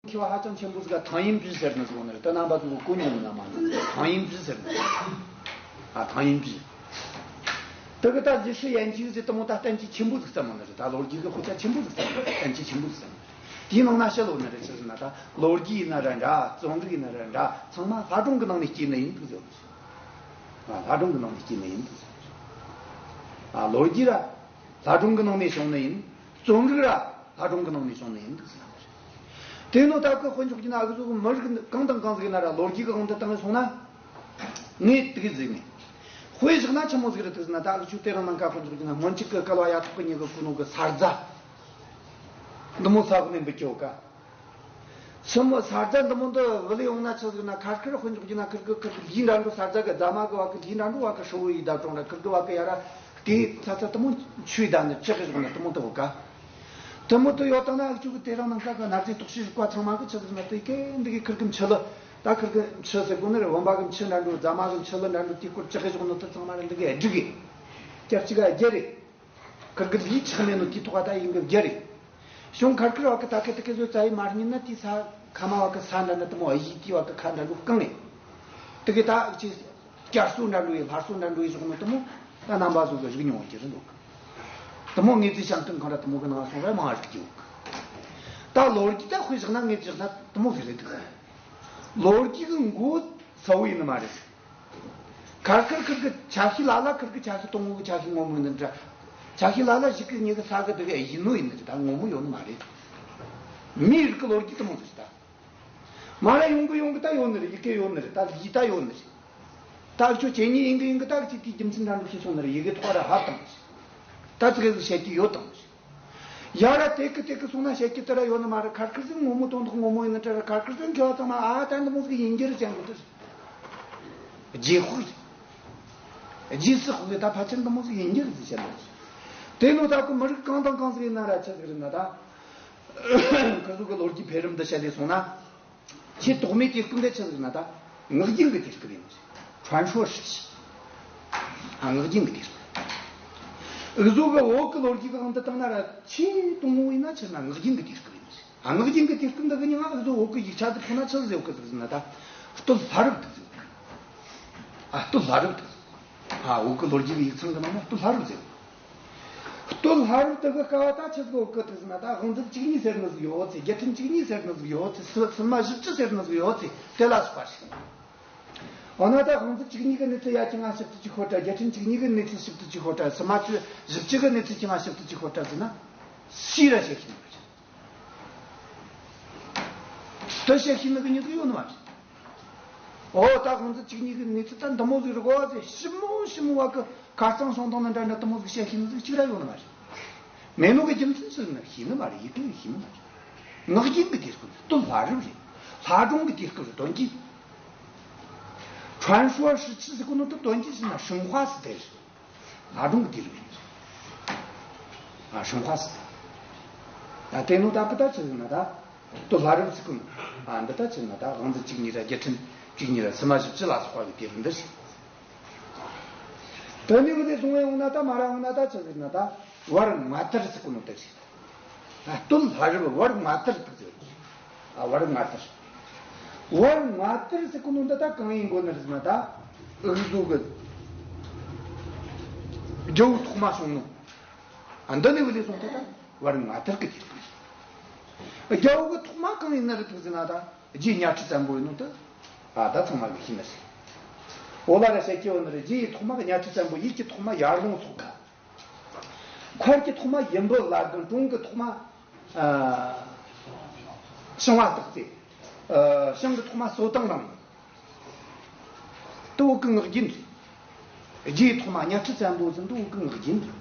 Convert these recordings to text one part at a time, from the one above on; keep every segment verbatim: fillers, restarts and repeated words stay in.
མཁས་པ་ཧ་ཅང་ཆེན་པོ་ཟིག་ག་ཐང་ཡིན་པི་ཟེར་ནི་ཟིག་ཡོད་ནི་རེད། ད་རྣམ་པ་ཚོ་གི་གོ་མྱོང་ནི་མ་ནི་ཐང་ཡིན་པི་ཟེར་ནི། ཨ་ཐང་ཡིན་པི། དེ་གི་ད་ལི་ཧྲི་ཡན་ཅིག་ཟེར་དེ་མོ་ད་བསྟན་བཅོས་ཆེན་པོ་ཟིག་བརྩམས་ནི་རེད། ད་ལོ་རྒྱུས་གི་དཔེ་ཆ་ཆེན་པོ་ཟིག་བརྩམས་ནི་རེད། བསྟན་བཅོས་ཆེན་པོ་ཟིག་བརྩམས་ནི་རེད། དེའི་ནང་ན་ཞི་ལོ་ནི་རེད། ཆི་ཟེར་ན་ད་ལོ་རྒྱུས་ཡིན་ན་ར་འདྲ། རྩོམ་རིག་ཡིན་ན་ར་འདྲ། ཚང་མ་ལྷ་སྒྲུང་གི་ནང་ནས་སྐྱེས་ནི་ཡིན་འདུག་ཟེར་ནི་རེད། ཨ་ལྷ་སྒྲུང་གི་ནང་ནས་སྐྱེས་ནི་ཡིན་འདུག་ཟེར་ནི་རེད། ཨ་ལོ་རྒྱུས་ར་ལྷ་སྒྲུང་གི་ནང་ནས་བྱུང་ནི་ཡིན། རྩོམ་རིག་ར་ལྷ་སྒྲུང་གི་ནང་ནས་བྱུང་ནི་ཡིན་འདུག་ཟེར་ནི་རེད། དེ་ནོ་ད་གི་དཔེ་འཇོག་རྒྱུ་ན་ཨ་གི་ཚོ་གི་མི་རིགས་གང་དང་གང་ཟིག་ཡིན་ན་ར་ལོ་རྒྱུས་གི་དབང་དུ་བཏང་ནས་སོང་ན། ངས་དེ་གི་ཟིག་ནས། དཔེ་བཞག་ན་ཆི་མོ་ཟིག་རེད་འདུག་ཟེར་ན། ད་ཨ་གི་ཚོ་དེ་རིང་ནངས་ཀ་དཔེ་འཇོག་རྒྱུ་ན་སྔོན་ཆད་གི་བསྐལ་བ་ཡ་ཐོག་གི་མྱི་གི་གོ་ནོ་གི་ས་རྫ་འདི་མོ་ས་གི་ནས་འབུད་ཀྱི་ཡོད་ཀ། ཆི་མོ་ས་རྫ་འདི་མོ་འདི་བུད་ལས་ཡོང་ན་ཆི་ཟིག་ན། ཁར་ཁར་དཔེ་འཇོག་རྒྱུ་ན་ཁིར་གི་ཁིར་གི་ལུས་འདྲ་འགྲོ། ས་རྫ་གི་རྫ་མ་གི་བ་གི་ལུས་འདྲ་འགྲོ། བ་གི་ཧྲིལ་བོ་ཡི་བརྡབ་གྲོང་ར། ཁིར་གི་བ་གི་ཡ་ར་དེ་ཚ་ཚ་དེ་མོ་ཆུའི་བརྡབ་ནི་ཅི་གི་ཞོག་ན་དེ་མོ་དེ་བོ་ཀ། དེ་མོ་དེ་ཡོད་དང་ན་ཨ་ཅུ་གི་དེ་རིང་ནངས་ཀ་གི་གནའ་རྫས་རྟོག་ཞིབ་པ་ཚང་མ་གི་ཆི་ཟིག་ན་དེ་གི་འདི་གི་ཁིར་གི་མཆུ་ལི། ད་ཁིར་གི་མཆུ་ཟེར་གོ་ནི་རེད། བུམ་པ་གི་མཆུ་འདྲ་འགྲོ། རྫ་མ་གི་མཆུ་ལི་འདྲ་འགྲོ། དེ་སྐོར་ཅི་གི་ཞོག་ན་དེ་ཚང་མ་ར་འདི་གི་སྒྲིག་གི། སྐྱབས་གཅིག་ག་རྒྱ་རེད། ཁིར་གི་ལུས་ཆགས་མེད་ནོ་དེའི་ཐོག་ད་ཡིན་གི་རྒྱ་རེད། གཞུང་ཁར་ཁར་བ་གི་ད་གི་དེ་གི་བཟོ་རྩ་ཡི་མ་རྙིད་ན་དེའི་ས་ཁ་མ་བ་གི་ས་འདྲ་ན་དེ་མོ་ཨ་ཡི་དེའི་བ་གི་ཁ་འདྲ་འགྲོ་གང་ངེ། དེ་གི་ད་ཨ་ཅི་སྐྱར་གསོ་འདྲ་འགྲོ་ཡི་ལྷར་གསོ་འདྲ་འགྲོ་ཡི་ཞོག་ནོ་དེ་མོ་ད་རྣམ་པ་ཚོ་གི་རིག་མྱོང་གི་རེད་འདུག། དེ་མོ་ངེས་ཚིག་བྱང་ཐུན་ཁང་ར་དེ་མོ་གི་ནང་སོང་ར་མང་རིག་གི་ཡོད་གི། ད་ལོ་རྒྱུས་ད་དཔེ་བཞག་ན་ངེས་ཚིག་བཞག་ན་དེ་མོ་ཟིག་རེད་འདུག། ལོ་རྒྱུས་གི་མགོ་ཚ་བོ་ཡིན་ནི་མ་རེད། ཁར་ཁར་ཁིར་གི་ཆ་ཤས་ལ་ལ་ཁིར་གི་ཆ་ཤས་དང་བོ་གི་ཆ་ཤས་ངོ་མ་ཡིན་ནི་འདྲ། ཆ་ཤས་ལ་ལ་ཞིག་གི་མྱི་གི་ས་གི་དེ་གི་ཡིན་ནོ་ཡིན་ནི་རེད། ད་ངོ་མ་ཡོད་ནི་མ་རེད། མིའི་རིགས་གི་ལོ་རྒྱུས་དེ་མོ་ཟིག་རེད་ད། མ་ར་ཡོང་གི་ཡོང་གི་ད་ཡོད་ནི་རེད། ཡི་གེ་ཡོད་ནི་རེད། ད་ལི་ད་ཡོད་ནི་རེད། ད་ཁྱོད་ཁྱེད་གཉིས་ཡིན་གི་ཡིན་གི་ད་གི་ཅིག་དེའི་རྒྱུ་མཚན་འདྲ་འདྲ་ཤེས་སོང་ནི་རེད། ཡི་གེ་ཐོག་ར་ཧ་བཏང་ནི་རེད། ད་ཙི་གེ་ཟིག་བཤད་རྒྱུ་ཡོད་དང་ནི་རེད། ཡ་ར་དེ་གི་དེ་གི་སོང་ན་བཤད་རྒྱུ་དེ་ར་ཡོད་ནི་མ་རེད། ཁར་ཁར་ཟིག་ངོ་མ་དོན་དག་ངོ་མ་ཡིན་ནི་དེ་ར། ཁར་ཁར་ཟིག་མཁས་པ་ཚང་མ་ཨ་ད་འདི་མོ་ཟིག་ཡིན་རྒྱུ་རེད་ཅང་གི་དེ་རེད། རྗེས་དཔག་རེད། རྗེས་སུ་དཔག་གི་ད་ཕལ་ཆེར་འདི་མོ་ཟིག་ཡིན་རྒྱུ་རེད་ཟེར་བཤད་ནི་རེད། དེ་ནོ་ད་གི་མི་རིགས་གང་དང་གང་ཟིག་ཡིན་ན་ར་ཆི་ཟིག་རེད་ན་ད། ཁོ་ཚོ་གི་ལོ་རྒྱུས་འཕེལ་རིམ་འདི་བཤད་ལས་སོང་ན། ཆེས་ཐོག་མའི་དུས་སྐབས་འདི་ཆི་ཟིག་ན་ད། ངག་རྒྱུན་གྱི་དུས་སྐབས་ཡིན་ཟེར། 传说时期། ཨ་ངག་རྒྱུན་གྱི་དུས་སྐབས། འུ་ཚོ་གི་བོད་ཀྱི་ལོ་རྒྱུས་གི་དབང་དུ་བཏང་ན་ར་ཆེས་དང་པོ་ཡིན་ན་ཆི་ཟེར་ན་ངག་རྒྱུན་གྱི་དུས་སྐབས་ཡིན་ཟེར། ཨ་ངག་རྒྱུན་གྱི་དུས་སྐབས་འདི་གི་ནང་ང་འུ་ཚོ་བོད་ཀྱི་ཡིག་ཆ་འདི་ཁོ་ན་ཆི་ཟིག་ཡོད་གི་ཟེར་ན་ད། སྟོད་ལྷ་རབས་འདུག་ཟེར། ཨ་སྟོད་ལྷ་རབས་འདུག། ཨ་བོད་ཀྱི་ལོ་རྒྱུས་ཀྱི་ཡིག་ཚང་གི་ནང་ན་སྟོད་ལྷ་རབས་ཟེར། སྟོད་ལྷ་རབས་དེ་གི་སྐབས་ད་ཆི་ཟིག་ཡོད་གི་ཟེར་ན་ད་དབང་མཛད་བཅུ་གཉིས་ཟེར་ནི་ཟིག་ཡོད་ཚེ། རྒྱལ་ཕྲན་བཅུ་གཉིས་ཟེར་ནི་ཟིག་ཡོད་ཚེ། སི་སིལ་མ་བཞི་བཅུ་ཟེར་ནི་ཟིག་ཡོད་ཚེ། དེ་ལ་སོགས་པ་ཞིག། འོ་ན་ད་དབང་མཛད་བཅུ་གཉིས་ཀྱི་གནས་ཚུལ་ཡ་ཅི་ང་ཞིབ་ཏུ་ཅི་ཤོད་དྲ། རྒྱལ་ཕྲན་བཅུ་གཉིས་ཀྱི་གནས་ཚུལ་ཞིབ་ཏུ་ཅི་ཤོད་དྲ། སིལ་མ་བཅུ་བཞི་བཅུ་གི་གནས་ཚུལ་ཅི་ང་ཞིབ་ཏུ་ཅི་ཤོད་དྲ་ཟེར་ན། སུས་ར་བཤད་ཤེས་ནི་མ་རེད། དེ་བཤད་ཤེས་ནི་གི་མྱི་ཟིག་ཡོད་ནི་མ་རེད། འོ་ད་དབང་མཛད་བཅུ་གཉིས་ཀྱི་གནས་ཚུལ་ད་འདི་མོ་ཟིག་རེད་གོ་ཟེར། ཞིབ་མོ་ཞིབ་མོ་བ་གི་ཁ་རྩང་སོང་དང་ནི་འདྲ་འདྲ་དེ་མོ་ཟིག་བཤད་ཤེས་ནི་ཟིག་གཅིག་ར་ཡོད་ནི་མ་རེད། མེད་ནོ་གི་རྒྱུ་མཚན་ཟེར་ན་ཤེས་ནི་མ་རེད། ཡི་གེ་ཡང་ཤེས་ནི་མ་རེད། ངག་རྒྱུན་གྱི་དུས་སྐབས་རེད། སྟོད་ལྷ་རབས་རེད། ལྷ་སྒྲུང་གི་དུས་སྐབས་རེད། དོན་གྱིས། 传说时期ཟེར་གོ་ནོ་ད་དོན་གྱིས་ཟེར་ན་神话时代རེད། ལྷ་སྒྲུང་གི་དུས་རབས་ཡིན། ཨ་神话时代། ད་དེ་ནོ་ད་གི་ད་ཆི་ཟེར་ན་ད། སྟོད་ལྷ་རབས་ཟེར་གོ་ནོ། ཨ་འདི་ད་ཆི་ཟེར་ན་ད་དབང་མཛད་བཅུ་གཉིས་ར་རྒྱལ་ཕྲན་བཅུ་གཉིས་ར་སིལ་མ་བཞི་བཅུ་ལ་སོགས་པ་གི་དུས་རབས་འདི་རེད། དེ་ནས་བུ་དེ་སོང་བས་འོང་ན་ད་མ་ར་འོང་ན་ད་ཆི་ཟེར་ན་ད་བར་མངའ་དར་ཟེར་གོ་ནོ་དེ་རེད། ཨ་སྟོད་ལྷ་རབས་བར་མངའ་དར་དུ་ཟེར། ཨ་བར་མངའ་དར། བར་མངའ་དར་ཟེར་གོ་ནོ་འདི་ད་གང་ཡིན་དགོས་ནི་རེད་ཟེར་ན་ད། འུ་ཚོ་གི་རྒྱལ་པོ་ཐོག་མ་བྱུང་ནོ། ཨ་འདི་ནས་བུ་དེ་སོང་ད་ད་བར་མངའ་དར་གི་དུས་སྐབས་རེད། རྒྱལ་པོ་གི་ཐོག་མ་གང་ཡིན་ནི་རེད་དུ་ཟེར་ན་ད་རྗེ་གཉའ་ཁྲི་བཙན་པོ་ཡིན་ནོ་ད། ཨ་ད་ཚང་མ་གི་ཤེས་ནི་རེད། འོ་ལ་ར་བཤད་ཀྱི་ཡོད་ནི་རེད། རྗེ་ཡི་ཐོག་མ་གི་གཉའ་ཁྲི་བཙན་པོ། ཡིད་ཀྱི་ཐོག་མ་ཡར་ལུང་སོག་ཁ། མཁར་གྱི་ཐོག་མ་ཡུམ་བུ་བླ་སྒང་། གྲོང་གི་ཐོག་མ་ཨ་ཞིང་བ་སྟག་རྩེ། ཨ་ཞིང་གི་ཐོག་མ་སོ་ཐང་རང་། དེ་བོད་ཀྱི་ངག་རྒྱུན་རེད། རྗེའི་ཐོག་མ་གཉའ་ཁྲི་བཙན་པོ་ཟེར་འདི་བོད་ཀྱི་ངག་རྒྱུན་རེད།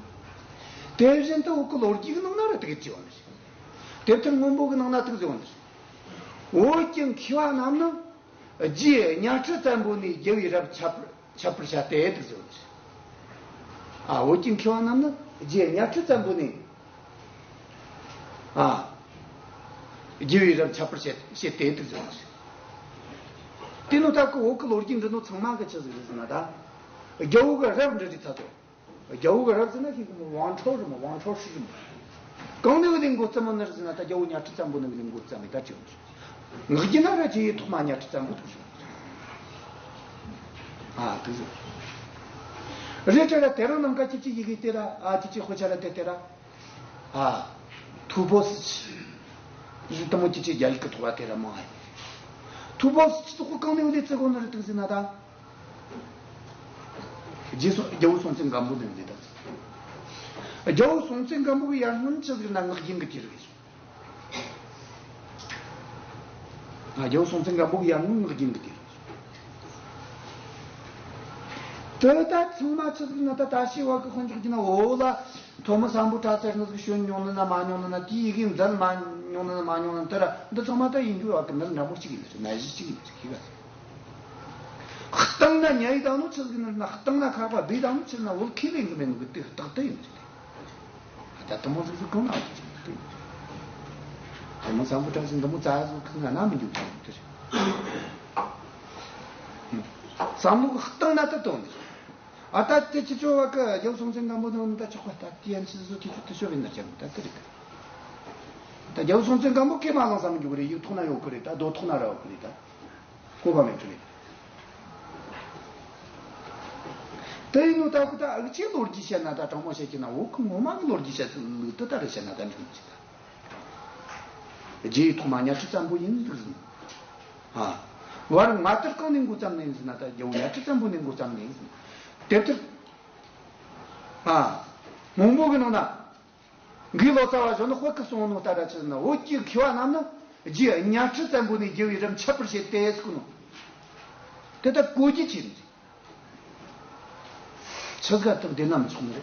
དེ་བཞིན་དུ་བོད་ཀྱི་ལོ་རྒྱུས་ཀྱི་ནང་ན་ར་དེ་ག་ཅི་ཡོད་ནི་རེད། དེབ་ཐེར་སྔོན་པོ་གི་ནང་ན་དེ་ག་ཅི་ཡོད་ནི་རེད། བོད་ཀྱི་མཁས་པ་རྣམས་ནི་རྗེ་གཉའ་ཁྲི་བཙན་པོ་ནས་རྒྱལ་བའི་རབས་ཁྱབ་པར་ཁྱབ་པར་བྱ་སྟེ་དེ་ག་ཅི་ཡོད་ནི་རེད། ཨ་བོད་ཀྱི་མཁས་པ་རྣམས་ནི་རྗེ་གཉའ་ཁྲི་བཙན་པོ་ནས། ཨ། རྒྱལ་བའི་རབས་ཁྱབ་པར་བྱེད་བྱེད་དེ་འདུག་ཟེར་བ་ཞིག། དེ་ནོ་ད་ཀི་བོད་ཀྱི་ལོ་རྒྱུས་འདི་ནོ་ཚང་མ་གི་ཆི་ཟིག་རེད་ཟེར་ན་ད། རྒྱལ་པོ་གི་རབས་འདྲི་རིགས་ཚ་དོ། རྒྱལ་པོ་གི་རབས་ཟེར་ན་ཁྱེད་ཀྱི་མོ་王朝རེད་མོ། 王朝是什么། གང་ནས་བླའི་འགོ་བརྩམས་མོ་ནི་རེད་ཟེར་ན་ད་རྒྱལ་པོ་གཉའ་ཁྲི་བཙན་པོ་ནས་བླའི་འགོ་བརྩམས་མེད་ད་ཅི་ཡོད་ཟེར། ངག་རྒྱུན་ན་ར་རྗེ་ཡི་ཐོག་མ་གཉའ་ཁྲི་བཙན་པོ་དེ་བྱུང་། ཨ་དེ་ཟེར། རེད་དེ་ར་དེ་རིང་ནངས་ཀ་ཁྱེད་ཀྱི་ཡི་གེ་དེ་ར། ཨ་ཁྱེད་ཀྱི་དཔེ་ཆ་ར་དེ་དེ་ར། ཨ། ཐུ་བོ་སི་ཆི། རི་དང་མོ་ཅི་ཅི་རྒྱ་ཡིག་གི་ཐོག་ལ་དེ་ར་མང་ཨེ། ཐུ་བོ་སི་ཆི་ཐོག་གི་གང་ནས་འོ་ལེ་ཙི་གོ་ནི་རི་ཏིག་ཟེར་ན་ད། རྗེ་སོ་རྒྱལ་བོ་སྲོང་བཙན་སྒམ་པོ་ནས་འོ་ལེ་ད་ཟེར། རྒྱལ་བོ་སྲོང་བཙན་སྒམ་པོ་གི་ཡར་སྔོན་ཆི་ཟིག་ན་ངག་རྒྱུན་གི་དུས་རིག་ཨ། རྒྱལ་བོ་སྲོང་བཙན་སྒམ་པོ་གི་ཡར་སྔོན་ངག་རྒྱུན་གི་དུས་རིག་དེ་ད་ཚང་མ་ཆི་ཟིག་ན་ད་ད་ཤི་བ་གི་དཔེ་འཇོག་རྒྱུ་ན་འོ་ལ། ཐོན་མི་སམ་བྷོ་ཊ་ཙར་ནི་ཟིག་བྱོན་མྱོང་ནི་ན་མ་མྱོང་ནི་ན། དེའི་ཡི་གེ་འཛིན་མ་མྱོང་ནི་ན་མ་མྱོང་ནི་ན། དེ་ར་འདི་ཚང་མ་ད་ཡིན་རྒྱུ་བ་གི་ནི་འདྲ་མོ་གཅིག་ཡིན་ནི་རེད། ནད་གཞི་གཅིག་ཡིན་ནི་རེད། ཤེས་ག་སྟེང་ན་ཉལ་ཡི་དང་ནོ་ཆི་ཟིག་ནི་ན། སྟེང་ན་ཁ་པ་བི་དང་ནོ་ཆི་ན་བོད་ཁེ་ལེ་གི་མེད་ནོ་གི་དེ་རྟགས་དེ་ཡིན་ནི་རེད། ད་དུ་མོ་ཟིག་ཟིག་གང་ན་ཡོད་ཀྱི་ཟིག་དུ། དུ་མོ་སམ་བྷོ་ཊ་ཟིག་འདི་མོ་ཙ་ཟིག་ཁུ་ང་ན་མི་འཇུག་ཀྱང་དུ་རེད། བསམ་བློ་གི་སྟེང་ན་ད་དོན་ནི། ཨ་ད་དེ་ཁྱེད་ཚོ་བ་གི་རྒྱལ་བོ་སྲོང་བཙན་སྒམ་པོ་ནང་ནི་ད་ཆོག་པ། ད་དེ་ཡན་ཆི་ཟོ་ཁྱེད་ཚོ་དུ་ཤོ་བི་ན་ཅང་ད་དེ་རེད། ད་རྒྱལ་བོ་སྲོང་བཙན་སྒམ་པོ་སྐེ་མ་ལང་ས་མི་འཇུག་གི་རེད། ཡིག་ཐོག་ན་ཡོད་གི་རེད། ད་རྡོ་ཐོག་ན་ར་ཡོད་གི་རེད། ད། བཀོད་པ་མེད་ཀྱི་རེད། དེ་ཡིན་ནོ་ད་ཁོ་ད་འུ་ཅག་ལོ་རྒྱུས་བཤད་ན་ད་དྲང་མོ་བཤད་ཀྱི་ན་བོད་ཁུ་ངོ་མ་གི་ལོ་རྒྱུས་བཤད་ཚུལ་ལུགས་དེ་ད་རེད་བཤད་ན་ད་འགྲིག་མི་ཅིག་ད། རྗེ་ཡི་ཐོག་མ་གཉའ་ཁྲི་བཙན་པོ་ཡིན་འདུག་ཟིན། ཨ། བར་ང་ལྟར་གང་ནས་འགོ་བརྩམས་ནས་ཡིན་ཟིན་ན། ད་རྒྱལ་བོ་གཉའ་ཁྲི་བཙན་པོ་ནས་འགོ་བརྩམས་ནས་ཡིན་ཟིན། དེབ་ཐེར། ཨ། སྔོན་པོ་གི་ནང་ན། འགའི་ལོ་ཙཱ་བ་གཞོན་ནུ་དཔལ་གྱི་གསུང་ནོ་ལྟར་ར་ཆི་ཟེར་ན། བོད་ཀྱི་མཁས་པ་རྣམས་ནི་རྗེ་གཉའ་ཁྲི་བཙན་པོ་ནས་རྒྱལ་བའི་རབས་འཆད་པར་བྱེད་དེ་ཟེར་གོ་ནོ། དེ་ལྟར་གོ་རྒྱུ་ཅི་ཡིན། ཆི་ཟིག་ཐུབ་བདེན་ན་མི་ཆོག་ནི་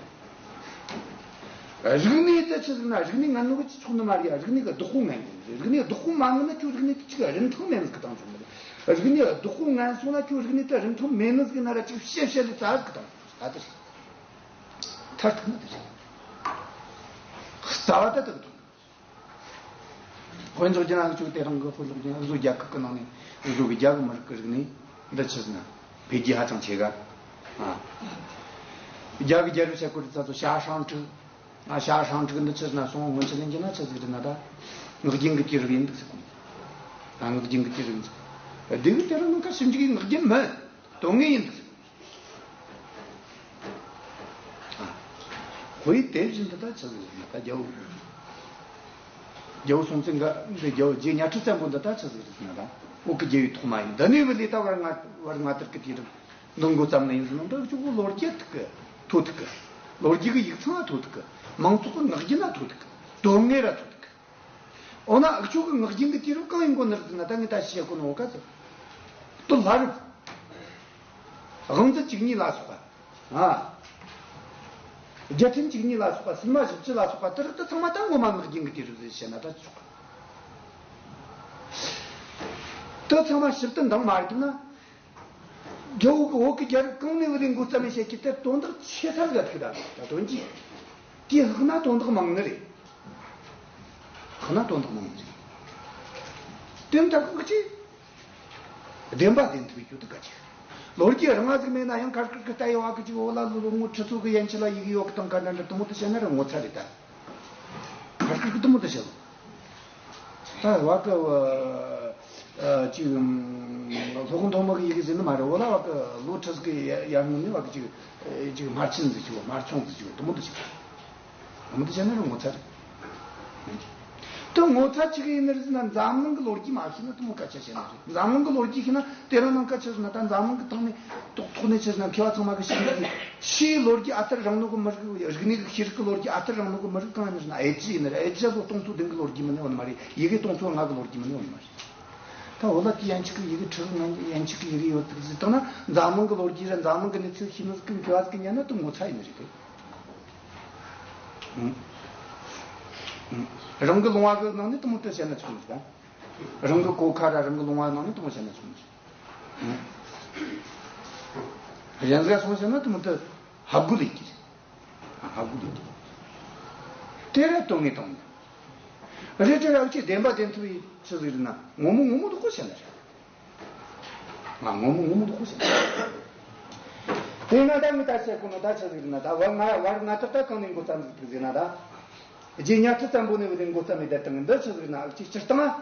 རེད། རིག་གནས་དེ་ཆི་ཟིག་ན་རིག་གནས་ངན་ནོ་གི་ཆོག་ནི་མ་རེད་ཡ། རིག་གནས་གི་བདག་པོ་ངན་དགོས་ནི་རེད། རིག་གནས་བདག་པོ་མ་ངན་ན་ཁྱོད་རིག་གནས་དེ་ཅིག་རིན་ཐང་མེད་ནི་ཟིག་གི་བཏང་ཆོག་ནི་རེད། རིག་གནས་བདག་པོ་ངན་སོང་ན་ཁྱོད་རིག་གནས་དེ་རིན་ཐང་མེད་ནི་ཟིག་ན་ར་ཅིག་བཤད་བཤད་ལས་རྩ་ཟིག་གི་བཏང་ཆོག་ནི་རེད། ད་དེ་རེད། མཐར་ཐུག་ན་དེ་རེད། རྩ་བ་ད་དེ་གི་དོན། དཔེ་འཇོག་རྒྱུ་ན་འུ་ཅོ་དེ་རིང་གི་དཔེ་འཇོག་རྒྱུ་ན་འུ་ཟོ་རྒྱ་གར་གི་ནང་ནས་འུ་ཟོ་གི་རྒྱ་གི་མི་རིགས་ཀྱི་རིག་གནས་འདི་ཆི་ཟེར་ན་འཕེལ་རྒྱས་ཧ་ཅང་ཆེ་ག་ཨ། རྒྱ་གི་རྒྱལ་རབས་བཤད་སྐོར་རི་ཚ་ཚོ་ཞྭ་ཧྲང་ཀྲིག་ཨ། ཞྭ་ཧྲང་ཀྲིག་འདི་ཆི་ཟེར་ན་སོང་སྔོན་ཆད་ལེན་རྒྱུ་ན་ཆི་ཟིག་རེད་ན་ད་ངག་རྒྱུན་གི་དུས་རབས་ཡིན་འདུག་ཟེར་གོ། ཨ། ངག་རྒྱུན་གི་དུས་རབས་ཡིན་ཟེར། སྡེ་བའི་དེ་རིང་ནངས་ཀ་ཞིབ་འཇུག་གི་ངག་རྒྱུན་མིན། དོན་དངོས་ཡིན་འདུག་ཟེར། ཨ། དཔེ་དེབ་བཞིན་དུ་ད་ཆི་ཟིག་རེད་ན་ད་རྒྱལ་བོ། རྒྱལ་བོ་སྲོང་བཙན་སྒམ་འདི་རྒྱལ་བོ་རྗེ་གཉའ་ཁྲི་བཙན་པོ་འདི་ད་ཆི་ཟིག་རེད་ན་ད་བོད་ཀྱི་རྒྱལ་བོའི་ཐོག་མ་ཡིན། འདི་ནས་བུད་ལས་ད་བར་ང་བར་ང་དར་གི་དུས་རབས་འདི་འགོ་བརྩམས་ནས་ཡིན་ཟེར་ན་འདི་ཁྱོད་ལོ་རྒྱུས་ཐུག་གི་ཐོ་ཐུག་གི་ལོ་རྒྱུས་ཀྱི་ཡིག་ཚང་ལ་ཐོ་ཐུག་གི་མང་ཚོགས་ཀྱི་ངག་རྒྱུན་ལ་ཐོ་ཐུག་གི་དོན་དངོས་ར་ཐོ་ཐུག་གི་འོ་ན་འུ་ཆོ་གི་ངག་རྒྱུན་གྱི་དུས་རབས་གང་ཡིན་གོ་ནི་རེད་ཟེར་ན་ད་ངས་ད་ཞུ་ཡ་གོ་ནོ་འོ་ག་ཚོད། སྟོད་ལྷ་རབས། དབང་མཛད་བཅུ་གཉིས་ལ་སོགས་པ། ཨ། རྒྱལ་ཕྲན་བཅུ་གཉིས་ལ་སོགས་པ་སིལ་མ་བཞི་བཅུ་ལ་སོགས་པ་དེ་རིགས་དེ་ཚང་མ་ད་ངོ་མ་ངག་རྒྱུན་གྱི་དུས་རབས་ཟེར་བཤད་ན་ད་ཆོག་གི་དེ་ཚང་མ་ཞིབ་ཏུ་འདང་མ་རྒྱབ་ན། རྒྱལ་བོ་གི་བོད་ཀྱི་རྒྱལ་རབས་གང་ནས་བུད་ལས་འགོ་བརྩམས་མིན་བཤད་རྒྱུ་དེ་དོན་དག་ཆེ་ས་ལ་ཐུག་ད་ད་དོན་གྱིས། དེ་ལྷག་ན་དོན་དག་མང་ནི་རེད། ལྷག་ན་དོན་དག་མང་ནི་རེད། དོན་དག་ཁག་ཅིག་བདེན་པ་བདེན་ཐུབ་ཡོད་དུ་ག་ཅིག་ལོ་རྒྱུས་རིང་ང་ཟིག་མེད་ན་ཡང་ཁར་ཁར་གི་ལྟ་ཡོད་བ་གི་ཅིག་འོ་ལ་ལོ་ལོ་ངོ་ཁྲི་ཚོ་གི་ཡན་ཆད་ལ་ཡི་གེ་ཡོད་གི་དང་ག་འདྲ་འདྲ་དུ་མོ་དུ་བཤད་ན་ར་ངོ་ཚ་རེད་ད། ཁར་ཁར་གི་དུ་མོ་དུ་བཤད་ལོ། ད་བ་གི་ཅིག་སློབ་དཔོན་ཐོན་མི་གི་ཡི་གེ་ཟིན་ནི་མ་རེད། འོ་ལ་བ་གི་ལོ་ཁྲི་ཚོ་གི་ཡར་སྔོན་ནས་བ་གི་ཅིག་ཅིག་སྨར་ཆེན་ཟིག་ཅིག་སྨར་ཆུང་ཟིག་ཅིག་དུ་མོ་དུ་ཅིག་དུ་མོ་དུ་བཤད་ན་ར་ངོ་ཚ་རེད། དུ་ངོ་ཚ་ཅིག་ཡིན་ནི་རེད་ཟེར་ན་འཛམ་གླིང་གི་ལོ་རྒྱུས་མ་ཤེས་ན་དུ་མོ་སྐད་ཆ་བཤད་ན་རེད། འཛམ་གླིང་གི་ལོ་རྒྱུས་ཤེས་ན་དེ་རིང་ནངས་ཀ་ཆི་ཟེར་ན་ད་འཛམ་གླིང་གི་ཐོག་ནས་ཐོག་ཐོག་ནས་ཆི་ཟེར་ན་མཁས་པ་ཚང་མ་གི་ཤེས་ཀྱི་ཕྱིའི་ལོ་རྒྱུས་ཨ་ཐུར་རིང་ནོ་གི་མི་རིགས། རིག་གནས་ཀྱི་ཤེས་རིག་གི་ལོ་རྒྱུས་ཨ་ཐུར་རིང་ནོ་གི་མི་རིགས་གང་ཡིན་ཟེར་ན་ཨེ་ཇི་ཡིན་ན་རེད། ཨེ་ཇི་ལོ་སྟོང་ཚོ་བདུན་གི་ལོ་རྒྱུས་མིན་ནི་ཡོད་ནི་མ་རེད། ཡི་གེ་སྟོང་ཚོ་ལྔ་གི་ལོ་རྒྱུས་མིན་ནི་ཡོད་ནི་མ་རེད། ད་འོ་ལ་དེ་ཡན་ཆད་ཀྱི་ཡི་གེ་ཁྲི་ལྔ་ཡན་ཆད་ཀྱི་ཡི་གེ་ཡོད་ཐུག་ཟིག་བཏང་ན་འཛམ་གླིང་གི་ལོ་རྒྱུས་ར་འཛམ་གླིང་གི་གནས་ཚུལ་ཤེས་ནི་ཟིག་གི་མཁས་པ་ཟིག་གི་ཉན་ན་དུ་ངོ་ཚ་ཡིན་ནི་རེད་དེ། ཨང་། ཨང་། རང་གི་ལུང་བ་གི་ནང་ནས་དུ་མོ་དུ་བཤད་ན་ཆོག་ནི་ཟིག་ད། རང་གི་གོ་ཁ་ར་རང་གི་ལུང་བ་ནང་ནས་དུ་མོ་བཤད་ན་ཆོག་ནི་ཟིག་གཞན་ཟིག་ག་སོང་ཟེར་ན་དུ་མོ་དུ་ཧབ་གུ་ལས་ཀྱི་རེད། ཧབ་གུ་ལས་ཀྱི་དེ་ར་དོན་ངེས་དང་ནི་རེད། དེ་ར་ཅིག་བདེན་པ་བདེན་ཐུབ་ཡིན་ཆི་ཟིག་རེད་ན་ངོ་མ་ངོ་མ་དུ་གོ་བཤད་ན་རེད། ང་ངོ་མ་ངོ་མ་དུ་གོ་བཤད་ན་རེད། དེ་ང་ད་ངི་ད་བཤད་གོ་ནོ་ད་ཆི་ཟིག་རེད་ན་ད་བར་ང་བར་ང་ད་ད་གང་ནས་འགོ་བརྩམས་ཟིག་ཐུག་ཟེར་ན་ད། རྗེ་གཉའ་ཁྲི་བཙན་པོ་ནས་བུད་དེ་འགོ་བརྩམས་མི་དེ་དང་འདི་ཆི་ཟིག་ན་ཅིག་སྤྱིར་བཏང་།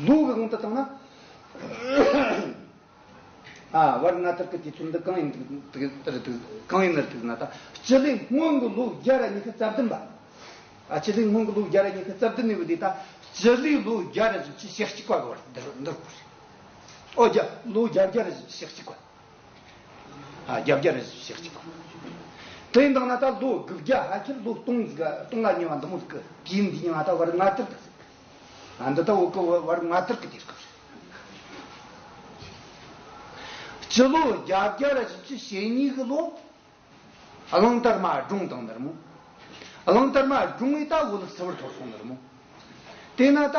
ལོ་གི་དབང་དུ་བཏང་ན། ཨ། བར་སྔ་དར་གྱི་དུས་ཚོད་འདི་གང་ཡིན་འདུག་དེ་ལྟར་འདུག་གང་ཡིན་ནར་འདུག་ན། ད་སྤྱི་ལོའི་སྔོན་གྱི་ལོ་བརྒྱ་ར་ཉི་ཤུ་རྩ་བདུན་པ། ཨ། སྤྱི་ལོའི་སྔོན་གྱི་ལོ་བརྒྱ་ར་ཉི་ཤུ་རྩ་བདུན་ནས་བུད་དེ། ད་སྤྱི་ལོའི་ལོ་བརྒྱ་ར་བཞི་བཅུ་ཞེ་གཅིག་པ་གི་བར་འདིར་འདིར་གོ་རེད། ཨོ་བརྒྱ། ལོ་བརྒྱ་བརྒྱ་ར་བཞི་བཅུ་ཞེ་གཅིག་པ། ཨ། བརྒྱ་བརྒྱ་ར་བཞི་བཅུ་ཞེ་གཅིག་པ། དེ་ཡིན་དང་ན་ད་ལོ་དགུ་བརྒྱ་ཕལ་ཆེར་ལོ་སྟོང་ཟིག་སྟོང་ལ་ཉེ་བ་འདི་མོ་ཟིག་གི་དུས་འདི་ཉིན་ང་ད་བར་སྔ་དར་ད་ཟེར། ཨ། འདི་ད་བོད་ཀྱི་བར་སྔ་དར་གྱི་དུས་སྐབས་རེད། སྤྱི་ལོ་བརྒྱད་བརྒྱ་ར་བཞི་བཅུ་ཞེ་གཉིས་ཀྱི་ལོ། གླང་དར་མ་སྒྲུང་དང་ནི་རེད་མོ། གླང་དར་མ་སྒྲུང་ངས་ད་བོད་ལ་སིལ་བུར་ཐོར་སོང་ནི་རེད་མོ། དེས་ན་ད་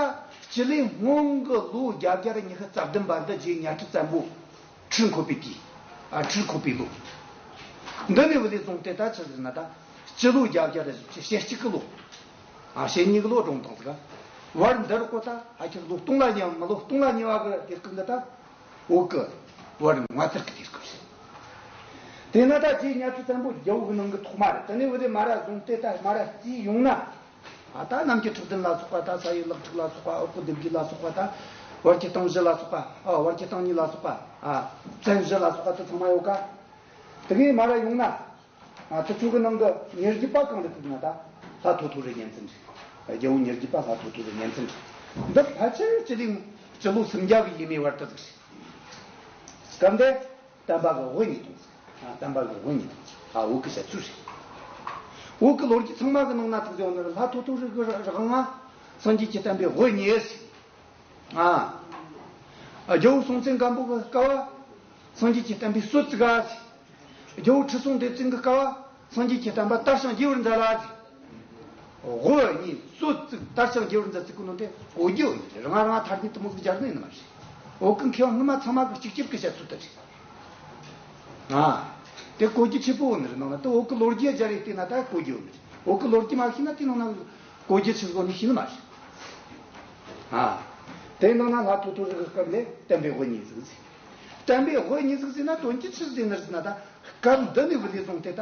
སྤྱི་ལོའི་སྔོན་གྱི་ལོ་བརྒྱད་བརྒྱ་ར་ཉི་ཤུ་རྩ་བདུན་པ་འདི་རྗེ་གཉའ་ཁྲི་བཙན་པོ་ཁྲིར་འཁོད་པའི་དུས། ཨ། ཁྲིར་འཁོད་པའི་ལོ། འདི་ནས་བུད་དེ་བཟུང་སྟེ་ད་ཆི་ཟེར་ན། ད་སྤྱི་ལོ་བརྒྱད་བརྒྱ་ར་བཞི་བཅུ་ཞེ་གཅིག་གི་ལོ། ཨ། ཞེ་གཉིས་ཀྱི་ལོ་སྒྲུང་དང་ཟིག་བར་འདིར་གོ་ད་ཕལ་ཆེར་ལོ་སྟོང་ལ་ཉེ་བ། མི་ལོ་སྟོང་ལ་ཉེ་བ་གི་དུས་སྐབས་འདི་ད་བོད་ཀྱི་བར་སྔ་དར་གྱི་དུས་སྐབས་རེད། དེས་ན་ད་རྗེ་གཉའ་ཁྲི་བཙན་པོ་རྒྱལ་པོ་གི་ནང་གི་ཐོག་མ་རེད། དེ་ནས་བུད་དེ་མ་ར་བཟུང་སྟེ་ད་མ་ར་བརྩིས་ཡོང་ན། ཨ། ད་གནམ་གྱི་ཁྲི་བདུན་ལ་སོགས་པ། ད་ས་ཡི་ལག་ཁྲིག་ལ་སོགས་པ། འོག་གི་ལྡེབས་བརྒྱད་ལ་སོགས་པ། ད་བར་གྱི་སྟེང་བཞི་ལ་སོགས་པ། ཨ། བར་གྱི་སྟེང་གཉིས་ལ་སོགས་པ། ཨ། བཙན་བཞི་ལ་སོགས་པ་དེ་ཚང་མ་ཡོད་ཀ། དེ་གས་མ་ར་ཡོང་ན། ཨ། དེ་ཚོ་གི་ནང་གི་ཉེར་བརྒྱད་པ་གང་རེད་ཟེར་ན། ད་ལྷ་ཐོ་ཐོ་རི་གཉན་བཙན་རེད། རྒྱལ་པོ་ཉེར་བརྒྱད་པ་ལྷ་ཐོ་ཐོ་རི་གཉན་བཙན་རེད། འདི་ཕལ་ཆེར་སྤྱི་ལོའི་སྤྱི་ལོ་སུམ་བརྒྱ་གི་ཡས་མས་བར་དུ་ཟིག་རེད། སྐབས་འདི་བསྟན་པ་གི་དབུ་བརྙེས་བཏང་ཟིག་ཨ། བསྟན་པ་གི་དབུ་བརྙེས་བཏང་ཟིག་ཨ། བོད་ཀྱི་བཤད་ཚུལ་རེད། བོད་ཀྱི་ལོ་རྒྱུས་ཚང་མ་གི་ནང་ན་ཐུག་ཡོང་ནི་རེད། ལྷ་ཐོ་ཐོ་རི་གི་རང་ང་སངས་རྒྱས་ཀྱི་བསྟན་པའི་དབུ་བརྙེས་ཟིག་ཨ། རྒྱལ་པོ་སྲོང་བཙན་སྒམ་པོ་གི་སྐབས་སངས་རྒྱས་ཀྱི་བསྟན་པའི་སྲོལ་བཙུགས་ཟིག་རྒྱལ་པོ་ཁྲི་སྲོང་ལྡེ་བཙན་གྱི་སྐབས་སངས་རྒྱས་ཀྱི་བསྟན་པ་དར་ཞིང་རྒྱས་པར་མཛད་ལ་ཟིག་དབུ་བརྙེས། སྲོལ་བཙུགས། དར་ཞིང་རྒྱས་པར་མཛད་ཟེར་གོ་ནོ་དེ་གོ་རྒྱུ་ཡོད་ནི་རེད། རང་རང་ཐ་སྙད་དེ་མོ་ཟིག་སྦྱར་ནི་ཡིན་ནི་མ་རེད། བོད་ཀྱི་མཁས་དབང་སྔོན་མ་ཚང་མ་གི་གཅིག་གྱུར་གྱི་བཤད་ཚུལ་དེ་རེད། ཨ། དེ་གོ་རྒྱུ་ཆེ་པོ་ཡོད་ནི་རེད། ནང་ན་དེ་བོད་ཀྱི་ལོ་རྒྱུས་སྦྱར་རེ་བལྟས་ན་ད་གོ་རྒྱུ་ཡོད་ནི་རེད། བོད་ཀྱི་ལོ་རྒྱུས་མ་ཤེས་ན་དེ་ནང་ན་གོ་རྒྱུ་ཆེ་ཟིག་ནི་ཤེས་ནི་མ་རེད། ཨ། དེ་ནང་ན་ལྷ་ཐོ་ཐོ་རི་གི་སྐབས་ནས་བསྟན་པའི་དབུ་བརྙེས་ཟིག་ཟེར། བསྟན་པའི་དབུ་བརྙེས་ཟིག་ཟེར་ན་དོན་གྱི་ཆི་ཟིག་ནི་ཟེར་ན། ད་སྐབས་འདི་ནས་བུད་དེ་བཟུང་སྟེ་ད་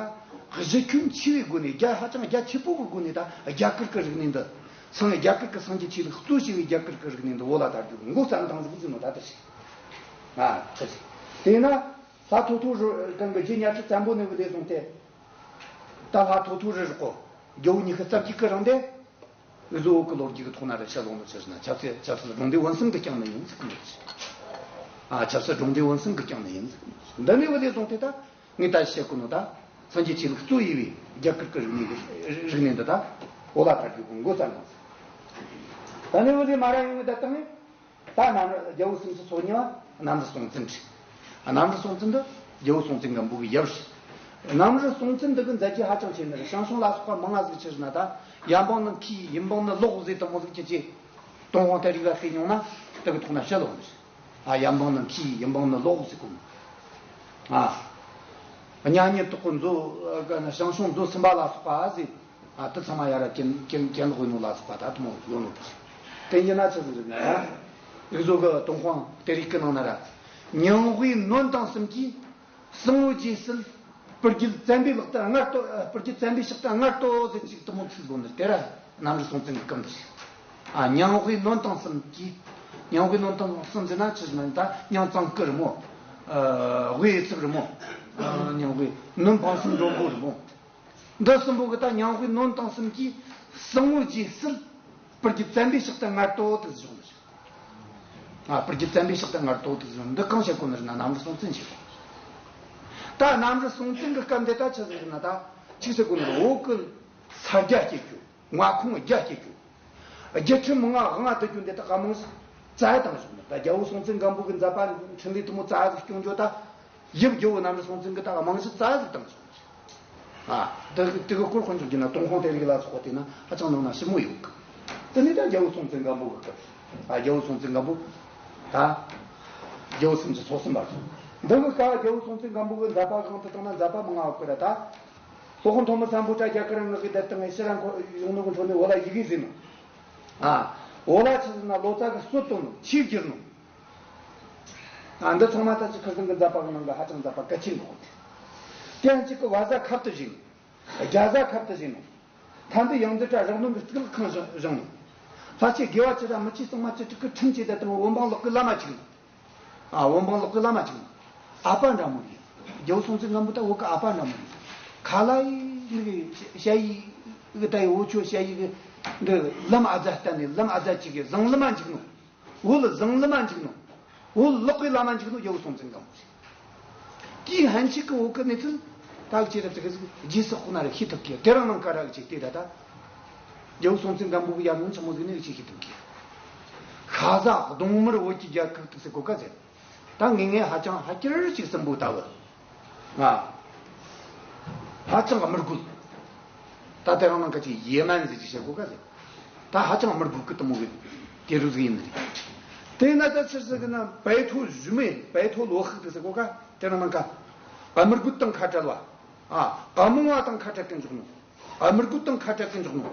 གཞི་ཁྱོན་ཆེ་བའི་སྒོ་ནས། རྒྱ་ཧ་ཅང་རྒྱ་ཆེ་པོ་གི་སྒོ་ནས། ད་རྒྱ་གར་གྱི་རིག་གནས་འདི། སངས། རྒྱ་གར་གྱི་སངས་རྒྱས་ཆོས་ལུགས་གཙོ་བྱས་པའི་རྒྱ་གར་གྱི་རིག་གནས་འདི་བོད་ལ་དར་རྒྱུ་འགོ་བརྩམས་བཏང་ཟིག་ཟེར་ནོ་ད་དེ་རེད། ཨ། དེ་རེད། དེས་ན་ལྷ་ཐོ་ཐོ་རི་གང་གི་རྗེ་གཉའ་ཁྲི་བཙན་པོ་ནས་བུད་དེ་བཟུང་སྟེ། ད་ལྷ་ཐོ་ཐོ་རི་རུ་གོ། རྒྱལ་པོ་ཉི་ཤུ་རྩ་བརྒྱད་ཀྱི་རིང་དེ། འུ་ཚོ་བོད་ཀྱི་ལོ་རྒྱུས་ཀྱི་ཐོག་ན་ར་བཤད་ཡོང་ནོ་ཆི་ཟེར་ན། ཆབ་སྲིད། ཆབ་སྲིད་སྒྲུང་ལྡེའུ་བོན་གསུམ་གྱིས་བསྐྱངས་ནི་ཡིན་ཟེར་གི་ནོ། ཨ། ཆབ་སྲིད་སྒྲུང་ལྡེའུ་བོན་གསུམ་གྱིས་བསྐྱངས་ནི་ཡིན་ཟེར་གི་ནོ། འདི་ནས་བུད་དེ་བཟུང་སྟེ་ད་ངས་ད་བཤད་གོ་ནོ། ད་སངས་རྒྱས་ཆོས་ལུགས་གཙོ་བྱས་པའི་རྒྱ་གར་གྱི་རིག་གནས་འདི། རིག་གནས་འདི་ད་བོད་ལ་དར་རྒྱུ་གི་འགོ་བརྩམས་བཏང་ཟིག་ད་ནས་བུད་དེ་མ་ར་ཡོང་ངས་ད་བཏང་ངས། ད་གནམ་རི། རྒྱལ་པོ་སུམ་ཅུ་སོ་གཉིས་པ་གནམ་རི་སྲོང་བཙན་རེད། གནམ་རི་སྲོང་བཙན་འདི་རྒྱལ་པོ་སྲོང་བཙན་སྒམ་པོ་གི་ཡབ་རེད། གནམ་རི་སྲོང་བཙན་འདི་གི་མཛད་རྗེས་ཧ་ཅང་ཆེ་ནི་རེད། ཞང་ཞུང་ལ་སོགས་པ་མང་ང་ཟིག་ཆི་ཟེར་ན། ད་ཡབ་འབངས་ནི་མཁས། ཡུམ་འབངས་ནི་ལོག་ཟེར་དེ་མོ་ཟིག་ཁྱེད་ཀྱིས་ཏུན་ཧོང་གཏེར་ཡིག་ལ་བལྟས་མྱོང་ན་དེ་གི་ཐོག་ན་བཤད་ཡོད་ནི་རེད། ཨ། ཡབ་འབངས་ནི་མཁས། ཡུམ་འབངས་ནི་ལོག་ཟེར་གོ་ནོ། ཨ། གཉའ་ཉི་དྭགས་པོ་མཛོ། ཞང་ཞུང་མཛོ་སུམ་པ་ལ་སོགས་པ་ཟེར། ཨ། དེ་ཚང་མ་ཡར་ར་གྱེན་གྱེན་གྱེན་ལོག་ཡོད་ནོ་ལ་སོགས་པ་ད་དེ་མོ་ཡོད་ནོ་དེ་རེད། དེ་ཡིན་ན་ཆི་ཟིག་རེད་ན། འུ་ཚོ་གི་ཏུན་ཧོང་གཏེར་ཡིག་གི་ནང་ན་ར། ཉང་ཝེ་ནོན་ཏང་གསུམ་གྱིས་སང་ཝུ་ཇེ་སིལ་སྤུར་རྒྱལ་བཙན་པོའི་ལག་ཏུ་མངའ་གཏོད། སྤུར་རྒྱལ་བཙན་པོའི་ཕྱག་ཏུ་མངའ་གཏོད་ཟེར་ཅིག་དེ་མོ་ཚིག་ཡོད་ནི་དེ་ར་གནམ་རི་སྲོང་བཙན་གྱི་སྐབས་འདི་རེད། ཨ། ཉང་ཝེ་ནོན་ཏང་གསུམ་གྱིས། ཉང་ཝེ་ནོན་ཏང་གསུམ་ཟེར་ན་ཆི་ཟེར་ན། ད་ཉང་ཙང་ཀི་རེད་མོ། ཨ། ཝེ་ཚིག་རེད་མོ། ཨ། ཉང་ཝེ་ནོན་ཕང་སུམ་འགྲོ་མགོ་རེད་མོ། འདི་གསུམ་པོ་གིས་ད་ཉང་ཝེ་ནོན་ཏང་གསུམ་གྱིས་སང་ཝུ་ཇེ་སིལ་སྤུར་རྒྱལ་བཙན་པོའི་ཕྱག་ཏུ་མངའ་གཏོད་དེ་བྱུང་ནི་རེད། ཨ། སྤུར་རྒྱལ་བཙན་པོའི་ཕྱག་ཏུ་མངའ་གཏོད་དེ་བྱུང་། འདི་གང་བཤད་གོ་ནི་རེད་ན། གནམ་རི་སྲོང་བཙན་བཤད་གོ། ད་གནམ་རི་སྲོང་བཙན་གྱི་སྐབས་འདི་ད་ཆི་ཟིག་རེད་ན། ད་ཅིག་ཟེར་གོ་ནི་རེད། བོད་ཀྱི་ས་རྒྱ་སྐྱེད་རྒྱུ། མངའ་ཁོངས་རྒྱ་སྐྱེད་རྒྱུ། རྒྱལ་ཁྲིམས་མང་ང་དབང་ང་བསྡུ་རྒྱུ་འདི་དག་ག་མང་ཟིག་རྩ་བཏང་བྱུང་ནི། ད་རྒྱལ་པོ་སྲོང་བཙན་སྒམ་པོ་གི་མཛད་པ་འཕྲིན་ལས་དེ་མོ་རྩ་ཟིག་སྐྱོང་རྒྱུ་ད། ཡབ་རྒྱལ་པོ་གནམ་རི་སྲོང་བཙན་གྱིས་ད་རྨང་གཞི་རྩ་ཟིག་བཏིང་སོང་། ཨ། དེ་དེ་གི་སྐོར་དཔེ་མཚོན་བྱས་ན་ཏུན་ཧོང་གཏེར་ཡིག་ལ་སོགས་པ་བལྟས་ན་ཧ་ཅང་ནང་ན་ཞིབ་མོ་ཡོད་གི། དེ་ནས་ད་རྒྱལ་པོ་སྲོང་བཙན་སྒམ་པོ་གི་སྐབས། ཨ། རྒྱལ་པོ་སྲོང་བཙན་སྒམ་པོ། ད་རྒྱལ་པོ་སུམ་ཅུ་སོ་གསུམ་པ་རེད། འདི་གི་སྐབས་རྒྱལ་པོ་སྲོང་བཙན་སྒམ་པོ་གི་མཛད་པ་གང་དུ་བཏང་ན་མཛད་པ་མང་ང་ཡོད་གི་ར། ད་སློབ་དཔོན་ཐོན་མི་སམ་བྷོ་ཊ་རྒྱ་གར་རང་ངག་གི་བརྡ་བཏང་ངས་ཕྱིར་ར་འཁོར་ཡོང་ནོ་གི་འཕྲོ་ནས་བོད་ལ་ཡི་གེ་བཟོས་ནོ། ཨ། བོད་ལ་ཆི་ཟེར་ན་ལོ་ཙཱ་གི་སྲོལ་བཏོད་ནོ། ཆོས་བསྒྱུར་ནོ། ཨ། འདི་ཚང་མ་ད་ཅི་ཁུ་སིམ་གི་མཛད་པ་གི་ནང་གི་ཧ་ཅང་མཛད་པ་གལ་ཆེན་པོ་དེ། དེ་ཡང་གཅིག་གི་བ་ཟ་ཁབ་ཏུ་བཞེས་ནོ། རྒྱ་ཟ་ཁབ་ཏུ་བཞེས་ནོ། མཐའ་འདུལ་ཡང་འཛིན་གྲྭ་རག་ནོ་གི་གཙུག་ལག་ཁང་བཞེངས་ནོ། ལྷ་ཆོས་དགེ་བ་བཅུ་དང་མི་ཆོས་གཙང་མ་བཅུ་དྲུག་གི་ཁྲིམས་བཅས་དང་དང་བོད་འབངས་ལོག་གི་བླ་མ་གཅིག་ནོ། ཨ། བོད་འབངས་ལོག་གི་བླ་མ་གཅིག་ནོ། ཨ་ཕ་འདྲ་མོ་ཡིན། རྒྱལ་པོ་སྲོང་བཙན་སྒམ་པོ་ད་བོད་གི་ཨ་ཕ་འདྲ་མོ་ཡིན། ཁ་ལ་ཡི་ཞ་ཡི་གི་ད་ཡི་འུ་ཆོ་ཞ་ཡི་གི་འདི་ལམ་ཨ་ཛ་བསྟན་ནས་ལམ་ཨ་ཛ་གཅིག་གི་བཟང་ལམ་མ་འཇུག་ནོ། བོད་བཟང་ལམ་མ་འཇུག་ནོ། བོད་ལོག་གི་ལམ་མ་འཇུག་ནོ་རྒྱལ་པོ་སྲོང་བཙན་སྒམ་པོ་རེད། དེའི་ཕན་ཆད་ཀྱི་བོད་ཀྱི་གནས་ཚུལ་ད་ཅི་རབ་ཙི་གི་ཟིག་རྗེས་སུ་དཔག་ན་ར་ཤེས་ཐུབ་ཀྱི། དེ་རིང་ནངས་ཀ་ར་ཅིག་བལྟས་ད་ད། རྒྱལ་པོ་སྲོང་བཙན་སྒམ་པོ་གི་ཡར་སྔོན་ཆི་མོ་ཟིག་ནས་ཅིག་ཤེས་ཐུབ་ཀྱི། ཤ་ཟ་གདོང་དམར་བོད་ཀྱི་རྒྱལ་ཁབ་ཏུ་ཟེར་གོ་ག་ཟེར། ད་ངེས་ངེས་ཧ་ཅང་ཧ་ཅང་ཅིག་སྲིན་པོ་ལྟ་བུ། ང་ཧ་ཅང་དམུ་རྒོད། ད་དེ་རིང་ནངས་ཀ་ཅིག་ཡེ་མན་ཟིག་ཅིག་བཤད་གོ་ག་ཟེར། ད་ཧ་ཅང་དམུ་རྒོད་ཀི་དེ་མོ་གི་དེ་རུ་ཟིག་ཡིན་ནི་རེད། དེ་ན་ད་ཆི་ཟེར་གི་ན་北斗རི་མེ་北斗ལོ་ཧི་ཏི་ཟེར་གོ་ག། དེ་རིང་ནངས་ཀ་དམུ་རྒོད་དང་ཁ་བྲལ་བ། ཨ། དམུ་བ་དང་ཁ་བྲལ་གི་འཇུག་ནོ། དམུ་རྒོད་དང་ཁ་བྲལ་གི་འཇུག་ནོ།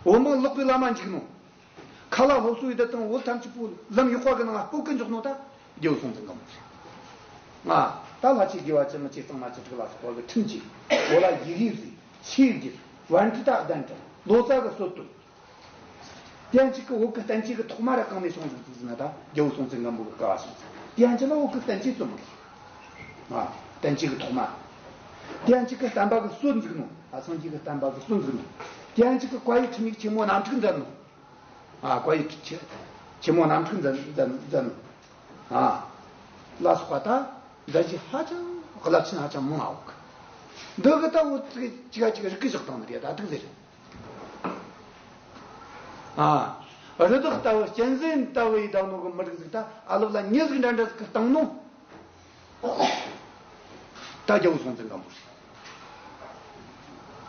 འོ་མ་ལོག་གི་ལམ་མ་འཇུག་ནོ། ཁ་ལ་སློབ་གསོ་ཡི་དེ་དང་བོད་ཐམས་ཅད་པོ་ལམ་ཡག་པ་གི་ནང་སྤོ་གི་འཇུག་ནོ་ད་རྒྱལ་པོ་སྲོང་བཙན་སྒམ་པོ་རེད། ང་ད་ལྷ་ཆོས་དགེ་བ་བཅུ་མི་ཆོས་གཙང་མ་བཅུ་དྲུག་ལ་སོགས་པ་གི་ཁྲིམས་ཀྱིས་བོད་ལ་ཡི་གེ་བཟོས། ཆོས་བསྒྱུར། པཎྜི་ཏ་གདན་དྲངས། ལོ་ཙཱ་གི་སྲོལ་བཏོད། དེ་ཡང་གཅིག་གི་བོད་ཀྱི་བསྟན་བཅོས་ཀྱི་ཐོག་མ་ར་གང་ནས་བྱུང་འདུག་ཟེར་ན་ད་རྒྱལ་པོ་སྲོང་བཙན་སྒམ་པོ་གི་སྐབས་བྱུང་ཟེར། དེ་ཡང་གཅིག་ལ་བོད་ཀྱི་བསྟན་བཅོས་རྩོམ་གི། ཨ། བསྟན་བཅོས་ཀྱི་ཐོག་མ། དེ་ཡང་གཅིག་གི་བསྟན་པ་གི་སྲོལ་འཛུགས་ནོ། ཨ། སངས་རྒྱས་ཀྱི་བསྟན་པ་གི་སྲོལ་འཛུགས་ནོ། དེ་ཡང་གཅིག་གི་བཀའ་ཡི་ཁྲིམས་ཡིག་ཆེན་མོ་རྣམ་དྲུག་མཛད་ནོ། ཨ། བཀའ་ཡི་ཆེ་ཆེན་མོ་རྣམ་དྲུག་མཛད་མཛད་མཛད་ནོ། ཨ། ལ་སོགས་པ་ད་མཛད་རྗེས་ཧ་ཅང་རླབས་ཆེན་ཧ་ཅང་མང་ང་འོག་གི། འདི་གི་ད་འུ་ཚོ་གཅིག་ག་གཅིག་རིག་གི་བཞག་བཏང་ནི་རེད། ད་ཐུག་ཟེར། ཨ། རི་དྭགས་ལྟ་བུ་གཅན་གཟན་ལྟ་བུ་ཡི་བསྡད་ནོ་གི་མི་རིགས་ཟིག་ད་ཨ་ལོ་ལ་མྱི་ཟིག་འདྲ་འདྲ་ཟིག་གི་བཏང་ནོ། ད་རྒྱལ་པོ་སྲོང་བཙན་སྒམ་པོ་རེད།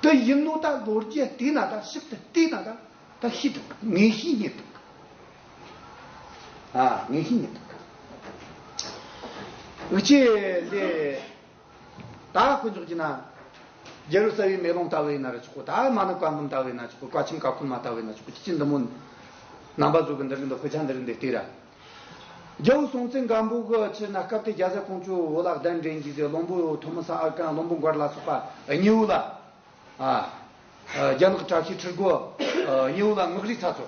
དེ་ཡིན་ནོ་ད་ལོ་རྒྱུས་བལྟས་ན་ད་ཞིབ་ཏུ་བལྟས་ན་ད་ད་ཤེས་ཐུབ། ངེས་ཤེས་རྙེད་ཐུབ། ཨ། ངེས་ཤེས་རྙེད་ཐུབ། འུ་ཅེ་ལེ། ད་དཀོན་མཆོག་གི་ན། རྒྱལ་པོ་རྩ་བའི་མེ་ལོང་ལྟ་བུ་ཡིན་ན་ར་ཆོག་གོ། ད་མ་ཎི་བཀའ་འབུམ་ལྟ་བུ་ཡིན་ན་ཆོག་གོ། བཀའ་ཆེམས་ཀ་ཁོལ་མ་ལྟ་བུ་ཡིན་ན་ཆོག་གོ། ཅི་ཅི་འདི་མོ། རྣམ་པ་ཚོ་གི་འདི་རིགས་འདི་དཔེ་ཆ་འདི་རིགས་འདི་བལྟས་ར། རྒྱལ་པོ་སྲོང་བཙན་སྒམ་པོ་གི་ཆི་ན་སྐབས་དེ་རྒྱ་བཟའ་ཀོང་ཇོ་བོད་ལ་གདན་འདྲེན་གྱིས་ཟེར། བློན་པོ་ཐོན་མི་ས་ཨར་ཀན། བློན་པོ་མགར་ལ་སོགས་པ་གཉེ་བོ་ལ། ཨ། རྒྱ་ནག་བཀྲ་ཤིས་ཁྲི་སྒོ་གཉེ་བོ་ལ་ངག་རིག་ཚ་ཚོ།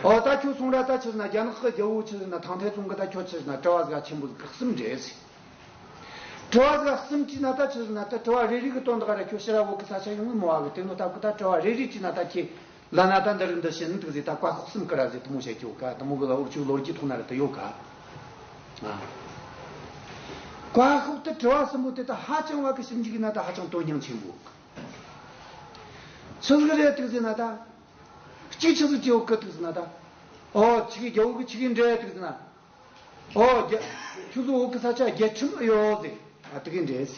ཨོ་ད་ཁྱོད་སོང་ར་ད་ཆི་ཟེར་ན་རྒྱ་ནག་གི་རྒྱལ་པོ་ཆི་ཟེར་ན་ཐང་ཐའེ་ཙུང་གི་ད་ཁྱོད་ཆི་ཟེར་ན་དྲི་བ་ཟིག་ཆེན་པོ་ཟིག་གསུམ་འདྲི་ཟེར། དྲི་བ་ཟིག་གསུམ་དྲིས་ན་ད་ཆི་ཟེར་ན་ད་དྲི་བ་རེ་རེ་གི་དོན་དག་ར་ཁྱོད་ཕྱིར་ར་བོད་གི་ས་ཆ་ཡོང་ངི་མོ་བ་གི། དེ་ནོ་ད་གི་ད་དྲི་བ་རེ་རེ་དྲིས་ན་ད་ཁྱེད་ལ་ན་ད་འདི་རིགས་འདི་བྱིན་འདུག་ཟེར། ད་བཀའ་ཤོག་གསུམ་ཀི་ར་ཟེར་དེ་མོ་བཤད་ཀྱི་ཡོད་ཀ། དེ་མོ་གི་ལ་འུ་ཆོའི་ལོ་རྒྱུས་ཐོག་ན་ར་དེ་ཡོད་ཀ། ཨ། བཀའ་ཤོག་དེ་དྲི་བ་གསུམ་པོ་དེ་ད་ཧ་ཅང་བ་གི་ཞིབ་འཇུག་ཡིན་ན་ད་ཧ་ཅང་དོན་སྙིང་ཆེན་པོ། ཆི་ཟིག་རེད་འདུག་ཟེར་ན་ད། གཅིག་ཆི་ཟིག་བྱེད་འོག་གི་འདུག་ཟེར་ན་ད། ཨོ་ཆི་གི་རྒྱལ་པོ་གི་ཆི་གི་འདྲ་འདུག་ཟེར་ན། ཨོ་རྒྱ། ཁྱོད་ཚོ་བོད་གི་ས་ཆ་རྒྱལ་ཁྲིམས་ཨེ་ཡོད་ཟེར། ཨ་དེ་གི་འདྲ་ཟེར།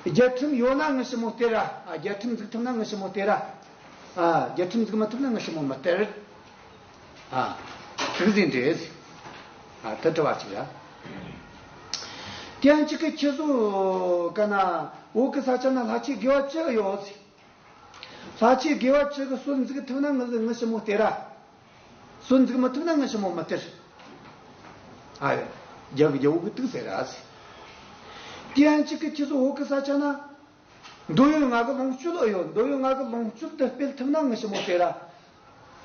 རྒྱལ་ཁྲིམས་ཡོད་ན་ངི་ཞི་མོ་སྟེར་ར། ཨ་རྒྱལ་ཁྲིམས་འཛུགས་ཐུབ་ན་ངི་ཞི་མོ་སྟེར་ར། ཨ་རྒྱལ་ཁྲིམས་འཛུགས་མི་ཐུབ་ན་ངི་ཞི་མོ་མི་སྟེར། ཨ་དེ་གི་ཟེར་འདྲ་ཟེར། ཨ་དེ་དྲི་བ་གཅིག་ར། དེ་ཡང་གཅིག་གི་ཁྱེད་ཚོ་ག་ན་བོད་གི་ས་ཆ་ན་ལྷ་ཆོས་དགེ་བ་བཅུ་ཡོད་ཟེར། ལྷ་ཆོས་དགེ་བ་བཅུ་གི་སྲོལ་འཛུགས་ཐུབ་ན་ངི་ངི་ཞི་མོ་སྟེར་ར། སྲོལ་འཛུགས་མི་ཐུབ་ན་ངི་ཞི་མོ་མི་སྟེར། ཨ་ཡོ། རྒྱ་གི་རྒྱལ་པོ་གི་དུག་ཟེར་ར་ཟེར། དེ་ཡང་གཅིག་གི་ཁྱེད་ཚོ་བོད་གི་ས་ཆ་ན། འདོད་ཡོན་ལྔ་གི་ལོངས་སྤྱོད་ཨེ་ཡོད། འདོད་ཡོན་ལྔ་གི་ལོངས་སྤྱོད་དེ་སྤེལ་ཐུབ་ན་ངི་ཞི་མོ་སྟེར་ར།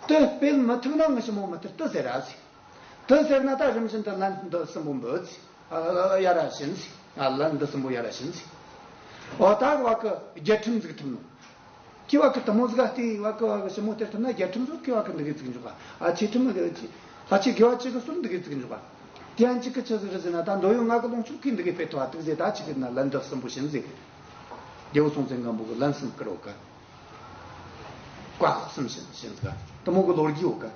དེ་སྤེལ་མི་ཐུབ་ན་ངི་ཞི་མོ་མི་སྟེར་དུ་ཟེར་ར་ཟེར། དེ་ཟེར་ན་ད་རིམ་བཞིན་དུ་ལན་འདི་གསུམ་པོ་འབུལ་ཟེར། ཨ་ཡ་ར་བྱིན་ཟེར། ཨ་ལན་འདི་གསུམ་པོ་ཡ་ར་བྱིན་ཟེར། འོ་ད་བ་གི་རྒྱལ་ཁྲིམས་འཛུགས་ཐུབ་ནོ། ཁྱེད་བ་གི་དེ་མོ་ཟིག་ག་སྟེ་བ་གི་བ་གི་ཞི་མོ་སྟེར་ཐུབ་ན་རྒྱལ་ཁྲིམས་ཟིག་ཁྱེད་བ་གི་འདི་གི་བཙུགས་འཇུག་ག། ཨ་ཆོས་ཁྲིམས་གི་ལྷ་ཆོས་དགེ་བ་བཅུ་གི་སྲོལ་འདི་གི་བཙུགས་འཇུག་ག། དེ་ཡང་གཅིག་གི་ཆི་ཟིག་རེད་ཟེར་ན་ད་འདོད་ཡོན་ལྔ་གི་ལོངས་སྤྱོད་ཁོས་འདི་གི་སྤེལ་ཐུབ་བ་དུག་ཟེར། ད་ཆི་གི་ན་ལན་འདི་གསུམ་པོ་བྱིན་ཟེར། རྒྱལ་པོ་སྲོང་བཙན་སྒམ་པོ་གི་ལན་གསུམ་བསྐུར་འོ་ག། བཀའ་ཤོག་གསུམ་བྱིན་བྱིན་ཟིག་ག། དེ་མོ་གི་ལོ་རྒྱུས་འོ་ག།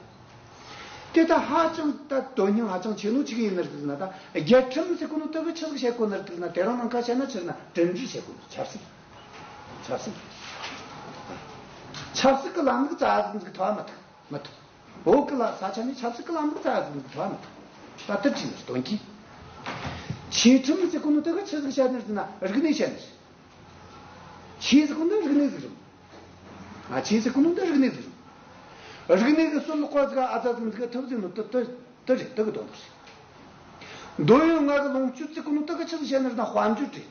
དེ་ད་ཧ་ཅང་ད་དོན་སྙིང་ཧ་ཅང་ཆེ་ནོ་ཆི་གི་ཡིན་ནི་རེད་ཟེར་ན། ད་རྒྱལ་ཁྲིམས་ཟེར་གོ་ནོ་དེ་གི་ཆི་ཟིག་བཤད་གོ་ནི་རེད་ཟེར་ན། དེ་རིང་ནངས་ཁ་བཤད་ན་ཆི་ཟེར་ན་དྲིན་དྲི་བཤད་གོ་ནི། ཆབ་སྲིད། ཆབ་སྲིད། ཆབ་སྲིད་གི་ལམ་ལུགས་རྩ་ཟིག་འཛུགས་ཐུབ་མི་ཐུབ། མི་ཐུབ། བོད་གི་ལ་ས་ཆ་ནས་ཆབ་སྲིད་གི་ལམ་ལུགས་རྩ་ཟིག་འཛུགས་ཐུབ་མི་ཐུབ། ད་དེ་དྲིས་ནི་དོན་གྱིས། ཆོས་ཁྲིམས་ཟེར་གོ་ནོ་དེ་གི་ཆི་ཟིག་བཤད་ནི་རེད་ཟེར་ན་རིག་གནས་བཤད་ནི་རེད། ཆོས་ཟེར་གོ་ནོ་རིག་གནས་ཟིག་རེད། ཨ་ཆོས་ཟེར་གོ་ནོ་འདི་རིག་གནས་ཟིག་རེད། རིག་གནས་གི་སྲོལ་ལོག་པ་ཟིག་ཨ་ཙ་ཟིག་འཛུགས་ཐུབ་ཟིག་ནོ་དེ་དེ་དེ་རེད། དེ་གི་དོན་དག་རེད། འདོད་ཡོན་ལྔ་གི་ལོངས་སྤྱོད་ཟེར་གོ་ནོ་དེ་གི་ཆི་ཟིག་བཤད་ནི་རེད་ན་དཔལ་འབྱོར་རེད།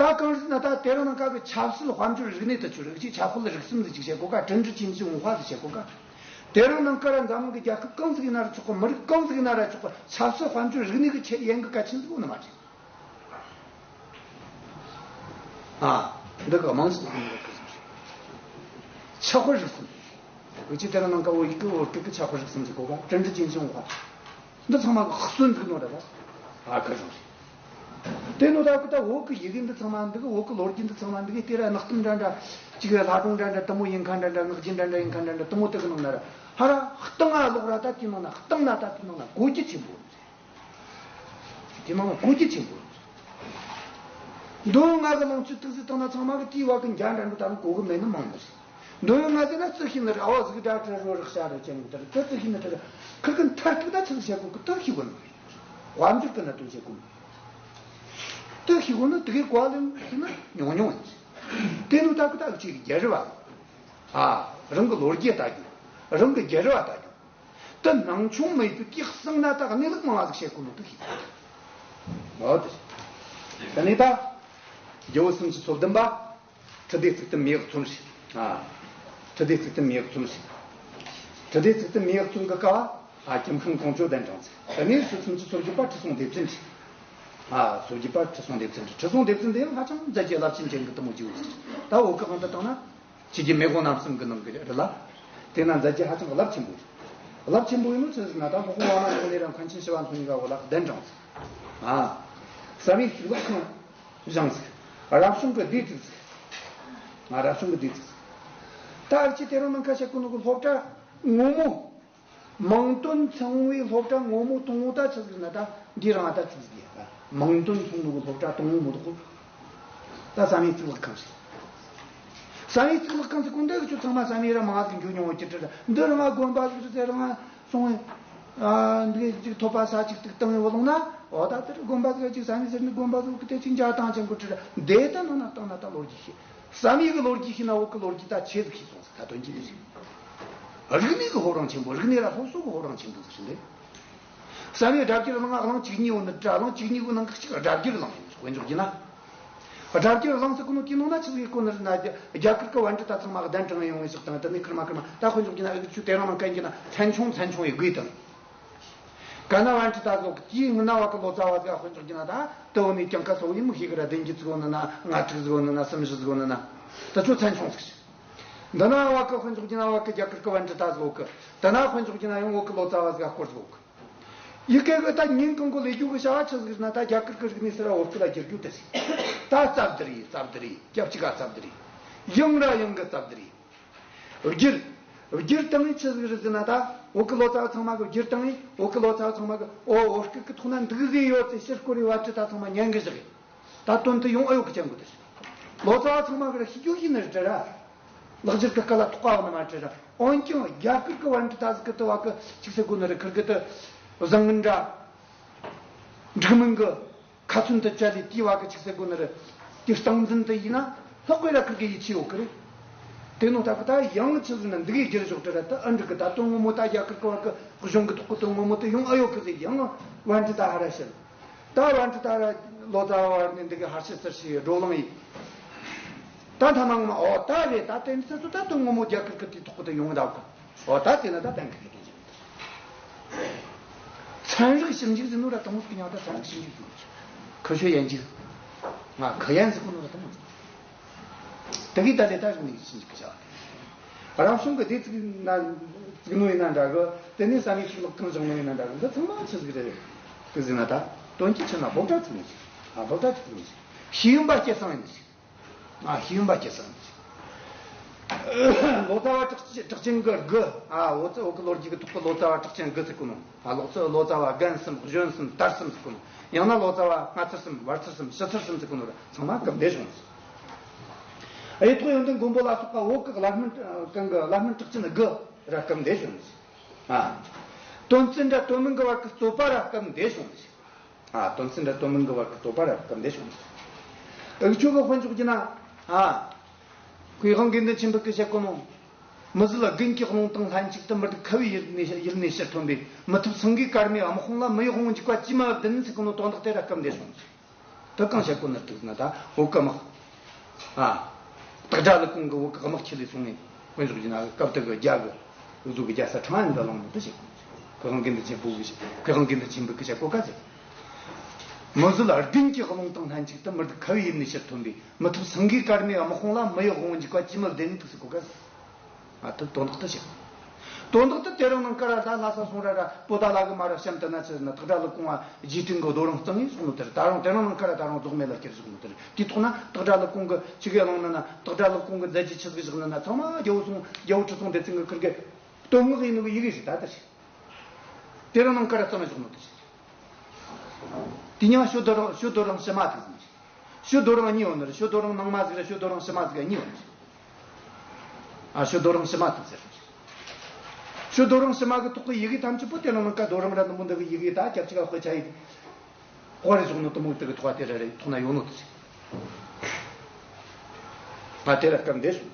ད་གང་ཟེར་ན་ད་དེ་རིང་ནངས་ཀ་གི་ཆབ་སྲིད་དཔལ་འབྱོར་རིག་གནས་དེ་ཚོ་རིགས་གཅིག་ཆབ་དཔལ་རིག་གསུམ་ཟེར་གཅིག་བཤད་གོ་ག། 政治经济文化ཟེར་བཤད་གོ་ག། དེ་རིང་ནངས་ཀ་ར་འཛམ་གླིང་གི་རྒྱལ་ཁབ་གང་ཟིག་ཡིན་ན་ར་ཆོག་གི། མི་རིགས་གང་ཟིག་ཡིན་ན་ར་ཆོག་གི། ཆབ་སྲིད་དཔལ་འབྱོར་རིག་གནས་ཀྱི་ཆེད་ཡན་གི་གལ་ཆེན་ཟིག་ཡོད་ནི་མ་རེད། ཨ། འདི་ག་མང་ཟིག་ཡིན་ནི་གི་ཟིག་རེད། ཆབ་དཔལ་རིག་གསུམ། འུ་ཅི་དེ་རིང་ནངས་ཀ་བོད་ཡིག་གི་བོད་སྐད་གི་ཆབ་དཔལ་རིག་གསུམ་ཟེར་གོ་ག། 政治经济文化། འདི་ཚང་མ་གི་ཧ་སོན་ཟིག་ནོ་ར་ད། ཨ་ཁ་རང་རེད། དེ་ནོ་ད་ཀུ་ད་བོད་གི་ཡི་གེ་འདི་ཚང་མ་འདི་གི། བོད་གི་ལོ་རྒྱུས་འདི་ཚང་མ་འདི་གི། དེ་ར་གནའ་གཏམ་འདྲ་འདྲ་ཅིག་ལྷ་སྒྲུང་འདྲ་འདྲ་དེ་མོ་ཡིན་ཁ་འདྲ་འདྲ། ངག་རྒྱུན་འདྲ་འདྲ་ཡིན་ཁ་འདྲ་འདྲ། དེ་མོ་དེ་གི་ནང་ན་ར་ཧ་ར་གཏིང་ང་ལོག་ར་ད། དེ་ནང་ན་གཏིང་ན་ད་དེ་ནང་ན་གོ་རྒྱུ་ཆེན་པོ་རེད། དེ་ནང་ན་གོ་རྒྱུ་ཆེན་པོ་རེད། མདོ་སྔགས་གི་ལོངས་སྤྱོད་ཏོག་ཙམ་བཏང་ན་ཚང་མ་གི་དེའི་བར་གི་འཇའ་འདྲ་འདྲ་ད་རུང་གོ་གི་མེད་ནི་མང་ནི་རེད། མདོ་སྔགས་ཟེར་ན་རྩི་ཤེས་ནི་རེད། ཨ་བ་ཟིག་སྒྲ་དྲི་རོ་རེག་བྱ་རེ་ཅན་གི་དེ་རེད། དེ་རྩི་ཤེས་ནི་དེ་རེད། ཁིར་གི་མཐར་ཐུག་ད་ཆི་ཟིག་བཤད་གོ་གི། དེ་ཤེས་གོ་ནི་རེད། དཔལ་འབྱོར་གི་གནད་དོན་བཤད་གོ་ནི། དེ་ཤེས་གོ་ནི་དེ་གའི་གོ་ལེན་ཟེར་ན་ཉུང་ཉུང་ཡིན། དེ་ནོ་ད་ཀུ་ད་ཅིག་རྒྱལ་རབས་པ། ཨ། རང་གི་ལོ་རྒྱུས་ལྟ་རྒྱུ། རང་གི་རྒྱལ་རབས་པ་ལྟ་རྒྱུ། དེ་སྣང་ཆུང་མེད་པའི་དེའི་གསང་ན་ད་གནས་ལུགས་མང་བ་ཟིག་བཤད་གོ་ནོ་དེ་ཤེས་གོ། འོ་དེ་རེད། དེ་ནས་ད་རྒྱལ་པོ་སུམ་ཅུ་སོ་བདུན་པ། ཁྲི་ལྡེ་གཙུག་བརྟན་མེས་ཀྱིས་མཚོན་ཞིང་། ཨ། ཁྲི་ལྡེ་གཙུག་བརྟན་མེས་ཀྱིས་མཚོན་ཞིང་། ཁྲི་ལྡེ་གཙུག་བརྟན་མེས་ཀྱིས་མཚོན་གི་སྐབས། ཨ། ཀྱིམ་ཤིང་ཀོང་ཇོ་གདན་དྲངས་ཚེ། དེ་ནས་སུ་སུམ་ཅུ་སོ་བརྒྱད་པ་ཁྲི་སྲོང་ལྡེ་བཙན་བྲིས། ཨ། སོ་བརྒྱད་པ་ཁྲི་སྲོང་ལྡེ་བཙན་བྲིས། ཁྲི་སྲོང་ལྡེ་བཙན་དེ་ཡང་ཧ་ཅང་མཛད་རྗེས་རླབས་ཆེན་ཅན་གི་དེ་མོ་ཅིག་ཡོད་ཟེར། ད་བོད་གི་དབང་དུ་བཏང་ན། ཆོས་རྒྱལ་མེས་དབོན་རྣམ་གསུམ་གི་ནང་གི་རེད་ལ། དེ་ན་མཛད་རྗེས་ཧ་ཅང་རླབས་ཆེན་པོ་རེད། རླབས་ཆེན་པོ་ཡིན་ནོ་ཆི་ཟེར་ན། ད་འཕགས་པ་པདྨ་འབྱུང་གནས་ར་མཁན་ཆེན་ཞི་བ་འཚོ་གཉིས་ཀ་བོད་ལ་གདན་དྲངས་ཟིག། ཨ། བསམ་ཡས་གཙུག་ལག་ཁང་བཞེངས་ཟིག། རབ་བྱུང་གི་སྡེ་བཙུགས་ཟིག། ཨ། རབ་བྱུང་གི་སྡེ་བཙུགས་ཟིག། ད་ཨ་ཅི་དེ་རིང་ནངས་ཀ་བཤད་གོ་ནོ་གི་སློབ་གྲྭ་ངོ་མ། མིང་དོན་མཚུངས་པའི་སློབ་གྲྭ་ངོ་མ་དང་པོ་ད་ཆི་ཟིག་ན་ད་འདི་རང་ད་ཆི་ཟིག་ཡ། མིང་དོན་མཚུངས་ནོ་གི་སློབ་གྲྭ་དང་པོ་མོ་དོ་གོ། ད་བསམ་ཡས་གཙུག་ལག་ཁང་ཟེར། བསམ་ཡས་གཙུག་ལག་ཁང་ཟེར་གོ་འདི་གི་ཆོ་ཚང་མ་བསམ་ཡས་ར་མང་ཟིག་འགྱོ་མྱོང་བ་ཅི་དྲི་ར། འདི་རང་ང་དགོན་པ་ཟིག་རེད་ཟེར། རང་ང་སོང་བས། ཨ། འདི་ཅིག་ཐོབ་པ་ས་ཅིག་ཏིག་བཏང་བས་བླངས་ན། འོ་ད་དེར་དགོན་པ་ཟིག་ཅིག་བསམ་ཡས་ཟེར་ནི་དགོན་པ་ཟིག་གི་དེ་ཅིག་འཇའ་ཐང་ཅན་གོ་དྲི་ར། འདི་ད་ནང་ན་བཏང་ན་ད་ལོ་རྒྱུས་ཤེས། བསམ་ཡས་གི་ལོ་རྒྱུས་ཤེས་ན་བོད་གི་ལོ་རྒྱུས་ད་ཆེ་ཟིག་ཤེས་སོང་ཟིག། ད་དོན་གྱི་འདི་ཟིག། རིག་གནས་གི་ཕོ་བྲང་ཆེན་པོ། རིག་གནས་ར་སློབ་གསོ་གི་ཕོ་བྲང་ཆེན་པོ་ཟིག་རེད་འདི། བསམ་ཡས་སྒྲ་བསྒྱུར་གླིང་། གླིང་བཅུ་གཉིས་པོ་ནི་དྲ། གླིང་བཅུ་གཉིས་པོའི་ནང་གི་གཅིག་སྒྲ་བསྒྱུར་གླིང་ཡིན། དཔེ་འཇོག་རྒྱུ་ན། སྒྲ་བསྒྱུར་གླིང་ཟེར་གོ་ནོ་དེའི་ནང་ན་ཆི་ཟིག་གོ་ནི་རེད་ན། རྒྱ་རྒྱ་གར་གི་པཎྜི་ཏ་ཚང་མ་གདན་དྲངས་ཡོང་བའི་ཕྱོགས་དང་། དེ་ནས་ཁེར་མ་ཁེར་མ་ད་དཔེ་འཇོག་རྒྱུ་ན་ཨ་ཆུ་དེ་རིང་ནངས་ཀ་ཡིན་རྒྱུ་ན་མཚན་ཆུང་མཚན་ཆུང་ཡི་དགོས་དང་། ག་ན་པཎྜི་ཏ་ཟིག་གི། དེའི་སྔུན་ན་བ་གི་ལོ་ཙཱ་བ་ཟིག་དཔེ་འཇོག་རྒྱུ་ན། ད་དེ་བོ་ནས་གྱངས་ཁ་གསལ་བོ་ཡིན་མི་ཤེས་གི་ར། བདུན་བརྒྱད་ཟིག་གོ་ནི་ན། ལྔ་དྲུག་ཟིག་གོ་ནི་ན། སུམ་བཞི་ཟིག་གོ་ནི་ན། ད་ཆོ་མཚན་ཆུང་ཟིག་ཤི། འདི་ན་བ་གི་དཔེ་འཇོག་རྒྱུ་ན་བ་གི་རྒྱ་གར་གི་པཎྜི་ཏ་ཟིག་གོ་གི། འདི་ན་དཔེ་འཇོག་རྒྱུ་ན་ཡང་བོད་གི་ལོ་ཙཱ་བ་ཟིག་ག་སྐོར་ཟིག་གོ་གི། ཡི་གེ་གི་ད་ཉིན་གང་གི་ལས་རྒྱུ་གི་བྱ་བ་ཆི་ཟིག་ཟེར་ན། ད་རྒྱ་གར་གི་རིག་གནས་ཟེར་ར་བོད་སྐད་ལ་བསྒྱུར་རྒྱུ་དེ་ཟིག། ད་རྩ་བསྡུར་ཡིན། རྩ་བསྡུར་ཡིན། སྐབས་གཅིག་ག་རྩ་བསྡུར་ཡིན། ཡང་ར་ཡང་གི་རྩ་བསྡུར་ཡིན། བསྒྱུར། བསྒྱུར་བཏང་ངས་ཆི་ཟིག་རེད་ཟེར་ན། ད་བོད་གི་ལོ་ཙཱ་བ་ཚང་མ་གི་བསྒྱུར་བཏང་ངས། བོད་གི་ལོ་ཙཱ་བ་ཚང་མ་གི་ཨོ་བོད་སྐད་གི་ཐོག་ན་འདུག་ཟིག་ཡོད་ཟེར་ཕྱིར་སྐོར་རེ་པཎྜི་ཏ་ཚང་མ་ཉན་གི་བཞག་གི། ད་དོན་དུ་ཡོང་ཨེ་ཡོད་གི་ཅན་གོ་དེ། ལོ་ཙཱ་བ་ཚང་མ་གི་ར་ཤེས་རྒྱུ་ཤེས་ནི་རེད་དྲ་ར། ལེགས་སྦྱར་གི་སྐད་ལ་ཐོགས་པ་ཡོད་ནི་མ་རེད་དྲ་ར། འོན་ཀྱང་རྒྱ་གར་གི་པཎྜི་ཏ་ཟིག་གི་དེ་བ་གི་ཅིག་ཟེར་གོ་ནི་རེད། ཁིར་གི་དེ་བཟང་ངན་འདྲ། འགྲིག་མིན་གི། ཁ་ཚོན་དུ་བཅད་ལས་དེའི་བ་གི་ཅིག་ཟེར་གོ་ནི་རེད། དེ་སྟངས་འཛིན་དུ་ཡིན་ན་ལྷག་པའི་ར་ཁིར་གི་ཡིད་ཆེས་ཡོད་གི་རེད། དེ་ནོ་ད་གི་ད་ཡང་ཆི་ཟེར་ན་འདི་གའི་རྒྱུར་ཞོག་དྲི་ར། ད་ཨ་འགྲིག་གི། ད་དོན་ངོ་མོ་ད་རྒྱ་གར་གི་བ་གི་གཞུང་གི་ཐོག་གི་དོན་ངོ་མོ་དེ་ཡོང་ཨེ་ཡོད་གི་ཟེར། ཡང་པཎྜི་ཏ་ཧ་ར་ཤི། ད་པཎྜི་ཏ་ར་ལོ་ཙཱ་བ་བར་ནས་འདི་གའི་ཧར་ཤི་ཚུར་ཤི་བགྲོ་གླེང་ཡིན། ད་མཐའ་མ་ངོ་མ་ཨོ་ད་རེད། ད་དེ་འདི་ཚོ་ད་དོན་ངོ་མོ་རྒྱ་གར་གི་དེའི་ཐོག་གི་དེ་ཡོང་གདའ་གི། ཨོ་ད་དེ་ན་ད་གཏན་འཁེལ་གི་དེ་ཚན་རིག་ཞིབ་འཇུག་ཟེར་ནོ་ར་དང་པོ་ཡང་ད་ཚན་རིག་ཞིབ་འཇུག་ཟེར་ནོ། 科学研究། ང་科研ཟེར་གོ་ནོ་ར་དང་པོ། དེ་གི་ད་ལས་ད་རིག་གནས་ཞིབ་འཇུག་གི་བྱ་བ། རབ་བྱུང་གི་སྡེ་བཙུགས་ན་བཙུགས་ནོ་ཡིན་ན་འདྲ་གི། དེ་ནས་བསམ་ཡས་གཙུག་ལག་ཁང་བཞེངས་ནོ་ཡིན་ན་འདྲ་གི། འདི་ཚང་མ་ཆི་ཟིག་རེད་གི་ཟེར་ན། ད་དོན་གྱི་ཆི་ན་སློབ་གྲྭ་བཙུགས་ནི་ཞིག། ཨ། སློབ་གྲྭ་ཅིག་བཙུགས་ནི་ཞིག། ཤེས་ཡོན་པ་སྐྱེད་སྲིང་ཡིན་ནི་ཞིག། ཨ། ཤེས་ཡོན་པ་སྐྱེད་སྲིང་ཡིན་ནི་ཞིག། ལོ་ཙཱ་བ་གྲགས་ཅན་གྲགས་ཅན་གི་དགུ། ཨ། བོད་ཀྱི་ལོ་རྒྱུས་ཀྱི་ཐོག་གི་ལོ་ཙཱ་བ་གྲགས་ཅན་དགུ་ཟེར་གོ་ནོ། ཨ། ལོ་ཙཱ་ལོ་ཙཱ་བ་རྒན་གསུམ་གཞོན་གསུམ་དར་གསུམ་ཟེར་གོ་ནོ། ཡང་ན་ལོ་ཙཱ་བ་སྔ་ཚར་གསུམ་བར་ཚར་གསུམ་ཕྱི་ཚར་གསུམ་ཟེར་གོ་ནོ་ར་ཚང་མ་སྐབས་འདིར་བྱུང་ཟིག། གཡུ་ཐོག་ཡོན་ཏན་མགོན་པོ་ལ་སོགས་པ་བོད་ཀྱི་བླ་སྨན་གང་གི་བླ་སྨན་གྲགས་ཅན་དགུ་ར་སྐབས་འདིར་བྱུང་ཟིག། ཨ། དོན་གཅོད་འདྲ་དོན་མིན་གྱི་བར་གྱི་རྩོད་པ་ར་སྐབས་འདིར་བྱུང་ཟིག། ཨ། དོན་གཅོད་འདྲ་དོན་མིན་གྱི་བར་གྱི་རྩོད་པ་ར་སྐབས་འདིར་བྱུང་ཟིག། འུ་ཆོ་གི་དཔེ་འཇོག་རྒྱུ་ན། ཨ། གུས་དབང་དགེ་འདུན་ཆོས་འཕེལ་གྱིས་བཤད་གོ་ནོ། མི་བཟོད་དགུན་གྱི་རླུང་དང་ལྷན་ཅིག་ཏུ། མི་རིགས་ཁ་བའི་ཡུལ་ནས་ཡུལ་ནས་ཕྱིར་ཐོན་པའི། མི་ཐུབ་སེང་གེའི་སྐར་མའི་དམག་དཔུང་ལ། མི་གཡོ་དབང་འཇུག་པ་ཅིས་མ་བདེན་ཟེར་གོ་ནོ་དོན་དག་དེ་ར་སྐབས་འདིར་བྱུང་ཟིག། དེ་གང་བཤད་གོ་ནི་རེད་ཟེར་ན། ད་བོད་ཀྱི་དམག་ཨ། སྟག་སྒྲ་ཀླུ་ཀོང་གི་བོད་ཀྱི་དམག་ཁྲིད་ལས་སོང་ནས། དཔེ་འཇོག་རྒྱུ་ན་སྐབས་དེ་གི་རྒྱ་གི་འུ་ཚོ་གི་རྒྱལ་ས་ཁྲང་ཨན་དུ་ལངས་ནས་དེ་བཤད་གོ་ནི་རེད། ཁོ་རང་དགེ་འདུན་ཆེན་པོ་གི་ཁོ་རང་དགེ་འདུན་ཆེན་པོ་གི་བཤད་གོ་ག་ཟེར། མི་བཟོད་དགུན་གྱི་རླུང་དང་ལྷན་ཅིག་ཏུ། མི་སྡུག་ཁ་བའི་ཡུལ་ནས་ཕྱིར་ཐོན་པའི། མི་ཐུབ་སེང་གེའི་སྐར་མའི་དམག་དཔུང་ལ། མི་གཡོ་དབང་བོ་འཇིགས་པ་ཅིས་མི་བདེན་ནི་འདུག་ཟེར་གོ་ག་ཟེར། ཨ། དེ་དོན་དག་དེ་བཤད། དོན་དག་དེ་དེ་རིང་ནངས་ཀ་ར་ད་ལྷ་ས་སོང་ར་ར་པོ་ཏཱ་ལ་གི་མ་ར་གཤམ་དུ་ན་ཆི་ཟེར་ན། སྟག་སྒྲ་ཀླུ་ཀོང་བ་རྗེས་དྲན་གི་རྡོ་རིང་བརྩིགས་ནས་སོང་ནོ་དེ་རེད། ད་རུང་དེ་རིང་ནངས་ཀ་ར་ད་རུང་རྫོགས་མེད་ལ་བསྐྱུར་བཞག་ནོ་དེ་རེད། དེའི་ཐོག་ན་སྟག་སྒྲ་ཀླུ་ཀོང་གི་ཆི་གེ་བླངས་ན་ན། སྟག་སྒྲ་ཀླུ་ཀོང་གི་མཛད་རྗེས་ཆི་ཟིག་བཞག་ན་ན། ཚང་མ་རྒྱལ་པོ་སྲོང་། རྒྱལ་པོ་ཁྲི་སྲོང་ལྡེ་བཙན་གི་ཁུར་གི་བསྟོད་བསྔགས་ཡིན་ནོ་གི་ཡི་གེ་རེད། ད་དེ་རེད། དེ་རིང་ནངས་ཀ་ར་བརྩིགས་ནས་བཞག་ནོ་དེ་རེད། དེ་ཉིད་ཞོ་རྡོ་རིང་། ཞོ་རྡོ་རིང་ཕྱི་མ་དེ་ཟིག་ནི། ཞོ་རྡོ་རིང་གཉིས་ཡོད་ནི་རེད། ཞོ་རྡོ་རིང་ནང་མ་ཟིག་ར་ཞོ་རྡོ་རིང་ཕྱི་མ་ཟིག་གཉིས་ཡོད་ནི་རེད། ཨ། ཞོ་རྡོ་རིང་ཕྱི་མ་དེ་ཟེར། ཞོ་རྡོ་རིང་ཕྱི་མ་གི་ཐོག་གི་ཡི་གེ་ཐམས་ཅད་པོ་དེ་ནང་ནང་ཀ་རྡོ་རིང་ར་ནུ་མོ་འདི་གི་ཡི་གེ། ད་སྐྱབས་གཅིག་ག་དཔེ་ཆ་ཡི་དཔེ་རེ་བཞག་ནོ་དུ་མོ་དེ་གི་ཐོག་དེ་ར་རེ་ཐོག་ན་ཡོད་ནོ་དེ་རེད། ཨ། དེ་ར་སྐབས་འདི་སོང་།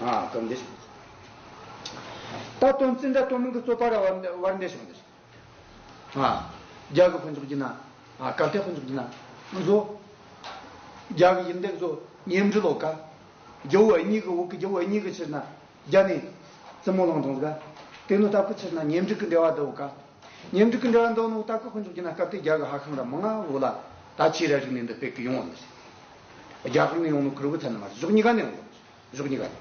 ཨ། སྐབས་འདི་སོང་། ད་དོན་ཚན་འདྲ་དོན་མིན་གི་རྩོད་པ་ར་བར་བར་འདི་སོང་དེ་རེད། ཨ། རྒྱ་གི་དཔེ་འཇོག་རྒྱུ་ན། ཨ། སྐབས་དེ་དཔེ་འཇོག་རྒྱུ་ན། ང་ཚོ་རྒྱ་གི་ཡིན་འདི་ཚོ་གཉེན་སྒྲིག་ལོ་ཀ། རྒྱལ་པོ་གཉིས་ཀྱི། བོད་ཀྱི་རྒྱལ་པོ་གཉིས་ཀྱི་ཕྱིར་ན་རྒྱ་ནས་བཙུན་མོ་བླངས་དང་ཟིག་ག། དེ་ནོ་སྟབས་ཀྱི་ཕྱིར་ན་གཉེན་སྒྲིག་གི་འབྲེལ་བ་འདུག་ག། གཉེན་སྒྲིག་གི་འབྲེལ་བ་འདུག་ནོ་སྟབས་ཀྱི་དཔེ་འཇོག་རྒྱུ་ན། སྐབས་དེ་རྒྱ་གི་ཧྭ་ཤང་ར་མང་ང་བོ་ལ། ད་ཆི་ར་རིག་གནས་འདི་སྤེལ་གི་ཡོང་བ་ནི་རེད། རྒྱ་གར་ནས་ཡོང་ནོ་ཁུར་བུ་ཚན་ནི་མ་རེད། ཕྱོགས་གཉིས་ཀ་ནས་ཡོང་བ་རེད། ཕྱོགས་གཉིས་ཀ་ནས།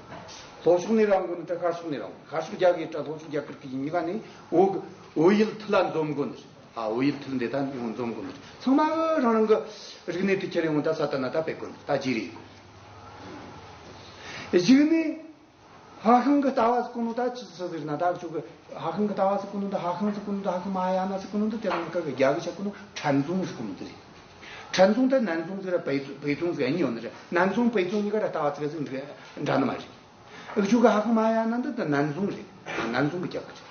ལྷོ་ཕྱོགས་ནས་རང་གོ་ནི་ད། ཤར་ཕྱོགས་ནས་རང་གོ། ཤར་ཕྱོགས་རྒྱ་གི་སྤྲ། ལྷོ་ཕྱོགས་རྒྱ་གར་གི་གཉིས་ཀ་ནས་བོད་གི་བོད་ཡུལ་མཐིལ་ལ་འཛོམས་གོ་ནི་རེད། ཨ། བོད་ཡུལ་མཐིལ་འདི་ད་ཡོང་འཛོམས་གོ་ནི་རེད། ཚང་མ་གི་རང་རང་གི་རིག་གནས་དེ་ཁྱེར་ཡོང་ད་ས་ད་ན་ད་སྤེལ་གོ་ནི་རེད། ད་རྗེས་རེད། གཞུག་ནས་ཧྭ་ཤང་གི་ལྟ་བ་ཟེར་གོ་ནོ་ད་ཆི་ཟིག་ཟེར་ན། ད་ཁྱོད་གི་ཧྭ་ཤང་གི་ལྟ་བ་ཟེར་གོ་ནོ་ད། ཧྭ་ཤང་ཟེར་གོ་ནོ་ད། ཧྭ་ཤང་མ་ཧཱ་ཡ་ན་ཟེར་གོ་ནོ་ད། དེ་རིང་ནངས་ཀ་གི་རྒྱ་གི་བཤད་གོ་ནོ་ཁྲན་ཙུང་ཟེར་གོ་ནོ་དེ་རེད། ཁྲན་ཙུང་དང་ནན་ཙུང་ཟེར་ར་པེ་ཙུང་ཟེར་གཉིས་ཡོད་ནི་རེད། ནན་ཙུང་པེ་ཙུང་གཉིས་ཀ་ར་ལྟ་བ་ཙི་ག་ཟིག་འདྲ་འདྲ་ནི་མ་རེད། འུ་ཆོ་གི་ཧྭ་ཤང་མ་ཧཱ་ཡ་ན་འདི་ད་ནན་ཙུང་རེད། ནན་ཙུང་གི་རྒྱབ་ཀྱི་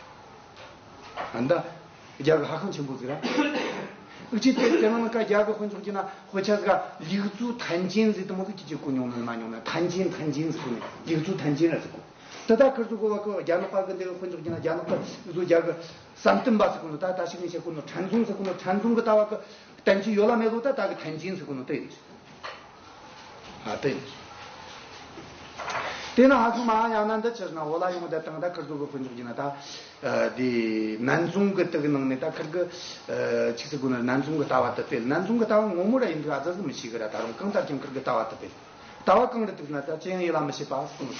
རེད། ཨ། ད་རྒྱ་གི་ཧྭ་ཤང་ཆེན་པོ་ཟིག་ར། འུ་ཆོས་དེ་དེ་ནང་ན་ཀ་རྒྱ་གི་དཔེ་འཇོག་རྒྱུ་ན། དཔེ་ཆ་ཟིག་ག་ལིག་ཙུའུ་ཐན་ཅིན་ཟེར་དུ་མོ་ཟིག་ཅིག་ཅིག་གོ་མྱོང་ནི་མ་མྱོང་ན། ཐན་ཅིན། ཐན་ཅིན་ཟེར་གོ་ནི། ལིག་ཙུའུ་ཐན་ཅིན་ར་ཟེར་གོ། དེ་ད་ཁིར་ཚོ་གོ་བ་གི་རྒྱ་ནག་པ་གི་འདི་དཔེ་འཇོག་རྒྱུ་ན། རྒྱ་ནག་པ་ཚོ་རྒྱ་གི་བསམ་གཏན་པ་ཟེར་གོ་ནོ། ད་ད་ཞིག་ནས་བཤད་གོ་ནོ་ཁྲན་ཙུང་ཟེར་གོ་ནོ། ཁྲན་ཙུང་གི་ལྟ་བ་གི་བསྟན་བཅོས་ཡོད་ལ་མེད་ལོ། ད་ད་གི་ཐན་ཅིན་ཟེར་གོ་ནོ་དེ་ཡིན། ཨ། དེ་ཡིན། དེ་ན་ཧྭ་ཤང་མ་ཧཱ་ཡ་ན་འདི་ཕྱིར་ན་བོད་ལ་ཡོང་བསྡད་དང་། ད་ཁིར་ཚོ་གི་དཔེ་འཇོག་རྒྱུ་ན། ད་ཨ་དེ་ནན་ཙུང་གི་དེ་གི་ནང་ནས་ད་ཁིར་གི་ཨ་ཆི་ཟེར་གོ་ནོ། ནན་ཙུང་གི་ལྟ་བ་དེ་སྤེལ། ནན་ཙུང་གི་ལྟ་བ་ངོ་མ་ར་ཡིན་འདུག་ཨ་ཙི་ཙི་མི་ཤེས་གི་ར། ད་རུང་གང་ལྟར་ཀྱང་ཁིར་གི་ལྟ་བ་དེ་སྤེལ། ལྟ་བ་གང་རེད་འདུག་ན། ད་ཅི་ཡང་ཡིད་ལ་མི་བྱེད་པ་ཟེར་གོ་ནོ།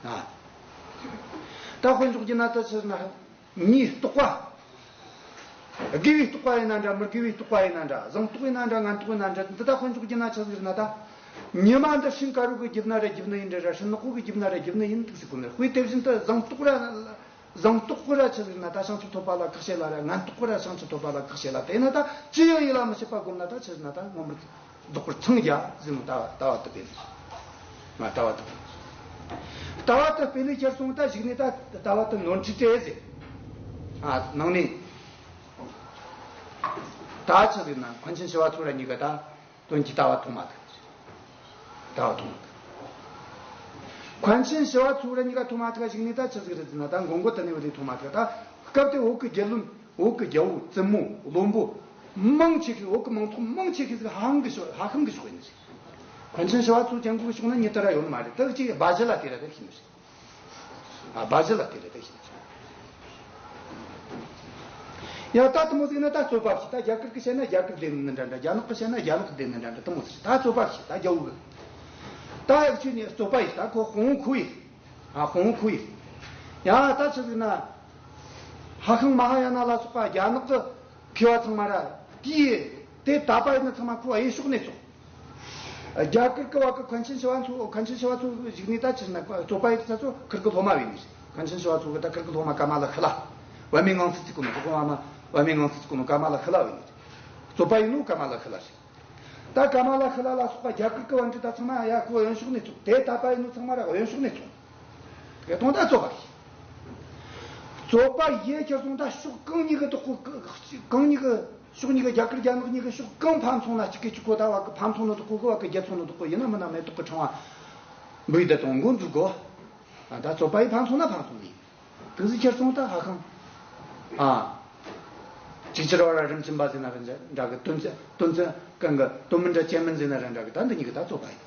ཨ། ད་དཔེ་འཇོག་རྒྱུ་ན་ད་ཕྱིར་ན། མིའི་རྟོག་པ། དགེ་བའི་རྟོག་པ་ཡིན་ན་འདྲ། མི་དགེ་བའི་རྟོག་པ་ཡིན་ན་འདྲ། བཟང་རྟོག་ཡིན་ན་འདྲ། ངན་རྟོག་ཡིན་ན་འདྲ། འདི་ད་དཔེ་འཇོག་རྒྱུ་ན་ཆི་ཟིག་རེད་ན། ད་ཉི་མ་འདི་སྤྲིན་དཀར་པོ་གིས་བརྒྱུད་ན་ར་བརྒྱུད་ནི་ཡིན་འདྲ་ར། སྤྲིན་ནག་པོ་གིས་བརྒྱུད་ན་ར་བརྒྱུད་ནི་ཡིན་འདུག་ཟེར་གོ་ནི། དཔེ་དེ་བཞིན་དུ་བཟང་རྟོག་ར། བཟང་རྟོག་ར་ཆི་ཟིག་རེད་ན། ད་བྱང་ཆུབ་ཐོབ་པ་ལ་བཀག་བྱེད་ལ་ར། ངན་རྟོག་ར་བྱང་ཆུབ་ཐོབ་པ་ལ་བཀག་བྱེད་ལ། དེས་ན་ད་ཅི་ཡང་ཡིད་ལ་མི་བྱེད་པ་བསྒོམས་ན། ད་ཆི་ཟེར་ན། ད་ངོ་མ་བདག་པོར་འཚང་རྒྱ་ཟེར་ནོ། ལྟ་བ་ལྟ་བ་དེ་སྤེལ། ང་ལྟ་བ་དེ་སྤེལ། ལྟ་བ་དེ་སྤེལ་ལས་ཁྱེར་སོང་། ད་གཞུག་ནས་ད་ལྟ་བ་དེ་ནོར་འཁྲུལ་སྤྲད་ཟེར། ཨ། ནང་ནས་ད་ཆི་ཟེར་ན། མཁན་ཆེན་ཞི་བ་འཚོ་ར་གཉིས་ཀ་ད་དོན་གྱི་ལྟ་བ་མཐོང་མ་ཐུབ། ལྟ་བ་མཐོང་མ་ཐུབ། མཁན་ཆེན་ཞི་བ་འཚོ་ར་གཉིས་ཀ་མཐོང་མ་ཐུབ་པ་གཞུག་ནས་ད་ཆི་ཟིག་རེད་ཟེར་ན། ད་མགོ་མགོ་དེ་ནས་བུད་དེ་མཐོང་མ་ཐུབ། ད་སྐབས་དེ་བོད་ཀྱི་རྒྱལ་བློན། བོད་ཀྱི་རྒྱལ་པོ། བཙུན་མོ། བློན་པོ་མང་ཆེ་ཤོས། བོད་ཀྱི་མང་ཚོགས་མང་ཆེ་ཤོས་ཟིག་ཧྭ་ཤང་གི་ཕྱོགས། ཧྭ་ཤང་གི་ཕྱོགས་ཡིན་ཟིག། མཁན་ཆེན་ཞི་བ་འཚོ་ཅན་གོ་གི་ཕྱོགས་ན་མྱི་དེ་ར་ཡོད་ནི་མ་རེད། ད་ཅིག་སྦ་བཞེད་ལ་དེ་ར་ད་ཤེས་ནི་རེད། ཨ། སྦ་བཞེད་ལ་དེ་ར་ད་ཤེས་ནི་རེད། ཡང་ད་དེ་མོ་ཟིག་ན་ད་རྩོད་པ་བྱེད། ད་རྒྱ་གར་གི་བཤད་ན་རྒྱ་གར་བདེན་ནི་འདྲ་འདྲ། རྒྱ་ནག་གི་བཤད་ན་རྒྱ་ནག་གི་བདེན་ནི་འདྲ་འདྲ། དེ་མོ་ཟིག་ད་རྩོད་པ་བྱེད། ད་རྒྱ་བོད་གི་ད་ཡག་ཆོས་ནས་རྩོད་པ་ཡིན། ད་ཁོ་དཔང་པོ་ཁོ་ཡིན། ཨ། དཔང་པོ་ཁོ་ཡིན། ཡང་ད་ཆི་ཟིག་ན། ཧྭ་ཤང་མ་ཧཱ་ཡ་ན་ལ་སོགས་པ་རྒྱ་ནག་གི་མཁས་པ་ཚང་མ་ར། དེའི་དེ་དད་པ་ཡིན་ན་ཚང་མ་ཁོ་གཡས་ཕྱོགས་ནས་བཙོང་། རྒྱ་གར་གི་བ་གི་མཁན་ཆེན་ཞི་བ་འཚོ། མཁན་ཆེན་ཞི་བ་འཚོ་གཞུག་ནས་ད་ཕྱིར་ན་རྩོད་པ་ཡི་ས་ཚོ་ཁིར་གི་སློབ་མ་བྱས་ནི་རེད། མཁན་ཆེན་ཞི་བ་འཚོ་གི་ད་ཁིར་གི་སློབ་མ་ཀ་མ་ལ་ཤཱི་ལ། པདྨའི་ངང་ཚུལ་བརྩི་གོ་ནོ། ཁོ་ཁོ་མ་མ་པདྨའི་ངང་ཚུལ་བརྩི་གོ་ནོ་ཀ་མ་ལ་ཤཱི་ལ་བྱས་ནི་རེད། རྩོད་པ་ཡིན་ནོ་ཀ་མ་ལ་ཤཱི་ལ་རེད། ད་ཀ་མ་ལ་ཤཱི་ལ་ལ་སོགས་པ་རྒྱ་གར་གི་བ་འདི་ད་ཚང་མ་ཡ་ཁོ་གཡོན་ཕྱོགས་ནས་བཙོང་། དེ་དད་པ་ཡིན་ནོ་ཚང་མ་ར་གཡོན་ཕྱོགས་ནས་བཙོང་། དེ་དོན་དག་རྩོད་པ་རེད། རྩོད་པ་ཡེ་ཁྱེར་སོང་། ད་ཕྱོགས་གང་གཉིས་ཀྱི་དོག་གོ། གང་གཉིས་ཀྱི། ཕྱོགས་གཉིས་ཀྱི། རྒྱ་གར་རྒྱ་ནག་གཉིས་ཀྱི་ཕྱོགས་གང་ཕམ་སོང་ན་གཅིག་གིས་གཅིག་གོ། ད་བ་གི་ཕམ་སོང་ནོ་དོག་གོ་གི། བ་གི་རྒྱལ་སོང་ནོ་དོག་གོ་ཡིན་ན་མིན་ན་མེ་ཏོག་གི་ཕྲེང་བ་འབུལ་དེ་དང་མགོ་འཛུགས་གོ། ཨ། ད་རྩོད་པ་ཡི་ཕམ་སོང་ན་ཕམ་སོང་ནི། དེ་ཟིག་ཁྱེར་སོང་ད་ཧྭ་ཤང་། ཨ། ཅིག་ཅར་བ་ར་རིམ་གྱིས་འབའ་ཟེར་ན་ར་འདྲ་གི། དོན་ཚན་དོན་ཚན་གང་གི་དོན་མིན་འདྲ་ཅན་མིན་ཟེར་ན་ར་འདྲ་གི། ད་འདི་གཉིས་ཀྱི་ད་རྩོད་པ་ཡིན།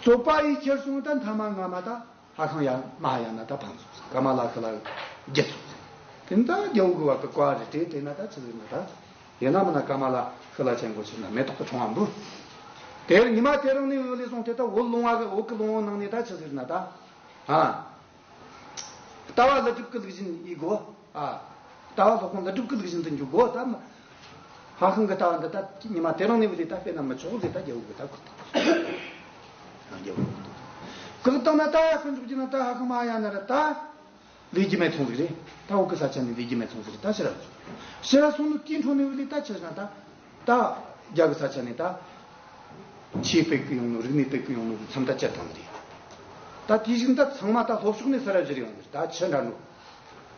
རྩོད་པ་ཡི་ཁྱེར་སོང་ད་མཐའ་མ་སྔ་མ་ད་ཧ་ཤང་ཡ་མ་ཧ་ཡ་ན་ད་ཕམ་སོང་། ཀ་མ་ལ་ཤི་ལ་བརྒྱུད་སོང་། དེ་ནི་ད་རྒྱལ་བོ་གི་བ་གི་བཀའ་རེད། དེ་དེ་ན་ད་ཆི་ཟིག་ན་ད་ཡིན་ན་མིན་ན་ཀ་མ་ལ་ཤི་ལ་ཆེན་པོ་ཆེ་ན་མེ་ཏོག་གི་ཕྲེང་བ་འབུལ། དེར་ཉི་མ་དེ་རིང་ནས་བུད་ལས་སོང་། དེ་ད་བོད་ལུང་བ་གི་བོད་གི་ལུང་བ་ནང་ནས་ད་ཆི་ཟིག་ན་ད་ཨ། ལྟ་བ་ཀླུ་སྒྲུབ་ཀྱི་ལུགས་བཞིན་ཡིན་དགོས། ཨ། ལྟ་བ་སློབ་དཔོན་ཀླུ་སྒྲུབ་ཀྱི་ལུགས་བཞིན་དུ་འཇུག་དགོས། ད་ཧ་ཤང་གི་ལྟ་བ་འདི་ད་ཉི་མ་དེ་རིང་ནས་བུད་དེ་ད་སྤེལ་ན་མི་ཆོག་ཟེར་ད་རྒྱལ་བོ་གི་ད་བཀུར་བཏང་། རྒྱལ་བོ་བཀུར་བཏང་ན་ད་དཀོན་མཆོག་གྱིས་ན་ད་ཧ་ཤང་མ་ཡ་ན་ར་ད་ལས་རྒྱུ་མེད་སོང་ཟིག་རེད། ད་བོད་གི་ས་ཆ་ནས་ལས་རྒྱུ་མེད་སོང་ཟིག་རེད། ད་ཕྱིར་ར་སོང་། ཕྱིར་ར་སོང་ནོ་དེའི་འཕྲོ་ནས་བུད་དེ་ད་ཕྱིར་ན་ད། ད་རྒྱ་གི་ས་ཆ་ནས་ད་ཆོས་སྤེལ་གི་ཡོང་ནོ། རིག་གནས་སྤེལ་གི་ཡོང་ནོ་གི་མཚམས་ད་བཅད་བཏང་ནི་རེད། ད་དེ་བཞིན་ད་ཚང་མ་ད་ལྷོ་ཕྱོགས་ནས་ས་ར་བཞུར་ཡོང་ནི་རེད། ད་ཆུ་འདྲ་ནོ།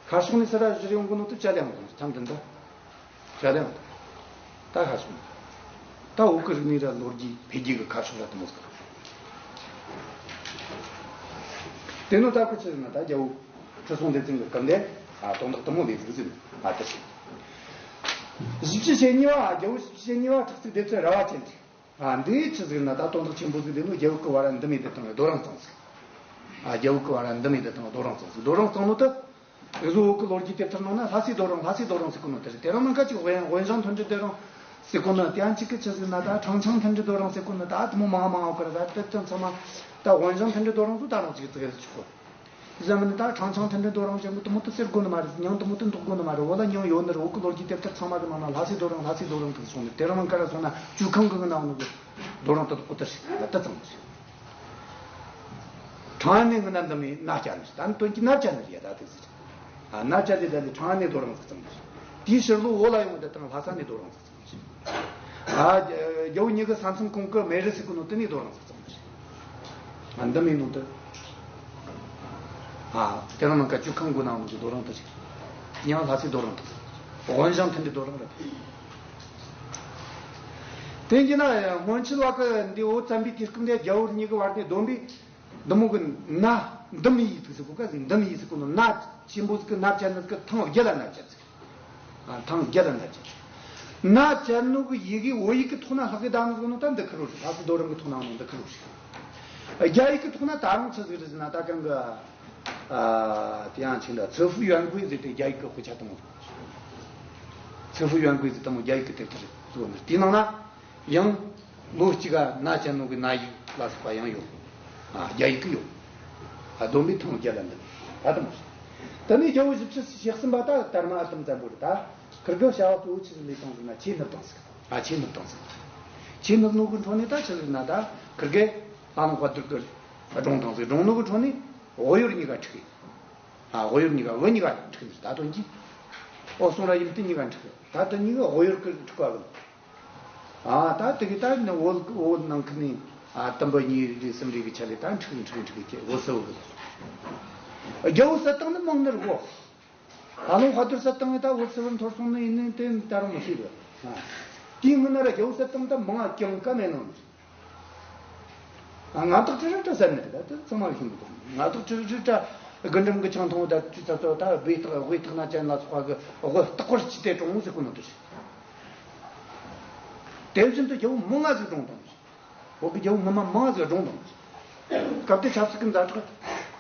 ཤར་ཕྱོགས་ནས་ས་ར་བཞུར་ཡོང་གི་ནོ་དེ་བཅད་ཡང་གོ་མཚམས་དེ་འདི་བཅད་ཡང་ད་ཤར་ཕྱོགས་ནས་ད་བོད་ཀྱི་རིག་གནས་ར་ལོ་རྒྱུས་འཕེལ་རྒྱས་ཀྱི་ཁ་ཕྱོགས་ར་དེ་མོ་ཟིག་དེ་ནོ་ད་ཁོ་ཆི་ཟེར་ན་ད་རྒྱལ་བོ་ཁྲི་སྲོང་ལྡེ་བཙན་གྱི་སྐབས་འདི་ཨ་དོན་དག་དེ་མོ་ལས་ཟིག་ཟེར་ནོ། ཨ་དེ་བཞིན་བཞི་བཅུ་ཞེ་གཉིས་པ། རྒྱལ་བོ་བཞི་བཅུ་ཞེ་གཉིས་པ་ཁྲི་གཙུག་ལྡེ་བཙན་ར་བ་ཅན་ཏེ། ཨ་འདི་ཆི་ཟིག་ན་ད་དོན་དག་ཆེན་པོ་ཟིག་འདི་ནོ་རྒྱལ་བོ་གི་བར་འདི་མོ་དེ་དང་རྡོ་རིང་བཙུགས་ཟིག་ཨ་རྒྱལ་བོ་གི་བར་འདི་མོ་དེ་དང་རྡོ་རིང་བཙུགས་ཟིག་རྡོ་རིང་བཙུགས་ནོ་ད། འུ་ཟོ་བོད་གི་ལོ་རྒྱུས་དེབ་ཐེར་ནང་ན་ལྷ་སའི་རྡོ་རིང་། ལྷ་སའི་རྡོ་རིང་ཟེར་གོ་ནོ་དེ་རེད། དེ་རིང་ནང་ཁ་ཅིག་དབོན་དབོན་ཞང་མཐུན་སྒྲིལ་རྡོ་རིང་ཟེར་གོ་ནོ། དེ་ཡང་གཅིག་གི་ཆི་ཟིག་ན་ད་ཁྲང་ཆང་མཐུན་སྒྲིལ་རྡོ་རིང་ཟེར་གོ་ནོ། ད་དེ་མོ་མང་མང་བ་གི་ར། ད་དེ་ཚང་མ་ད་དབོན་ཞང་མཐུན་སྒྲིལ་རྡོ་རིང་ཟེར་ད་རང་ཅིག་ཙིག་ཆོག་གོ། ཟེར་མིན་ད་ཁྲང་ཆང་མཐུན་སྒྲིལ་རྡོ་རིང་ཅན་གི་དེ་མོ་དེ་ཟེར་དགོས་ནི་མ་རེད། མྱིང་དེ་མོ་དེ་འདོགས་དགོས་ནི་མ་རེད། འོ་ལ་མྱིང་ཡོད་ནི་རེད། བོད་གི་ལོ་རྒྱུས་དེབ་ཐེར་ཚང་མ་གི་ནང་ན་ལྷ་སའི་རྡོ་རིང་ལྷ་སའི་རྡོ་རིང་དེ་སོང་ནི། དེ་རིང་ནངས་ཀ་ར་སོང་ན་ཇོ་ཁང་གི་ནང་ནི་གི་རྡོ་རིང་དེ་འདོགས་གོ་དེ་ཞིག་ད་དེ་ཙམ་ཞིག་ཁྲང་ཨན་ནས་སྔོན་ན་འདི་མོའི་གནའ་བཅའ་ནི་ད་ནི་དོན་གྱི་གནའ་བཅའ་ནི་རེད་ཡ། ད་དེ་ཟེར་ཨ་གནའ་བཅའ་དེ་ད་ནི་ཁྲང་ཨན་ནས་རྡོ་རིང་དེ་ཙམ་ཞིག་དེའི་ཕྱིར་ལོ་འོ་ལ་ཡོང་དེ་དང་ལྷ་ས་ནས་རྡོ་རིང་དེ་ཙམ་ཞིག་ཨ་རྒྱལ་བོ་ཉི་གི་ས་མཚམས་གོང་གི་མེ་རི་ཟེར་གོ་ནོ་དེ་ནས་རྡོ་རིང་ཟིག་བཙུགས་ནི་རེད། ཨ་འདི་མིན་ནོ་དེ། ཨ་དེ་རིང་ནངས་ཀ་ཇོ་ཁང་གི་ནང་ནས་རྡོ་རིང་དེ་ཞིག་མྱིང་ལྷ་སའི་རྡོ་རིང་དེ། དབོན་ཞང་མཐུན་སྒྲིལ་རྡོ་རིང་རེད། དེ་ཡིན་ན་སྔོན་ཆད་བ་གི་འདི་འོ་བརྩམས་པའི་དུས་སྐབས་འདི་རྒྱལ་བོ་ཉི་གི་བར་ནས་བསྡོམས་པས་འདི་མོ་གི་གནའ་འདི་མི་ཡི་ཐུག་ཟེར་གོ་ག་ཟིག་འདི་མི་ཡི་ཟེར་གོ་ནོ་གནའ་ཆེན་པོ་ཟིག་གི་གནའ་བཅད་ནི་གི་ཐེངས་བརྒྱད་ལ་གནའ་བཅད་ཟིག་ཨ་ཐང་རྒྱ་ལ་ན་ཅི། ན་ཅན་ནུ་གི་ཡི་གེ་བོད་ཡིག་གི་ཐོག་ན་ལྷག་གི་དང་ནུ་ནུ་ད་འདི་ཁུར་རོ་ཞིག་ལྷག་གི་རྡོ་རིང་གི་ཐོག་ན་ནུ་འདི་ཁུར་རོ་ཞིག་རྒྱ་ཡིག་གི་ཐོག་ན་ད་རུང་ཆི་ཟིག་རེད་ཟེར་ན་ད་གང་གི་ཨ་དེ་ཡང་ཆིན་ད་ཚི་ཧྥུ་ཡོན་ཀུའེ་ཟེར་ཏེ་རྒྱ་ཡིག་གི་དཔེ་ཆ་དང་ཚི་ཧྥུ་ཡོན་ཀུའེ་ཟེར་དང་རྒྱ་ཡིག་གི་དེབ་ཐེར་བཟོ་ནི་དེའི་ནང་ན། ཡང་ལོ་གཅིག་ག་ན་ཅན་ནོ་གི་ན་ཡིག་ལ་སོགས་པ་ཡང་ཡོད། ཨ་རྒྱ་ཡིག་གི་ཡོད། ཨ་བསྡོམས་པས་ཐེངས་བརྒྱད་ལ་འདི་ད་དུ་མ་ཟད། དེ་ནས་རྒྱལ་བོ་བཞི་བཅུ་ཞེ་གསུམ་པ་ད་དར་མ་ཨ་དམ་བཙན་པོ་རེད། ད་ཁིར་གི་བྱ་བ་གཙོ་བོ་ཆི་ཟིག་ལས་བཏང་ཟིག་ན་ཆོས་བསྣུབས་བཏང་ཟིག་ཨ་ཆོས་བསྣུབས་བཏང་ཟིག་ཆོས་བསྣུབས་ནོ་གི་འཕྲོ་ནས་ད་ཆི་ཟིག་ན་ད་ཁིར་གི་ལྷ་ལུང་དཔལ་རྡོར་གི་སྒྲུང་བཏང་ཟིག་སྒྲུང་ནོ་གི་འཕྲོ་ནས་དབུ་ཡོར་གཉིས་ཀ་འཁྲིགས། ཨ་དབུ་ཡོར་གཉིས་ཀ་བུ་གཉིས་ཀ་འཁྲིགས་ནས་ད་དོན་གྱིས། ཨོ་སོང་ར་ཡིན་དེ་གཉིས་ཀ་འཁྲིགས། ད་དེ་གཉིས་ཀ་དབུ་ཡོར་གི་འཁྲིགས་པ་གི། ཨ་ད་དེ་གི་ད་ནི་འོད་འོད་ནང་ཁུལ་ནས་ཨ་དུམ་བུ་གཉིས་རེ་གསུམ་རེ་གི་ཆ་ལས་ད་འཁྲིག་འཁྲིག་འཁྲིག་གི་འོད་གསལ་བོ་གི། རྒྱལ་བོ་གསལ་བཏང་ནི་མང་ནི་རེད་གོ། ད་ལུང་དཔལ་རྡོར་གསལ་བཏང་ནི་ད་འོད་གསལ་བོ་འཐོར་སོང་ནི་ཡིན་ནི་དེ་ད་རུང་མི་ཤེས་གི། དེའི་སྔོན་ན་ར་རྒྱལ་བོ་གསལ་བཏང་ད་མང་ང་ཀྱང་ཀ་མེད་ནོ། ང་དག་ཅི་རིགས་བཀྲ་ཟེར་ནི་རེད། ད་དེ་ཚང་མ་ཤེས་མི་ཐུབ། ང་དག་ཅི་རིགས་བཀྲ་རྒུན་འབྲུམ་གྱི་ཆང་འཐུང་བ་ད་དུས་ཚ་ཚོ་ད་སྦས་ཐག་སྦས་ཐག་ན་ཅན་ལ་སོགས་པ་གི་དབུ་རྟག་པར་ཅི་སྟེ་གྲོང་ཟེར་གོ་ནོ་དེ་རེད། དེ་བཞིན་དུ་རྒྱལ་བོ་མང་ང་ཟིག་གྲོངས་བཏང་། བོད་ཀྱི་རྒྱལ་བོ་སྔོན་མ་མང་ང་ཟིག་གྲོངས་བཏང་། སྐབས་དེ་ཆབ་སྲིད་ཀྱི་ཛ་དྲག་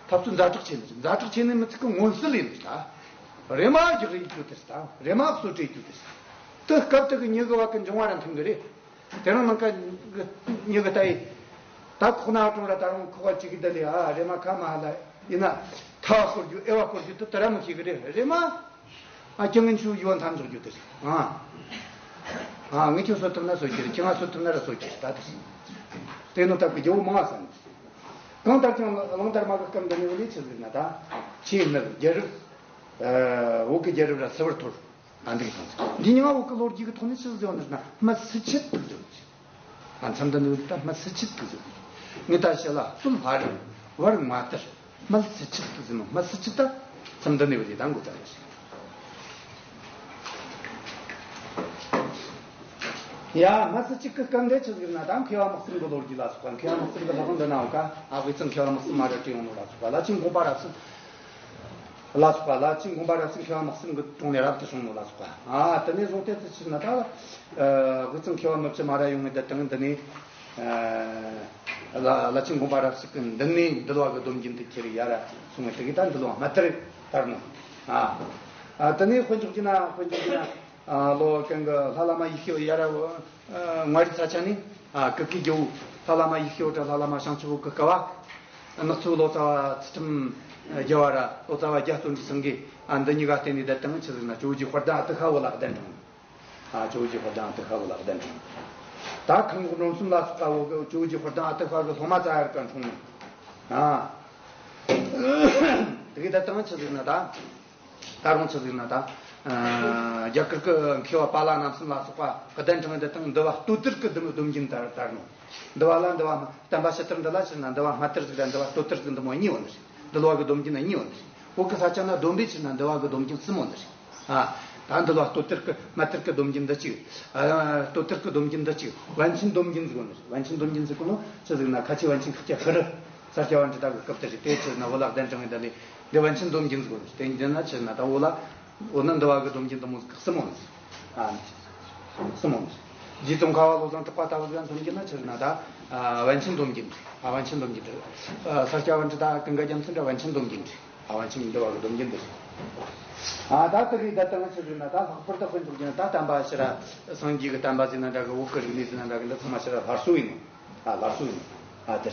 འཐབ་རྩོད་ཛ་དྲག་ཆེ་ནི་རེད། ཛ་དྲག་ཆེ་ནི་མི་ཚིག་གི་མངོན་གསལ་ཡིན་ནི་ད། རེ་མ་རྒྱག་རེ་རྒྱུ་དེ་རེད། ད་རེ་མ་གསོད་རེ་རྒྱུ་དེ་རེད། དེ་སྐབས་དེ་གི་མྱི་གི་བ་གི་འབྱུང་བ་ར་མཐུན་གི་རེད། དེ་རིང་ནངས་ཀ་མྱི་གི་ལྟ་ཡི། ད་ཁོག་ན་ཀྲུང་ར་ད་རུང་ཁོག་པ་གཅིག་གི་ད་ལི་ཨ་རེ་མ་ཁ་མ་ལ་ཡིན་ན་ཐ་བ་སྐོར་རྒྱུ་ཨེ་བ་སྐོར་རྒྱུ་དེ་དེ་ར་མི་ཤེས་གི་རེད། རེ་མ་ཨ་ཁྱི་ངན་ཆུ་ཡུ་བ་འཐམ་འཇོག་རྒྱུ་དེ་རེད། ཨ་ཨ་ངི་ཁྱོད་སོ་ཐུབ་ན་སོ་ཁྱེར། ཁྱི་ང་སོ་ཐུབ་ན་ར་སོ་ཁྱེར། ད་དེ་དེ་ནོ་ད་གི་རྒྱལ་བོ་མང་ང་ཟེར་ནི། གང་ལྟར་ཀྱང་གླང་དར་མ་གི་སྐབས་འདི་ནི་ལས་ཆི་ཟིག་ན་ད་ཆེས་ནི་རྒྱལ་རབས་བོད་ཀྱི་རྒྱལ་རབས་ར་སིལ་བུར་ཐོར། ཨ་འདི་གི་དང་འདི་ཉིན་ང་བོད་ཀྱི་ལོ་རྒྱུས་ཀྱི་ཐོག་ནས་ཆི་ཟེར་བ་ནི་ན་སྨད་སིལ་ཆུ་དུག་ཟེར་བ་ཞིག་ཨ་མཚམས་འདི་ནི་ད་སྨད་སིལ་ཆུ་དུག་ཟེར་བ་ཞིག་ངས་ད་ཤི་ལ་སུ་ལྷ་རི་བར་མ་དར་སྨད་སིལ་ཆུ་དུག་ཟེར་ནོ། སྨད་སིལ་ཆུ་ད་མཚམས་འདི་ནས་བ་དེ་ད་འགོ་ད་རེ་ཞིག་ཡ་སྨད་སིལ་ཆུ་གི་སྐབས་འདི་ཆི་ཟིག་ན་ད་མཁས་པ་དམག་གསུམ་གི་ལོ་རྒྱུས་ལ་སོགས་པ། མཁས་པ་དམག་གསུམ་གི་ལྷ་ཁང་འདི་ན་འོ་ཀ་ཨ་དབུས་གཙང་མཁས་པ་དམག་གསུམ་མ་ར་བྲིས་ཡོང་ནོ་ལ་སོགས་པ་ལ་ཆིང་དགོངས་པ་ར་སུ། ལ་སོགས་པ། ལ་ཕྱིན་དགོངས་པ་རབ་གསལ་མཁས་པ་དམག་གསུམ་གྱི་དྲུང་ནས་རབ་ཏུ་བྱུང་ནོ་ལ་སོགས་པ། ཨ་དེ་ནས་བཟུང་སྟེ་དེ་ཕྱིར་ན་ད་ལ་དབུས་གཙང་མཁས་པ་མི་བཅུ་མ་ར་ཡོང་ངེ་དེ་དང་། འདི་ནས་ལ་ལ་ཕྱིན་དགོངས་པ་རབ་གསལ་གྱི་མདུན་ནས་འདུལ་བ་གི་སྡོམ་རྒྱུན་དེ་ཁྱེར་ཡར་སོང་ངེ་དེ་གི་ད་འདུལ་བ་སྨད་ཏིར་དར་ནོ། ཨ་ཨ་དེ་ནས་དཔེ་འཇོག་རྒྱུ་ན། དཔེ་འཇོག་རྒྱུ་ན། ཨ་ལོ་གང་གི་ལྷ་བླ་མ་ཡེ་ཤེས་ཡར་མངའ་རིས་ས་ཆ་ནས། ཨ་ཀི་ཀི་རྒྱལ་པོ་ལྷ་བླ་མ་ཡེ་ཤེས་དྲ་ལྷ་བླ་མ་བྱང་ཆུབ་བོད་ཀྱི་བསྐལ་བ། ནག་ཚོ་ལོ་ཙཱ་བ་ཚུལ་ཁྲིམས་རྒྱལ་བ་ར་ལོ་ཙཱ་བ་རྒྱ་སྟོན་གྱི་སེང་གེ། ཨ་འདི་གཉིས་ཀ་བརྟེན་ནས་བསྡད་དང་ཆི་ཟིག་ན་ཇོ་བོ་རྗེ་དཔལ་ལྡན་ཨ་ཏི་ཤ་བོད་ལ་གདན་དྲངས། ཨ་ཇོ་བོ་རྗེ་དཔལ་ལྡན་ཨ་ཏི་ཤ་བོད་ལ་གདན་དྲངས། ད་ཁང་གོ་འབྲོམ་གསུམ་ལ་སོགས་པ་བོད་གི་ཇོ་བོ་རྗེ་དཔལ་ལྡན་ཨ་ཏི་ཤ་གི་སློབ་མ་ཙ་ཡར་ཀ་འཁྲུངས་ནས། ཨ་དེ་གི་བསྡད་དང་ཆི་ཟིག་ན་ད། ད་རུང་ཆི་ཟིག་ན་ད། ཨ་རྒྱ་གར་གི་མཁས་པ་པཱ་ལ་རྣམ་གསུམ་ལ་སོགས་པ་གདན་དྲངས་འདི་དང་འདུལ་བ་སྟོད་ཏིར་གི་འདི་མོ་སྡོམ་རྒྱུན་དར་དར་ནོ། འདུལ་བ་ལ་འདུལ་བ་བསྟན་པ་ཕྱི་དར་འདི་ལ་ཕྱིར་ན་འདུལ་བ་སྨད་ཏིར་ཟིག་ར་འདུལ་བ་སྟོད་ཏིར་ཟིག་འདི་མོ་གཉིས་ཡོད་ནི་རེད། འདུལ་བ་གི་སྡོམ་རྒྱུན་ན་གཉིས་ཡོད་ནི་རེད། བོད་གི་ས་ཆ་ན་སྡོམ་པའི་ཕྱིར་ན་འདུལ་བ་གི་སྡོམ་རྒྱུན་གསུམ་ཡོད་ནི་རེད། ཨ་ད་འདུལ་བ་སྟོད་ཏིར་གི་སྨད་ཏིར་གི་སྡོམ་རྒྱུན་འདི་གཅིག། ཨ་སྟོད་ཏིར་གི་སྡོམ་རྒྱུན་འདི་གཅིག། པཎ་ཆེན་སྡོམ་རྒྱུན་ཟིག་ཡོད་ནི་རེད། པཎ་ཆེན་སྡོམ་རྒྱུན་ཟིག་གོ་ནོ་ཆི་ཟིག་ན་ཁ་ཆེ་པཎ་ཆེན་ཤཱཀྱ་ཤྲཱི། ས་སྐྱ་པཎྜི་ཏ་གི་སྐབས་དེ་རེད། དེ་ཕྱིར་ན་བོད་ལ་གདན་དྲངས་ངེ་ད་ནི་འདི་པཎ་ཆེན་སྡོམ་རྒྱུན་ཟིག་ཡོད་ནི་རེད། དེ་འདི་ན་ཕྱིར་ན་ད་བོད་ལ་འོ་ན་འདུལ་བ་གི་སྡོམ་རྒྱུན་འདི་མོ་ཟིག་གསུམ་ཡོད་ནི་རེད། ཨ་གསུམ་ཡོད་ནི་རེད། རྗེ་ཙོང་ཁ་པ་བློ་བཟང་གྲགས་པ་ལྟ་བུ་ཟིག་མཚོན་རྒྱུ་ན་ཕྱིར་ན་ད་ཨ་པཎ་ཆེན་སྡོམ་རྒྱུན་རེད། ཨ་པཎ་ཆེན་སྡོམ་རྒྱུན་རེད། ཨ་ས་སྐྱ་པཎྜི་ཏ་ཀུན་དགའ་རྒྱལ་མཚན་འདྲ་པཎ་ཆེན་སྡོམ་རྒྱུན་རེད། ཨ་པཎ་ཆེན་འདུལ་བ་གི་སྡོམ་རྒྱུན་རེད། ཨ་ད་དེ་རེད། ད་ལྟ་ང་ཚོ་རེད་ན་ད་ལྷག་པར་དུ་དཔེ་འཇོག་རྒྱུ་ན་ད་བསྟན་པ་ཕྱི་ར་སངས་རྒྱས་ཀྱི་བསྟན་པ་ཟེར་ན་འདྲ་གི། བོད་ཀྱི་རིག་གནས་ཟེར་ན་འདྲ་གི། འདི་ཚང་མ་ཕྱི་ར་སླར་གསོ་ཡིན་ནོ། ཨ་སླར་གསོ་ཡིན་ནོ། ཨ་དེ་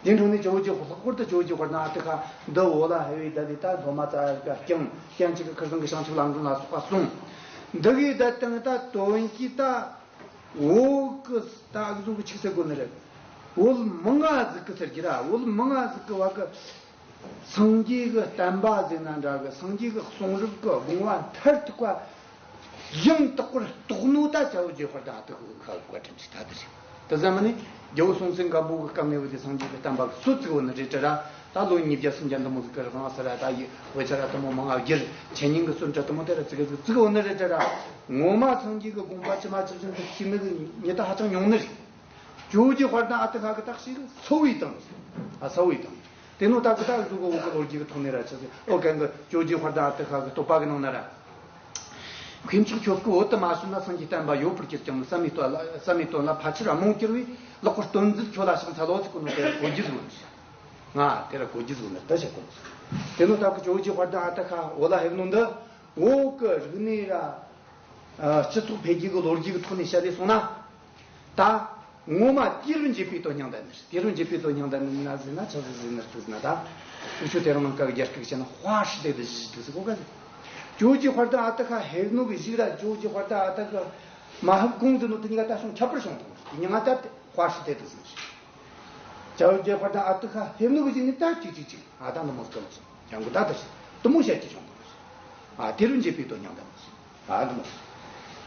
རེད། དེ་འཕྲོ་ནས་ཇོ་བོ་རྗེ་ལྷག་པར་དུ་ཇོ་བོ་རྗེ་དཔལ་ལྡན་ཨ་ཏི་ཤ་འདི་བོད་ལ་ཕེབས་པའི་ད་ལས་ད་སློབ་མ་ཙ་ཡར་ཀ་བསྐྱངས། དེ་ཡང་གཅིག་གི་ཁིར་ཚང་གི་བྱང་ཆུབ་ལམ་སྒྲོན་ལ་སོགས་པ་གསུངས། འདི་གི་ད་དང་ད་དོན་གྱི་ད་བོད་ཀྱི་ད་གཟུགས་ཀྱི་ཆིག་སེ་དགོས་ནི་རེད། བོད་མང་ང་ཟིག་གི་ཟེར་གྱི་ར། བོད་མང་ང་ཟིག་གི་བ་གི། སངས་རྒྱས་ཀྱི་བསྟན་པ་ཟེར་ན་འདྲ་གི། སངས་རྒྱས་ཀྱི་གསུང་རབ་ཀྱི་དགོངས་པ་མཐར་ཐུག་པ་ཡང་དག་པར་རྟོགས་ནོ་ད་ཇོ་བོ་རྗེ་དཔལ་ལྡན་ཨ་ཏི་ཤ་གི་བཀའ་དྲིན་གྱིས་ད་དེ་རེད། དེ་ཙམ་ནི་རྒྱལ་པོ་སྲོང་བཙན་སྒམ་པོ་གི་སྐབས་ནས་བུད་དེ་སངས་རྒྱས་ཀྱི་བསྟན་པ་གི་སྲོལ་བཙུགས་ཡོད་ནི་རེད་དྲ་ར། ད་ལོ་ཉིས་བརྒྱ་སུམ་བརྒྱ་འདི་མོ་ཟིག་གི་རིང་ས་ར་ད་ཡི་དཔེ་ཆ་ར་དེ་མོ་མང་ང་བསྒྱུར། འཆད་ཉན་གྱི་སྲོལ་འདྲ་དེ་མོ་དེ་ར་ཙི་གེ་ཟིག་བཙུགས་ཡོད་ནི་རེད་དྲ་ར། ངོ་མ་སངས་རྒྱས་ཀྱི་དགོངས་པ་ཇི་མ་ཇི་བཞིན་དུ་ཤེས་ནི་གི་མྱི་ད་ཧ་ཅང་ཉུང་ནི་རེད། ཇོ་བོ་རྗེ་དཔལ་ལྡན་ཨ་ཏི་ཤ་གི་ད་ཞིག་གསོ་བའི་དང་། ཨ་གསོ་བའི་དང་། དེ་ནོ་ད་གི་ད་གཟུགས་ཀྱི་བོད་ཀྱི་ལོ་རྒྱུས་ཀྱི་ཐོག་ནས་ར་ཆི་ཟིག། ཨོ་གན་གི་ཇོ་བོ་རྗེ་དཔལ་ལྡན་ཨ་ཏི་ཤ་གི་བསྟོད་པ་གི་ནང་ན་ར། མཁས་མཆོག་ཁྱོད་སྐུ་བོད་དུ་མ་བྱོན་ན། སངས་རྒྱས་བསྟན་པ་ཡོད་པར་གྱུར་ཀྱང་ནི། བསམ་མེད་དོན་ལ་བསམ་མེད་དོན་ལ་ཕལ་ཆེར་རྨོངས་གྱུར་པས། ལེགས་པར་སྟོན་མཛད་ཁྱོད་ལ་ཕྱག་འཚལ་ལོ་ཟེར་གོ་ནོ་དེ་ར་གོ་རྒྱུ་ཟིག་ཡོད་ནི། ང་དེ་ར་གོ་རྒྱུ་ཟིག་ཡོད་ནི་ད་བཤད་གོ་ནོ། དེ་ནོ་ད་གི་ཇོ་བོ་རྗེ་དཔལ་ལྡན་ཨ་ཏི་ཤ་བོད་ལ་ཕེབས་ནོ་འདི་བོད་ཀྱི་རིག་གནས་ར་སྤྱི་ཚོགས་འཕེལ་རྒྱས་ཀྱི་ལོ་རྒྱུས་ཀྱི་ཐོག་ནས་བཤད་ལས་སོང་ན། ད་ངོ་མ་དུས་རབས་འབྱེད་པའི་དོན་སྙིང་ལྡན་ནི། དུས་རབས་འབྱེད་པའི་དོན་སྙིང་ལྡན་ནི་ན་ཟེར་ན་ཆི་ཟིག་ཟེར་ནི་རེད་ཟེར་ན། ད་འུ་ཆོ་དེ་རིང་ནངས་ཀ་གི་རྒྱ་སྐད་བཤད་ན་划时代的热度ཟེར་གོ་ག་ཟེར། ཇོ་བོ་རྗེ་དཔལ་ལྡན་ཨ་ཏི་ཤ་ཕེབས་ནོ་གི་གཞུག་ར་ཇོ་བོ་རྗེ་དཔལ་ལྡན་ཨ་ཏི་ཤ་མ་ཕེབས་གོང་ཟེར་ནོ་དེ་གཉིས་ཀ་ད་སོང་ཁྱད་པར་བྱུང་ཐལ། དེ་མྱིང་ང་ད་དེ་划时代的ཟེར་ནི་རེད། ཇོ་བོ་རྗེ་དཔལ་ལྡན་ཨ་ཏི་ཤ་ཕེབས་ནོ་གི་གཞུག་ནས་ད་ཅིག་ཅིག་ཅིག་ཨ་ད་འདི་མོ་ཟིག་ལ་སོང་། ཡང་གི་ད་ད་ཞིག་དེ་མོ་བཤད་ཀྱི་བྱུང་ཐལ། ཨ་དུས་རབས་འབྱེད་པའི་དོན་སྙིང་ལྡན་ནི་ཟེར། ཨ་འདི་མོ་ཟིག།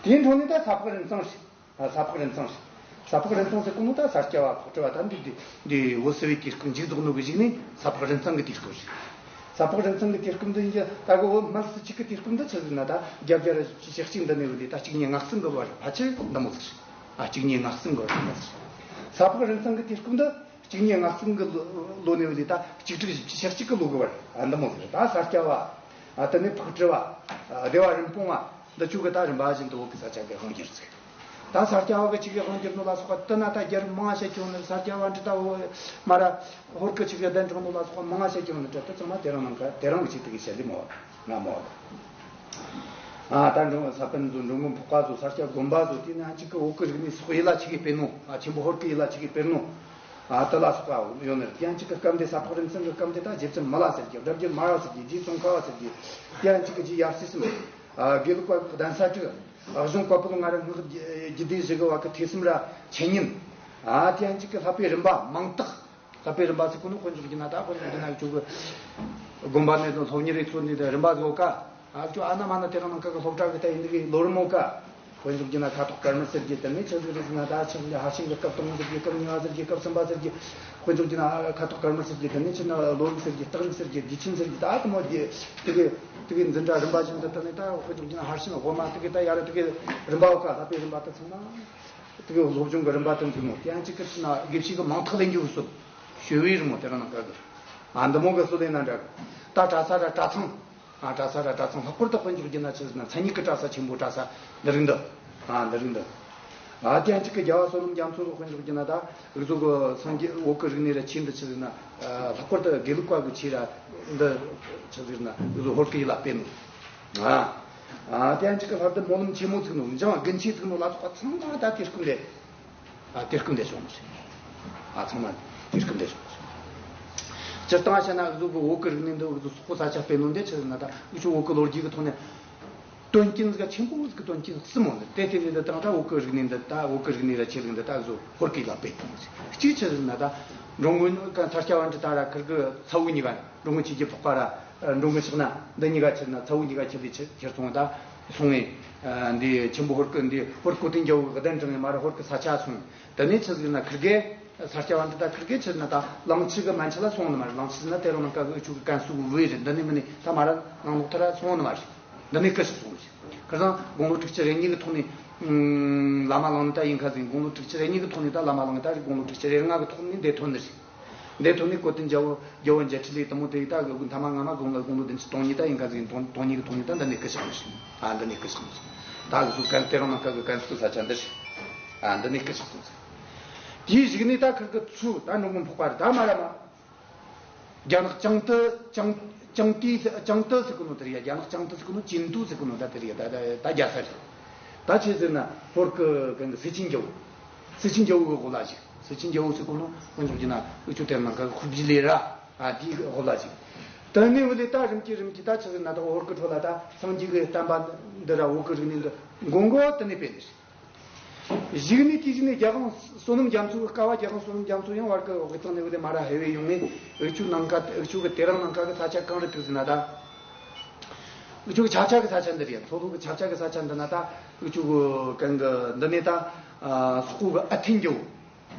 དེའི་འཕྲོ་ནས་ད་ས་ཕག་རིན་གཙང་ཟེར། ཨ་ས་ཕག་རིན་གཙང་ཟེར། ས་ཕག་རིན་གཙང་ཟེར་གོ་ནོ་ད་ས་སྐྱ་པ་ཕག་གྲུ་པ་ད་འདི་འདི་འདི་བོད་སིལ་བུའི་དུས་སྐབས་མཇུག་རྫོགས་ནོ་གི་གཞུག་ནས་ས་ཕག་རིན་གཙང་གི་དུས་སྐབས་རེད། ས་ཕག་རིན་གཙང་གི་དུས་སྐབས་འདི་ཡིན་གྱི། ད་གི་བོད་སྨད་སིལ་བྱེད་ཀྱི་དུས་སྐབས་འདི་ཆི་ཟིག་ན་ད་བརྒྱད་བརྒྱ་ར་བཞི་བཅུ་ཞེ་གཅིག་འདི་ནས་བུད་དེ་ད་གཅིག་གཉིས་ལྔ་གསུམ་གི་བར་ཕལ་ཆེར་འདི་མོ་ཟིག་རེད། ཨ་གཅིག་གཉིས་ལྔ་གསུམ་གི་བར་འདི་མོ་ཟིག་རེད། ས་ཕག་རིན་གཙང་གི་དུས་སྐབས་འདི་གཅིག་གཉིས་ལྔ་གསུམ་གི་ལོ་ལོ་ནས་བུད་དེ་ད་གཅིག་དྲུག་བཞི་བཅུ་ཞེ་གཅིག་གི་ལོ་གི་བར། ཨ་འདི་མོ་ཟིག་རེད། ད་ས་སྐྱ་པ། ཨ་དེ་ནས་ཕག་གྲུ་པ། ཨ་སྡེ་པ་རིན་སྤུངས་པ། འདི་ཆོ་གི་ད་རིམ་པ་བཞིན་དུ་བོད་ཀྱི་ས་ཆ་གི་དབང་བསྒྱུར་ཚུགས། ད་ས་སྐྱ་པ་གི་ཆི་གི་དབང་བསྒྱུར་ནོ་ལ་སོགས་པ་དེ་ན་ད་རྒྱལ་རབས་མང་ང་བཤད་ཀྱི་ཡོད་ནི། ས་སྐྱ་པཎྜི་ཏ་བོ་མ་ར་ཧོར་གི་ཆི་གི་གདན་དྲངས་ནོ་ལ་སོགས་པ་མང་ང་བཤད་ཀྱི་ཡོད་ནི་དྲ། དེ་ཚང་མ་དེ་རིང་ནངས་ཀ་དེ་རིང་གི་ཆེད་དུ་གི་བཤད་ལེ་མོ་ང་མོ། ཨ་ད་འགྲོ་ས་པཎ་ཚོ། འགྲོ་མགོན་འཕགས་པ་ཚོ། ས་སྐྱ་དགོན་པ་ཚོ། དེ་ནས་ཨ་ཅིག་གི་བོད་ཀྱི་རིག་གནས་སོགས་ཡིད་ལ་ཆི་གི་དཔེར་ནོ། ཨ་ཆེན་པོ་ཧོར་གི་ཡིད་ལ་ཆི་གི་དཔེར་ནོ། ཨ་དེ་ལ་སོགས་པ་ཡོད་ནི་རེད། དེ་ཡང་གཅིག་གི་སྐབས་འདི་ས་ཕག་རིན་གཙང་གི་སྐབས་འདི་ད་རྗེ་བཙུན་མི་ལ་ཟེར་གྱི། སྒྲ་བསྒྱུར་མར་པ་ཟེར་གྱི། རྗེ་ཙོང་ཁ་པ་ཟེར་གྱི། དེ་ཡང་གཅིག་གི་རྗེ་ཡབ་སྲས་གསུམ། ཨ་དགེ་ལུགས་པ་གདན་ས་དྲུག། ཨ་གཞུང་བཀའ་པོད་ལྔ་ར་སྔགས་རྒྱུད་སྡེ་བཞི་གི་བ་གི་ཐོས་བསམ་ར་འཆད་ཉན། ཨ་དེ་ཡང་གཅིག་གི་བསླབ་པའི་རིམ་པ་མང་དག། བསླབ་པའི་རིམ་པ་ཟེར་གོ་ནོ་དཔེ་འཇོག་རྒྱུ་ན། ད་དཔེ་འཇོག་རྒྱུ་ན་ཁྱོད་གི་དགོན་པ་ནས་དང་སློབ་གཉེར་རེ་ཚོ་ནས་དང་རིམ་པ་ཟིག་ཡོད་ཀ། ཨ་ཅོ་ཨ་ན་མ་ན་དེ་རིང་ནངས་ཀ་གི་སློབ་གྲྭ་གི་ད་ཡིན་གི་ལོ་རིམ་ཡོད་ཀ། དཔེ་འཇོག་རྒྱུ་ན་ཁ་དོག་དཀར་དམར་ཟེར་གྱི། དེ་ནས་ཆི་ཟིག་རེད་ཟེར་ན་ད་ཆི་ཟིག་ཧྭ་ཤང་གི་སྐབས་དང་པོ་ཟེར་གྱི། སྐབས་གཉིས་པ་ཟེར་གྱི། སྐབས་གསུམ་པ་ཟེར་གྱི། དཔེ་འཇོག་རྒྱུ་ན་ཁ་དོག་དཀར་དམར་ཟེར་གྱི། དེ་ནས་ཆི་ན་ལོ་རིམ་ཟེར་གྱི། སྟག་རིམ་ཟེར་གྱི། བསྡུས་ཆེན་ཟེར་གྱི། ད་དེ་མོ་དེ་དེ་གི་དེ་གི་འཛིན་གྲྭ་རིམ་པ་བཞིན་དུ། དེ་ནས་ད་དཔེ་འཇོག་རྒྱུ་ན་ཧྭ་ཤང་དབུ་མ་དེ་གི་ད་ཡར་དེ་གི་རིམ་པ་ཡོད་ཀ། བསླབ་པའི་རིམ་པ་དེ་ཚང་མ། དེ་གི་སློབ་སྦྱོང་གི་རིམ་པ་དེ་འཛིན་ནོ། དེ་ཡང་གཅིག་གི་ཆི་ན་དགེ་བཤེས་གི་མིང་ཐག་ལེན་རྒྱུ་གི་སྲོལ། ཞུ་བའི་རི་མོ་དེ་རིང་ནངས་ཀ་གི། ཨ་འདི་མོ་གི་སྲོལ་ལེན་ན་འདྲ་གི། ད་གྲྭ་ས་ར་གྲྭ་ཚང་། ཨ། གྲྭ་ས་ར་གྲྭ་ཚང་ལྷག་པར་དུ་དཔེ་འཇོག་རྒྱུ་ན་ཆི་ཟེར་ན་མཚན་ཉིད་ཀྱི་གྲྭ་ས་ཆེན་པོ་གྲྭ་ས་འདི་རིགས་འདི། ཨ། འདི་རིགས་འདི། ཨ། དེ་ཡང་གཅིག་གི་རྒྱལ་བ་བསོད་ནམས་རྒྱ་མཚོ་ལ་དཔེ་འཇོག་རྒྱུ་ན་ད་འུ་ཚོ་གི་སངས་རྒྱས་བོད་ཀྱི་རིག་གནས་ར་ཆོས་འདི་ཆི་ཟེར་ན། ཨ། ལྷག་པར་དུ་དགེ་ལུགས་པ་གི་ཆོས་ར་འདི་ཆི་ཟེར་ན་འུ་ཚོ་ཧོར་གི་ཡུལ་ལ་སྤེལ་ནོ། ཨ། ཨ། དེ་ཡང་གཅིག་གི་ལྷ་ལྡན་སྨོན་ལམ་ཆེན་མོ་བཙུགས་ནོ། འཇང་དགུན་ཆོས་བཙུགས་ནོ་ལ་སོགས་པ་ཚང་མ་ད་དེ་སྐུ་འདྲ། ཨ། དེ་སྐུ་འདྲ་བྱུང་ཟེར། ཨ། ཚང་མ་དེ་སྐུ་འདྲ་བྱུང་ཟེར། སྤྱིར་བཏང་བཤད་ན་འུ་ཚོ་གི་བོད་ཀྱི་རིག་གནས་འདི་འུ་ཚོ་སོག་པོ་ས་ཆ་སྤེལ་ནོ་འདི་ཆི་ཟེར་ན་ད་འུ་ཚོ་བོད་ཀྱི་ལོ་རྒྱུས་ཀྱི་ཐོག་ནས། དོན་རྐྱེན་ཟིག་ཆེན་པོ་ཟིག་གི་དོན་རྐྱེན་གསུམ་ཡོད་ནི་དེ་དེ་ནས་འདི་དང་ད་བོད་ཀྱི་རིག་གནས་འདི་ད་བོད་ཀྱི་རིག་གནས་ལ་ཆོས་ལུགས་འདི་ད་གཟོད་ཧོར་གྱིས་ལ་སྤེལ་བཏང་ཟིག་གཅིག་ཆི་ཟེར་ན་ད་འགྲོ་མགོན་ས་སྐྱ་པཎྜི་ཏ་ར་ཁིར་གི་ཚ་བོ་གཉིས་ཀ་འགྲོ་མགོན་ཆོས་རྒྱལ་འཕགས་པ་ར་འགྲོ་མགོན་ཕྱག་ན་འདི་གཉིས་ཀ་ཆི་ཟེར་ན་ཚ་བོ་གཉིས་ཀ་ཁྱེར་ལས་ཁྱེར་སོང་ད་སོང་ངས་འདི་ཆེན་པོ་ཧོར་གྱི་འདི་ཧོར་གོ་དན་རྒྱལ་པོ་གི་གདན་དྲངས་ནས་མར་ཧོར་གྱི་ས་ཆ་སོང་། དེ་ནས་ཆི་ཟེར་ན་ཁིར་གེ་ས་སྐྱ་པཎྜི་ཏ་ཁིར་གེ་ཆི་ཟེར་ན་ད་གླང་ཆེན་གྱི་མན་ཆད་ལ་སོང་ནི་མ་རེད། གླང་ཆེན་ཟེར་ན་དེ་རིང་ནངས་ཀ་གི་འུ་ཆོ་གི་ཀན་སུའུ་གི་ཝེ་རེད། འདི་ནས་མིན་ནས་ད་མ་ར་ནང་ལོགས་ཐ་ར་སོང་ནི་མ་རེད། འདི་ནས་སྐུ་ཞིག་སོང་ཞིག་ཁ་སང་དགུང་ལོ་དྲུག་ཅུ་རེ་གཉིས་ཀྱི་ཐོག་ནས་བླ་མ་བླངས་ནི་ད་ཡིན་ཁ་ཟིག་དགུང་ལོ་དྲུག་ཅུ་རེ་གཉིས་ཀྱི་ཐོག་ནས་ད་བླ་མ་བླངས་ནི་ད་རེས་དགུང་ལོ་དྲུག་ཅུ་རེ་ལྔ་གི་ཐོག་ནས་འདིར་ཐོན་ནི་རེད། འདིར་ཐོན་ནས་གོ་དན་རྒྱལ་པོ་རྒྱལ་པོ་མཇལ་འཕྲད་ལས་དེ་མོ་དེ་ཡི་ད་གི་མཐའ་མ་སྔ་མ་དགུང་ལོ་དགུང་ལོ་བདུན་ཅུ་དོན་གཉིས་ད་ཡིན་ཁ་ཟིག་དོན་དོན་གཉིས་ཀྱི་ཐོག་ནས་ད་འདི་ནས་སྐུ་ཞིག་སོང་ཞིག་ཨ། འདི་ནས་སྐུ་ཞིག་སོང་ཞིག་ད་གི་སུ་ཀན་དེ་རིང་ནངས་ཀ་གི་ཀན་སུའུ་ས་ཆ་འདིར་ཞིག་ཨ། འདི་ནས་སྐུ་ཞིག་སོང་ཞིག་དེའི་གཞུག་ནས་ད་ཁིར་གི་ཚུར་ད་འགྲོ་མགོན་འཕགས་པ་རེད། ད་མ་ར་མ། རྒྱ་ནག་ཅང་ཏི་ཅང་ཅང་ཏི་ཅང་ཏི་ཟེར་གོ་ནོ་དེ་རེད་ཡ། རྒྱ་ནག་ཅང་ཏི་ཟེར་གོ་ནོ་ཅིན་ཏུ་ཟེར་གོ་ནོ་ད་དེ་རེད་ཡ། ད་ད་ད་རྒྱལ་ས་རེད། ད་ཆི་ཟེར་ན་ཧོར་གི་གན་གི་སེ་ཆེན་རྒྱལ་པོ། སེ་ཆེན་རྒྱལ་པོ་གི་འོག་ལ་ཞིག་སེ་ཆེན་རྒྱལ་པོ་ཟེར་གོ་ནོ་དཔེ་འཇོག་རྒྱུ་ན་འུ་ཆོ་དེ་ནང་གི་ཧུར་བརྗིད་ལས་ར། ཨ། དེའི་འོག་ལ་ཞིག་དེ་ནས་འུ་ལས་ད་རིམ་གྱིས་རིམ་གྱིས་ད་ཆི་ཟེར་ན་ད་ཧོར་གི་ཁྲོད་ལ་ད་སངས་རྒྱས་གི་བསྟན་པ་འདི་ར་བོད་གི་རིག་གནས་འདི་མགོ་མགོ་དེ་ནས་སྤེལ་ནི་རེད། གཞུག་ནས་དེའི་གཞུག་ནས་རྒྱལ་དབང་བསོད་ནམས་རྒྱ་མཚོ་གི་སྐབས་བ། རྒྱལ་དབང་བསོད་ནམས་རྒྱ་མཚོ་ཡང་བར་གི་དབུས་གཙང་ནས་འུ་དེ་མ་ར་ཧེ་བེ་ཡོང་ངས་འུ་ཆོ་ནངས་ཀ་འུ་ཆོ་གི་དེ་རིང་ནངས་ཀ་གི་ས་ཆ་གང་རེད་ཕེབས་ཟེར་ན་ད། འུ་ཆོ་གི་ཆབ་ཆ་གི་ས་ཆ་འདི་རེད། མཚོ་ལྷོ་གི་ཆབ་ཆ་གི་ས་ཆ་འདི་ན་ད་འུ་ཆོ་གི་གན་གི་འདི་ནས་ད་སོག་པོ་གི་ཨ་ཐན་རྒྱལ་པོ།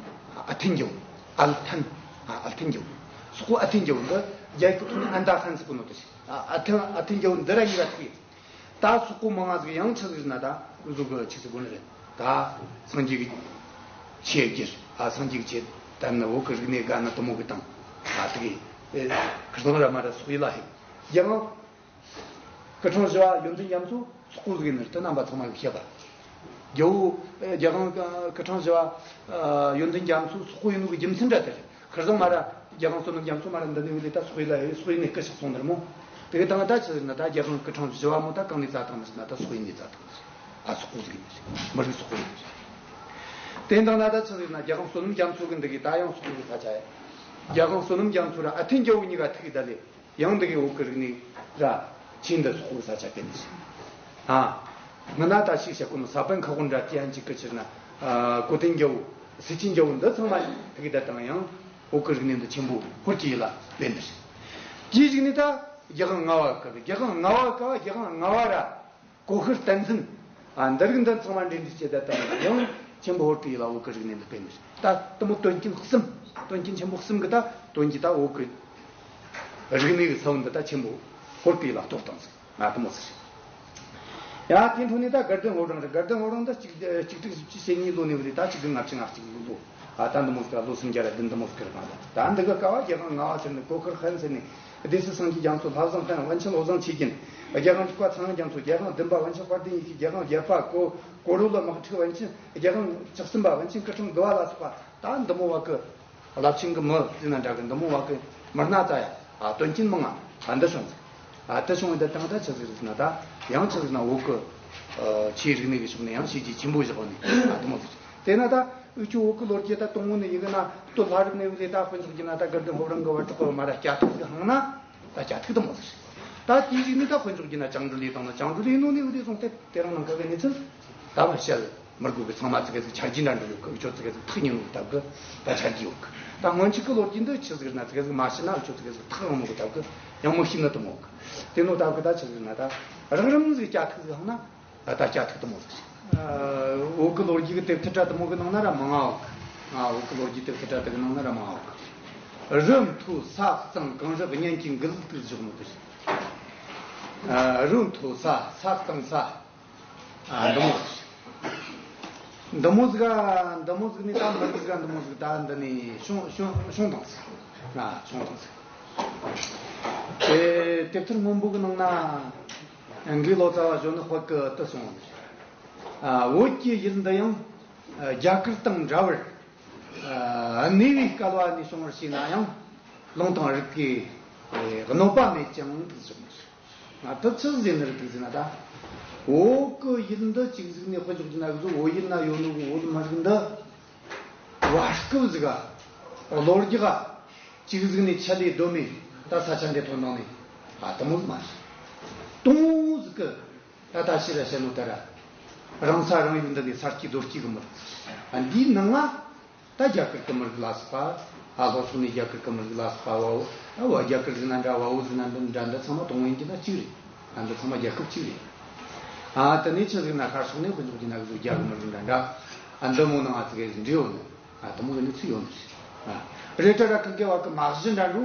ཨ་ཐན་རྒྱལ་པོ། ཨལ་ཐན། ཨ། ཨལ་ཐན་རྒྱལ་པོ། སོག་པོ་ཨ་ཐན་རྒྱལ་པོ་འདི་རྒྱ་ཡིག་གི་ཐོག་ནས་ཨན་ད་ཧན་ཟེར་གོ་ནོ་དེ་ཞིག་ཨ། ཨ་ཐན་ཨ་ཐན་རྒྱལ་པོ་འདི་ར་གཉིས་ཀ་ཐུག་ཡིན། ད་སོག་པོ་མང་ང་ཟིག་ཡང་ཆི་ཟིག་ན་ད་འུ་ཚོ་གི་ཆི་ཟིག་དགོས་ནི་རེད། ད་སངས་རྒྱས་ཀྱི་ཆོས་བརྒྱུད། ཨ། སངས་རྒྱས་ཀྱི་ཆོས་དར་ནི་བོད་ཀྱི་རིག་གནས་དགའ་ནི་དེ་མོ་གི་དང་། ཨ། དེ་གི་ཁིར་ཚང་ར་མ་ར་སོག་ཡུལ་ལ་ཧེ་རྒྱལ་དབང་སྐུ་ཕྲེང་བཞི་པ་ཡོན་ཏན་རྒྱ་མཚོ་སོག་པོ་ཟིག་ཡིན་ནི་རེད། དེ་རྣམ་པ་ཚང་མ་གིས་ཤེས་པ། རྒྱལ་པོ་རྒྱལ་དབང་སྐུ་ཕྲེང་བཞི་པ་ཡོན་ཏན་རྒྱ་མཚོ་སོག་པོ་ཡིན་ནོ་གི་རྒྱུ་མཚན་འདྲ་དེ་རེད། ཁིར་ཚང་མ་ར་རྒྱལ་དབང་བསོད་ནམས་རྒྱ་མཚོ་མ་ར་འདི་ནས་འོས་ལས་ད་སོག་ཡུལ་ལ་ཡོད། སོག་ཡུལ་ནས་སྐུ་གཤེགས་སོང་ནི་རེད་མོ། དེ་གི་དང་ད་ཆི་ཟེར་ན་ད་རྒྱལ་དབང་སྐུ་ཕྲེང་བཞི་པ་མོ་ད་གང་ནས་བཙལ་བཏང་ནི་ཟེར་ན་ད་སོག་ཡུལ་ནས་བཙལ་བཏང་ནི་རེད། ཨ། སོག་པོ་ཟིག་ཡིན་ནི་རེད། མི་རིགས་སོག་པོ་ཡིན་ནི་རེད། དེ་དང་ད་ད་ཆི་ཟེར་ན་རྒྱལ་དབང་བསོད་ནམས་རྒྱ་མཚོ་གི་འདི་གི་ད་ཡང་སོག་པོ་གི་ས་ཆ་ཡ། རྒྱལ་དབང་བསོད་ནམས་རྒྱ་མཚོ་ར་ཨ་ཐན་རྒྱལ་པོ་གཉིས་ཀ་ཐུག་གི་ད་ལས། ཡང་འདི་གའི་བོད་ཀྱི་རིག་གནས་ར་ཆོས་འདི་སོག་པོའི་ས་ཆ་སྤེལ་ནས་ཟིན། ཨ། སྔ་ན་ད་ཞིག་བཤད་གོ་ནོ་ས་པཎ་མཁས་དབང་འདྲ་དེ་ཡང་གཅིག་གི་ཕྱིར་ན། ཨ། གོ་དན་རྒྱལ་པོ། སེ་ཆེན་རྒྱལ་པོ་འདི་ཚང་མ་ཕ་གི་ད་དང་ཡང་བོད་ཀྱི་རིག་གནས་འདི་ཆེན་པོ་ཧོར་གྱི་ཡུལ་ལ་སྤེལ་ནས་ཟིན། དེའི་གཞུག་ནས་ད་རྒྱལ་དབང་ལྔ་པ་སྐབས། རྒྱལ་དབང་ལྔ་པ་སྐབས་རྒྱལ་དབང་ལྔ་པ་ར། གོ་ཤྲི་བསྟན་འཛིན། ཨ། འདི་རིགས་འདི་ཚང་མ་འབྲེལ་འདྲིས་བྱས་ད་ལྟ་ཡང་ཆེན་པོ་ཧོར་གྱི་ཡུལ་ལ་བོད་ཀྱི་རིག་གནས་འདི་སྤེལ་ནས་ད་དེ་མོ་དོན་རྐྱེན་གསུམ། དོན་རྐྱེན་ཆེན་པོ་གསུམ་གྱི་ད་དོན་གྱིས་ད་བོད་ཀྱི་རིག་གནས་ཀྱི་ས་བོན་འདི་ད་ཆེན་པོ་ཧོར་གྱི་ཡུལ་ལ་གཏོར་བཏང་ཟིག་ང་དེ་མོ་ཟིག་ཡ། དེའི་འཕྲོ་ནས་ད་དགའ་ལྡན་ཕོ་བྲང་རེད། དགའ་ལྡན་ཕོ་བྲང་འདི་གཅིག་གཅིག་དྲུག་བཞི་བཅུ་ཞེ་གཉིས་ལོ་ནས་བཟུང་ད་གཅིག་དགུ་ལྔ་བཅུ་ང་གཅིག་ལོ། ཨ། ད་འདི་མོ་ཟིག་ལོ་སུམ་བརྒྱ་ར་བདུན་འདི་མོ་ཟིག་རེད་མ་གཏོགས། ད་འདི་གི་སྐབས་བ་རྒྱལ་དབང་ལྔ་པ་ཟེར་ནས་གོ་ཤྲི་ཧན་ཟེར་ནས། སྡེ་སྲིད་སངས་རྒྱས་རྒྱ་མཚོ། ལྷ་བཟང་བསྟན། པཎ་ཆེན་བློ་བཟང་ཆོས་རྒྱན། རྒྱལ་དབང་བཅུ་པ་ཚངས་དབྱངས་རྒྱ་མཚོ། རྒྱལ་དབང་བདུན་པ་པཎ་ཆེན་དཔལ་ལྡན་ཡེ་ཤེས། རྒྱལ་དབང་བརྒྱད་པ་གོ་གོ་རུ་ལ་དམག་འཁྲུག་པཎ་ཆེན། རྒྱལ་དབང་བཅུ་གསུམ་པ་པཎ་ཆེན་སྐུ་ཕྲེང་དགུ་པ་ལ་སོགས་པ་ད་འདི་མོ་བ་གི་རླབས་ཆེན་གི་མི་ཟེར་ན་འདྲ་གི་འདི་མོ་བ་གི་མི་སྣ་ཙ་ཡ། ཨ། དོན་རྐྱེན་མང་ང་། ཨ། འདི་བྱུང་ཟིག་ཨ། དེ་བྱུང་བའི་འདི་དང་ད་ཆི་ཟིག་རེད་ཟེར་ན་ད་ཡང་ཆི་ཟིག་ན་བོད་གི་ཨ་ཆོས་རིག་གནས་ཀྱི་ཕྱོགས་ནས་ཡང་བྱས་རྗེས་ཆེན་པོ་བཞག་ནས། ཨ། འདི་མོ་ཟིག་དེས་ན་ད་འུ་ཆོ་བོད་ཀྱི་ལོ་རྒྱུས་ད་དང་པོ་ནས་ཡིན་གི་ན་སྟོད་ལྷ་རབས་ནས་བུད་དེ་ད་དཔེ་འཇོག་རྒྱུ་ན་ད་དགའ་ལྡན་ཕོ་བྲང་གི་བར་དུ་བར་མ་ར་སྐྱ་ཐིག་ཟིག་ཧང་ན་ད་སྐྱ་ཐིག་དེ་མོ་ཟིག་ད་དེའི་རིགས་ནས་ད་དཔེ་འཇོག་རྒྱུ་ན་བཅིངས་འགྲོལ་ལས་བཏང་ན་བཅིངས་འགྲོལ་ལས་ནོ་ནས་བུད་དེ་སོང་སྟེ་དེ་རིང་ནངས་ཀ་གི་གནས་ཚུལ་ད་བ་བཤད་མི་དགོས་གི། ཚང་མ་ཙི་གེ་ཟིག་ཆ་རྒྱུས་འདྲ་འདྲ་ཡོད་གི། འུ་ཆོ་ཙི་གེ་ཟིག་ཐག་ཉེ་ནོ་གི་སྟབས་གི་ད་ཆ་རྒྱུས་ཡོད་གི། ད་སྔོན་ཆད་གི་ལོ་རྒྱུས་འདི་ཆི་ཟིག་རེད་ན་ཙི་གེ་ཟིག་མ་ཤེས་ན་འུ་ཆོ་ཙི་གེ་ཟིག་ཐག་རིང་མོ་གི་སྟབས་གི་ཡང་མི་ཤེས་ནི་དེ་མོ་གི། དེ་ནོ་སྟབས་གི་ད་ཆི་ཟིག་ན་ད་རགས་རིམ་ཟིག་སྐྱ་ཐིག་ཟིག་ཧང་ན། ད་ལྟ་སྐྱ་ཐིག་དེ་མོ་ཟིག་ཨ། བོད་ཀྱི་ལོ་རྒྱུས་ཀྱི་དེབ་ཐེར་དྲ་དེ་མོ་གི་ནང་ན་ར་མང་ང་ཡོད་གི། ཨ། བོད་ཀྱི་ལོ་རྒྱུས་དེབ་ཐེར་དྲ་དེ་གི་ནང་ན་ར་མང་ང་ཡོད་གི། རི་མཐོ་ས་གཙང་གངས་རི་གཉན་གྱི་མགུལ་དུ་བཞག་ནོ་དེ་ཞིག་ཨ། རི་མཐོ་ས་ས་གཙང་ས། ཨ། འདི་མོ་ཟིག་འདི་མོ་ཟིག་ཨ། འདི་མོ་ཟིག་ནི་ད་མི་འདི་ཟིག་ཨ། འདི་མོ་ཟིག་ད་འདི་ནི་བྱུང་བྱུང་བྱུང་དང་ཟིག་ཨ། བྱུང་དང་ཟིག་དེ་དེབ་ཐེར་སྔོན་པོ་གི་ནང་ན་འགོས་ལོ་ཙཱ་བ་གཞོན་ནུ་དཔལ་གྱིས་དེ་གསུངས་པ་རེད། ཨ། བོད་ཀྱི་ཡུལ་འདི་ཡང་རྒྱ་གར་དང་འདྲ་བར་གནས་པའི་བསྐལ་པ་ནས་བྱུང་བར་བྱས་ན་ཡང་ལུང་དང་རིགས་ཀྱི་གནོད་པ་མེད་ཅིང་འདུག་ཟེར། ང་དེ་ཆི་ཟིག་ནི་རེད་འདུག་ཟེར་ན། ད་བོད་ཀྱི་ཡུལ་འདི་གཅིག་ཟིག་ནས་དཔེ་འཇོག་རྒྱུ་ན་གཟོད་བོད་ཡུལ་ན་ཡོད་ནོ་གི་བོད་མི་རིགས་འདི་བར་སྐབས་ཟིག་ག་ལོ་རྒྱུས་ག་གཅིག་ཟིག་ནས་ཆད་ལས་སྡོད་མེད། ད་ས་ཆ་འདི་ཐོན་ནང་ནས་ཨ་དེ་མོ་ཟིག་མ་རེད། དུང་ཟིག་གི་ད་ད་ཕྱི་ར་བཤད་ནོ་ད་ར་རང་ས་རང་ཡུལ་འདི་ནས་ས་སྐྱེས་རྡོ་སྐྱེས་གི་མི་རིགས་ཟིག་རེད། ཨ། འདིའི་ནང་ང་ད་རྒྱ་གར་གི་མི་རིགས་ལ་སོགས་པ། ཨ། ལྷོ་ཕྱོགས་ནས་རྒྱ་གར་གི་མི་རིགས་ལ་སོགས་པ། བལ་པོ། ཨ། བལ། རྒྱ་གར་ཟེར་ན་འདྲ། བལ་པོ་ཟེར་ན་འདྲ། འདི་ཚང་མ་དུང་ཡིན་གྱི་ན་གཅིག་རེད། ཨ། འདི་ཚང་མ་རྒྱལ་ཁབ་གཅིག་རེད། ཨ། དེ་ནས་ཆི་ཟིག་ན་ཤར་ཕྱོགས་ནས་དཔེ་འཇོག་རྒྱུ་ན་གཟོད་རྒྱ་གི་མི་རིགས་འདྲ་འདྲ། ཨ། འདི་མོ་ནང་ང་ཚིག་གི་འབྲེལ་ཡོད་ནི། ཨ། དེ་མོ་གི་གནས་ཚུལ་ཡོད་ནི་རེད། ཨ། རེད་དྲ་ར་ཁི་གེ་བ་གི་མ་གཞི་འདྲ་འགྲོ།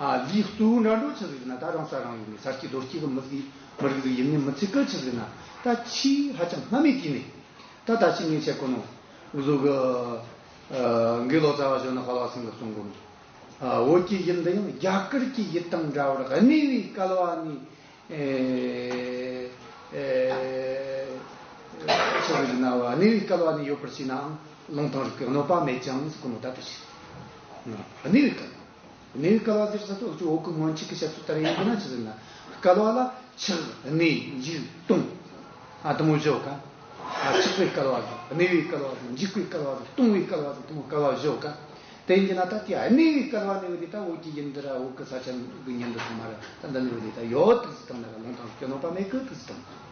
ཨ། ལུས་གཙོ་བོ་འདྲ་འགྲོ་ཆི་ཟིག་ན་ད་རང་ས་རང་ཡུལ་ནས་ས་སྐྱེས་རྡོ་སྐྱེས་གི་མི་ཟིག་མི་རིགས་ཟིག་ཡིན་ནི་མི་ཚད་གི་ཆི་ཟིག་ན་ད་ཆེས་ཧ་ཅང་སྔ་མའི་དུས་ནས། ད་ད་ཅི་ངས་བཤད་གོ་ནོ་བཟོ་གི། ཨ། འགོས་ལོ་ཙཱ་བ་གཞོན་ནུ་དཔལ་བ་ཚང་གིས་གསུང་གོ་ནོ། ཨ། བོད་ཀྱི་ཡུལ་འདི་ཡང་རྒྱ་གར་གྱི་ཡུལ་དང་འདྲ་བར་གནས་པའི་བསྐལ་པ་ནས། ཨེ། ཨེ། ཆི་ཟིག་ན་བ། གནས་པའི་བསྐལ་པ་ནས་ཡོད་པར་བྱས་ནའང་ལུང་དང་རིགས་ཀྱི་གནོད་པ་མེད་ཅིང་ཟེར་གོ་ནོ་ད་དེ་ཆི། གནས་པའི་བསྐལ་པ། གནས་པའི་བསྐལ་པ་ཟེར་ས་དེ་འུ་ཅོ་བོད་ཀྱི་སྔོན་ཆད་ཀྱི་བཤད་ཚུལ་ལྟར་ཡིན་གྱི་ན་ཆི་ཟེར་ན། བསྐལ་པ་ལ་ཆགས། གནས། འཇིག། སྟོང་། ཨ། དེ་མོ་བཞི་ཡོད་ཀ། ཨ། ཆགས་པའི་བསྐལ་པ་ཟིག་གནས་པའི་བསྐལ་པ་ཟིག་འཇིག་པའི་བསྐལ་པ་ཟིག་སྟོང་པའི་བསྐལ་པ་ཟིག་དེ་མོ་བསྐལ་པ་བཞི་ཡོད་ཀ། དེ་ཡིན་གྱི་ན་ད་དེ་གནས་པའི་བསྐལ་པ་ནས་བུད་དེ་ད་བོད་ཀྱི་ཡུལ་འདི་ར་བོད་ཀྱི་ས་ཆ་གི་ཉིན་འདི་ཚང་མ་ར་ད་འདི་ནས་བུད་དེ་ད་ཡོད་དུས་སུ་བཏང་ན་ར་ལུང་དང་རིགས་ཀྱི་གནོད་པ་མེད་གི་དུས་སུ་བཏང་།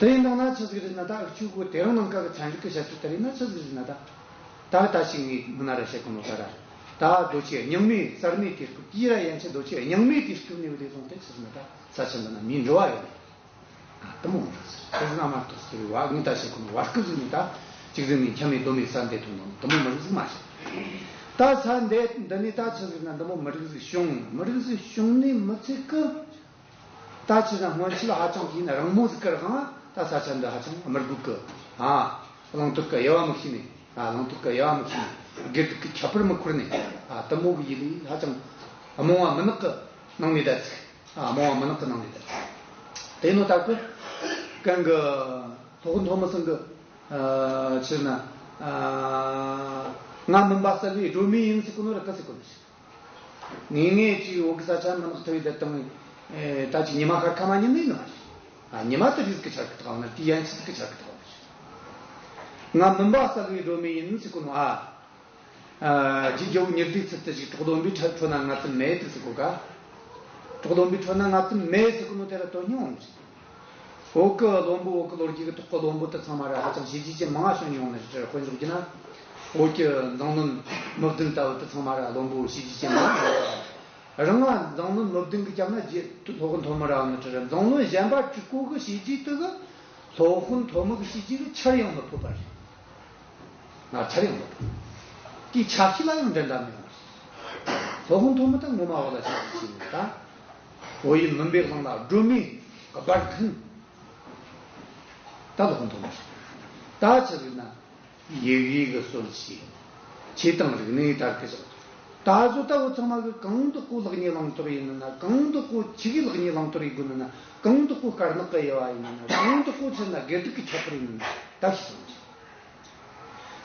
དེ་ཡིན་དང་ན་ཆི་ཟིག་རེད་ན། ད་འུ་ཅོ་གི་དེ་རིང་ནངས་ཀ་གི་ཚན་རིག་གི་བཤད་ཚུལ་ལྟར་ཡིན་ན་ཆི་ཟིག་རེད་ན། ད་ད་ད་ཞིག་ངས་མི་ན་ར་བཤད་གོ་ནོ་ད་ར། ད་རྡོ་ཆས་རྙིང་མའི་གསར་མའི་དུས་སྐབས་དེའི་ར་ཡན་ཆད་རྡོ་ཆས་རྙིང་མའི་དུས་སྐབས་ནས་བུད་དེ་བཟུང་སྟེ་ཆི་ཟིག་ན་ད་ས་ཆ་འདི་ན་མིའི་འགྲོ་བ་ཡོད་རེད། ཨ། དེ་མོ་འདྲ་ཟེར། དེ་ཟིག་ན་མ་གཏོགས་ཟེར་བ་ངས་ད་བཤད་གོ་ནོ་བར་སྐབས་ཟིག་ནས་ད་གཅིག་ཟིག་ནས་ཁྱམས་ནས་སྡོད་མེད་ས་འདི་ཐོན་ནོ་དེ་མོ་མི་རིགས་ཟིག་མ་བྱུང་། ད་ས་འདི་འདི་ནས་ད་ཆི་ཟིག་ན་འདི་མོ་མི་རིགས་ཟིག་བྱུང་། མི་རིགས་ཟིག་བྱུང་ནས་མི་ཚད་གི། ད་ཆི་ཟིག་ན་སྔོན་ཆད་ཧ་ཅང་གི་ན་རིང་མོ་ཟིག་གི་རིང་ད་ས་ཆ་འདི་ཧ་ཅང་དམུ་རྒོད་གི། ཨ། རླངས་འཁོར་གི་དབྱེ་བ་མི་ཤེས་ནས། ཨ། རླངས་འཁོར་གི་དབྱེ་བ་མི་ཤེས་ནས། དགེ་སྡིག་གི་ཁྱད་པར་མི་འཁོར་ནས། ཨ། དེ་མོ་གི་ཡུལ་ལས་ཧ་ཅང་རྨོངས་པ་མུན་ནག་གི་ནང་ནས་བསྡད་ཚིག་ཨ། རྨོངས་པ་མུན་ནག་གི་ནང་ནས་བསྡད་ཚིག་དེ་ནོ་ད་གི་གན་གི་སློབ་དཔོན་ཐོན་མི་ཚང་གི། ཨ། ཆི་ཟེར་ན། ཨ། ང་མུན་པ་བསལ་བའི་སྒྲོན་མེ་ཡིན་ཟེར་གོ་ནོ་ར་དེ་ཟེར་གོ་ནི་ཟིག་ངེས་ངེས་ཀྱིས་བོད་ཀྱི་ས་ཆ་མུན་ནག་ཐུབ་པའི་བསྡད་དང་། ཨེ། ད་ཅིག་ཉི་མ་ཤར་ཁ་མ་ཉིན་ནས་ཡིན་ནི་མ་རེད། ཨ། ཉི་མ་དེ་རིས་ཀྱི་འཆར་གི་ཐག་ན་དེ་ཡན་ཆད་ཀྱི་འཆར་གི་ཐག་ན། ང་མུན་པ་བསལ་བའི་སྒྲོན་མེ་ཡིན་ཟེར་གོ་ནོ། ཨ། ཨ། རྗེ་རྒྱལ་པོ་ཉི་ཟླའི་ཚུལ་དུ་ཞིག་གྲོགས་བློན་པོའི་ཁྲོད་ན་ངལ་དུབ་མེད་དེ་ཟེར་གོ་ཀ། གྲོགས་བློན་པོའི་ཁྲོད་ན་ངལ་དུབ་མེད་ཟེར་གོ་ནོ་དེ་ར་དོན་སྙིང་ངོ་མ་རེད། བོད་ཀྱི་བློན་པོ། བོད་ཀྱི་ལོ་རྒྱུས་ཀྱི་ཐོག་གི་བློན་པོ་དེ་ཚང་མ་ར་ཧ་ཅང་བྱས་རྗེས་ཅན་མང་ང་བྱུང་མྱོང་ནི་རེད། དཔེ་འཇོག་རྒྱུ་ན། བོད་ཀྱི་མཛངས་བློན་མི་བདུན་ལྟ་བུ་དེ་ཚང་མ་ར་བློན་པོ་བྱས་རྗེས་ཅན་མང་ང་ཡོད་རེད། རང་ང་མཛངས་བློན་མི་བདུན་གི་རྒྱབ་ན་རྗེ་སློབ་དཔོན་ཐོན་མི་ར་ནི་རེད། མཛངས་བློན་གཞན་པ་དྲུག་པོ་གི་བྱས་རྗེས་དེ་གི་སློབ་དཔོན་ཐོན་མི་གི་བྱས་རྗེས་གི་ཆར་ཡང་མི་ཕོད་པ་རེད། ང་ཆར་ཡང་མི་ཕོད། དེའི་ཆ་ཤས་ལ་ཡང་འགྲན་ཟླ་མེད་པ་རེད། སློབ་དཔོན་ཐོན་མི་ད་ངོ་མ་བོད་ལ་བྱས་རྗེས་ཅན་ཡིན་ད། བོད་ཡུལ་མུན་པའི་གླིང་ལ་སྒྲོན་མེ་སྦར་མཁན། ད་སློབ་དཔོན་ཐོན་མི་རེད། ད་ཆི་ཟེར་ན། ཡི་གེ་གི་སྲོལ་ཕྱེས། ཆོས་དང་རིག་གནས་དར་གི་བཞག་ད་གཟོད་ད་བོད་ཚང་མ་གི་གང་དག་གོ་ལེགས་ཉེས་བླང་དོར་ཡིན་ན། གང་དག་གོ་ཆི་གི་ལེགས་ཉེས་བླང་དོར་ཡིན་དགོས་ན། གང་དག་གོ་དཀར་ནག་གི་དབྱེ་བ་ཡིན་ན། གང་དག་གོ་ཆི་ན་དགེ་སྡིག་གི་ཁྱད་པར་ཡིན་ན། ད་ཤེས་སོང་ཟིག་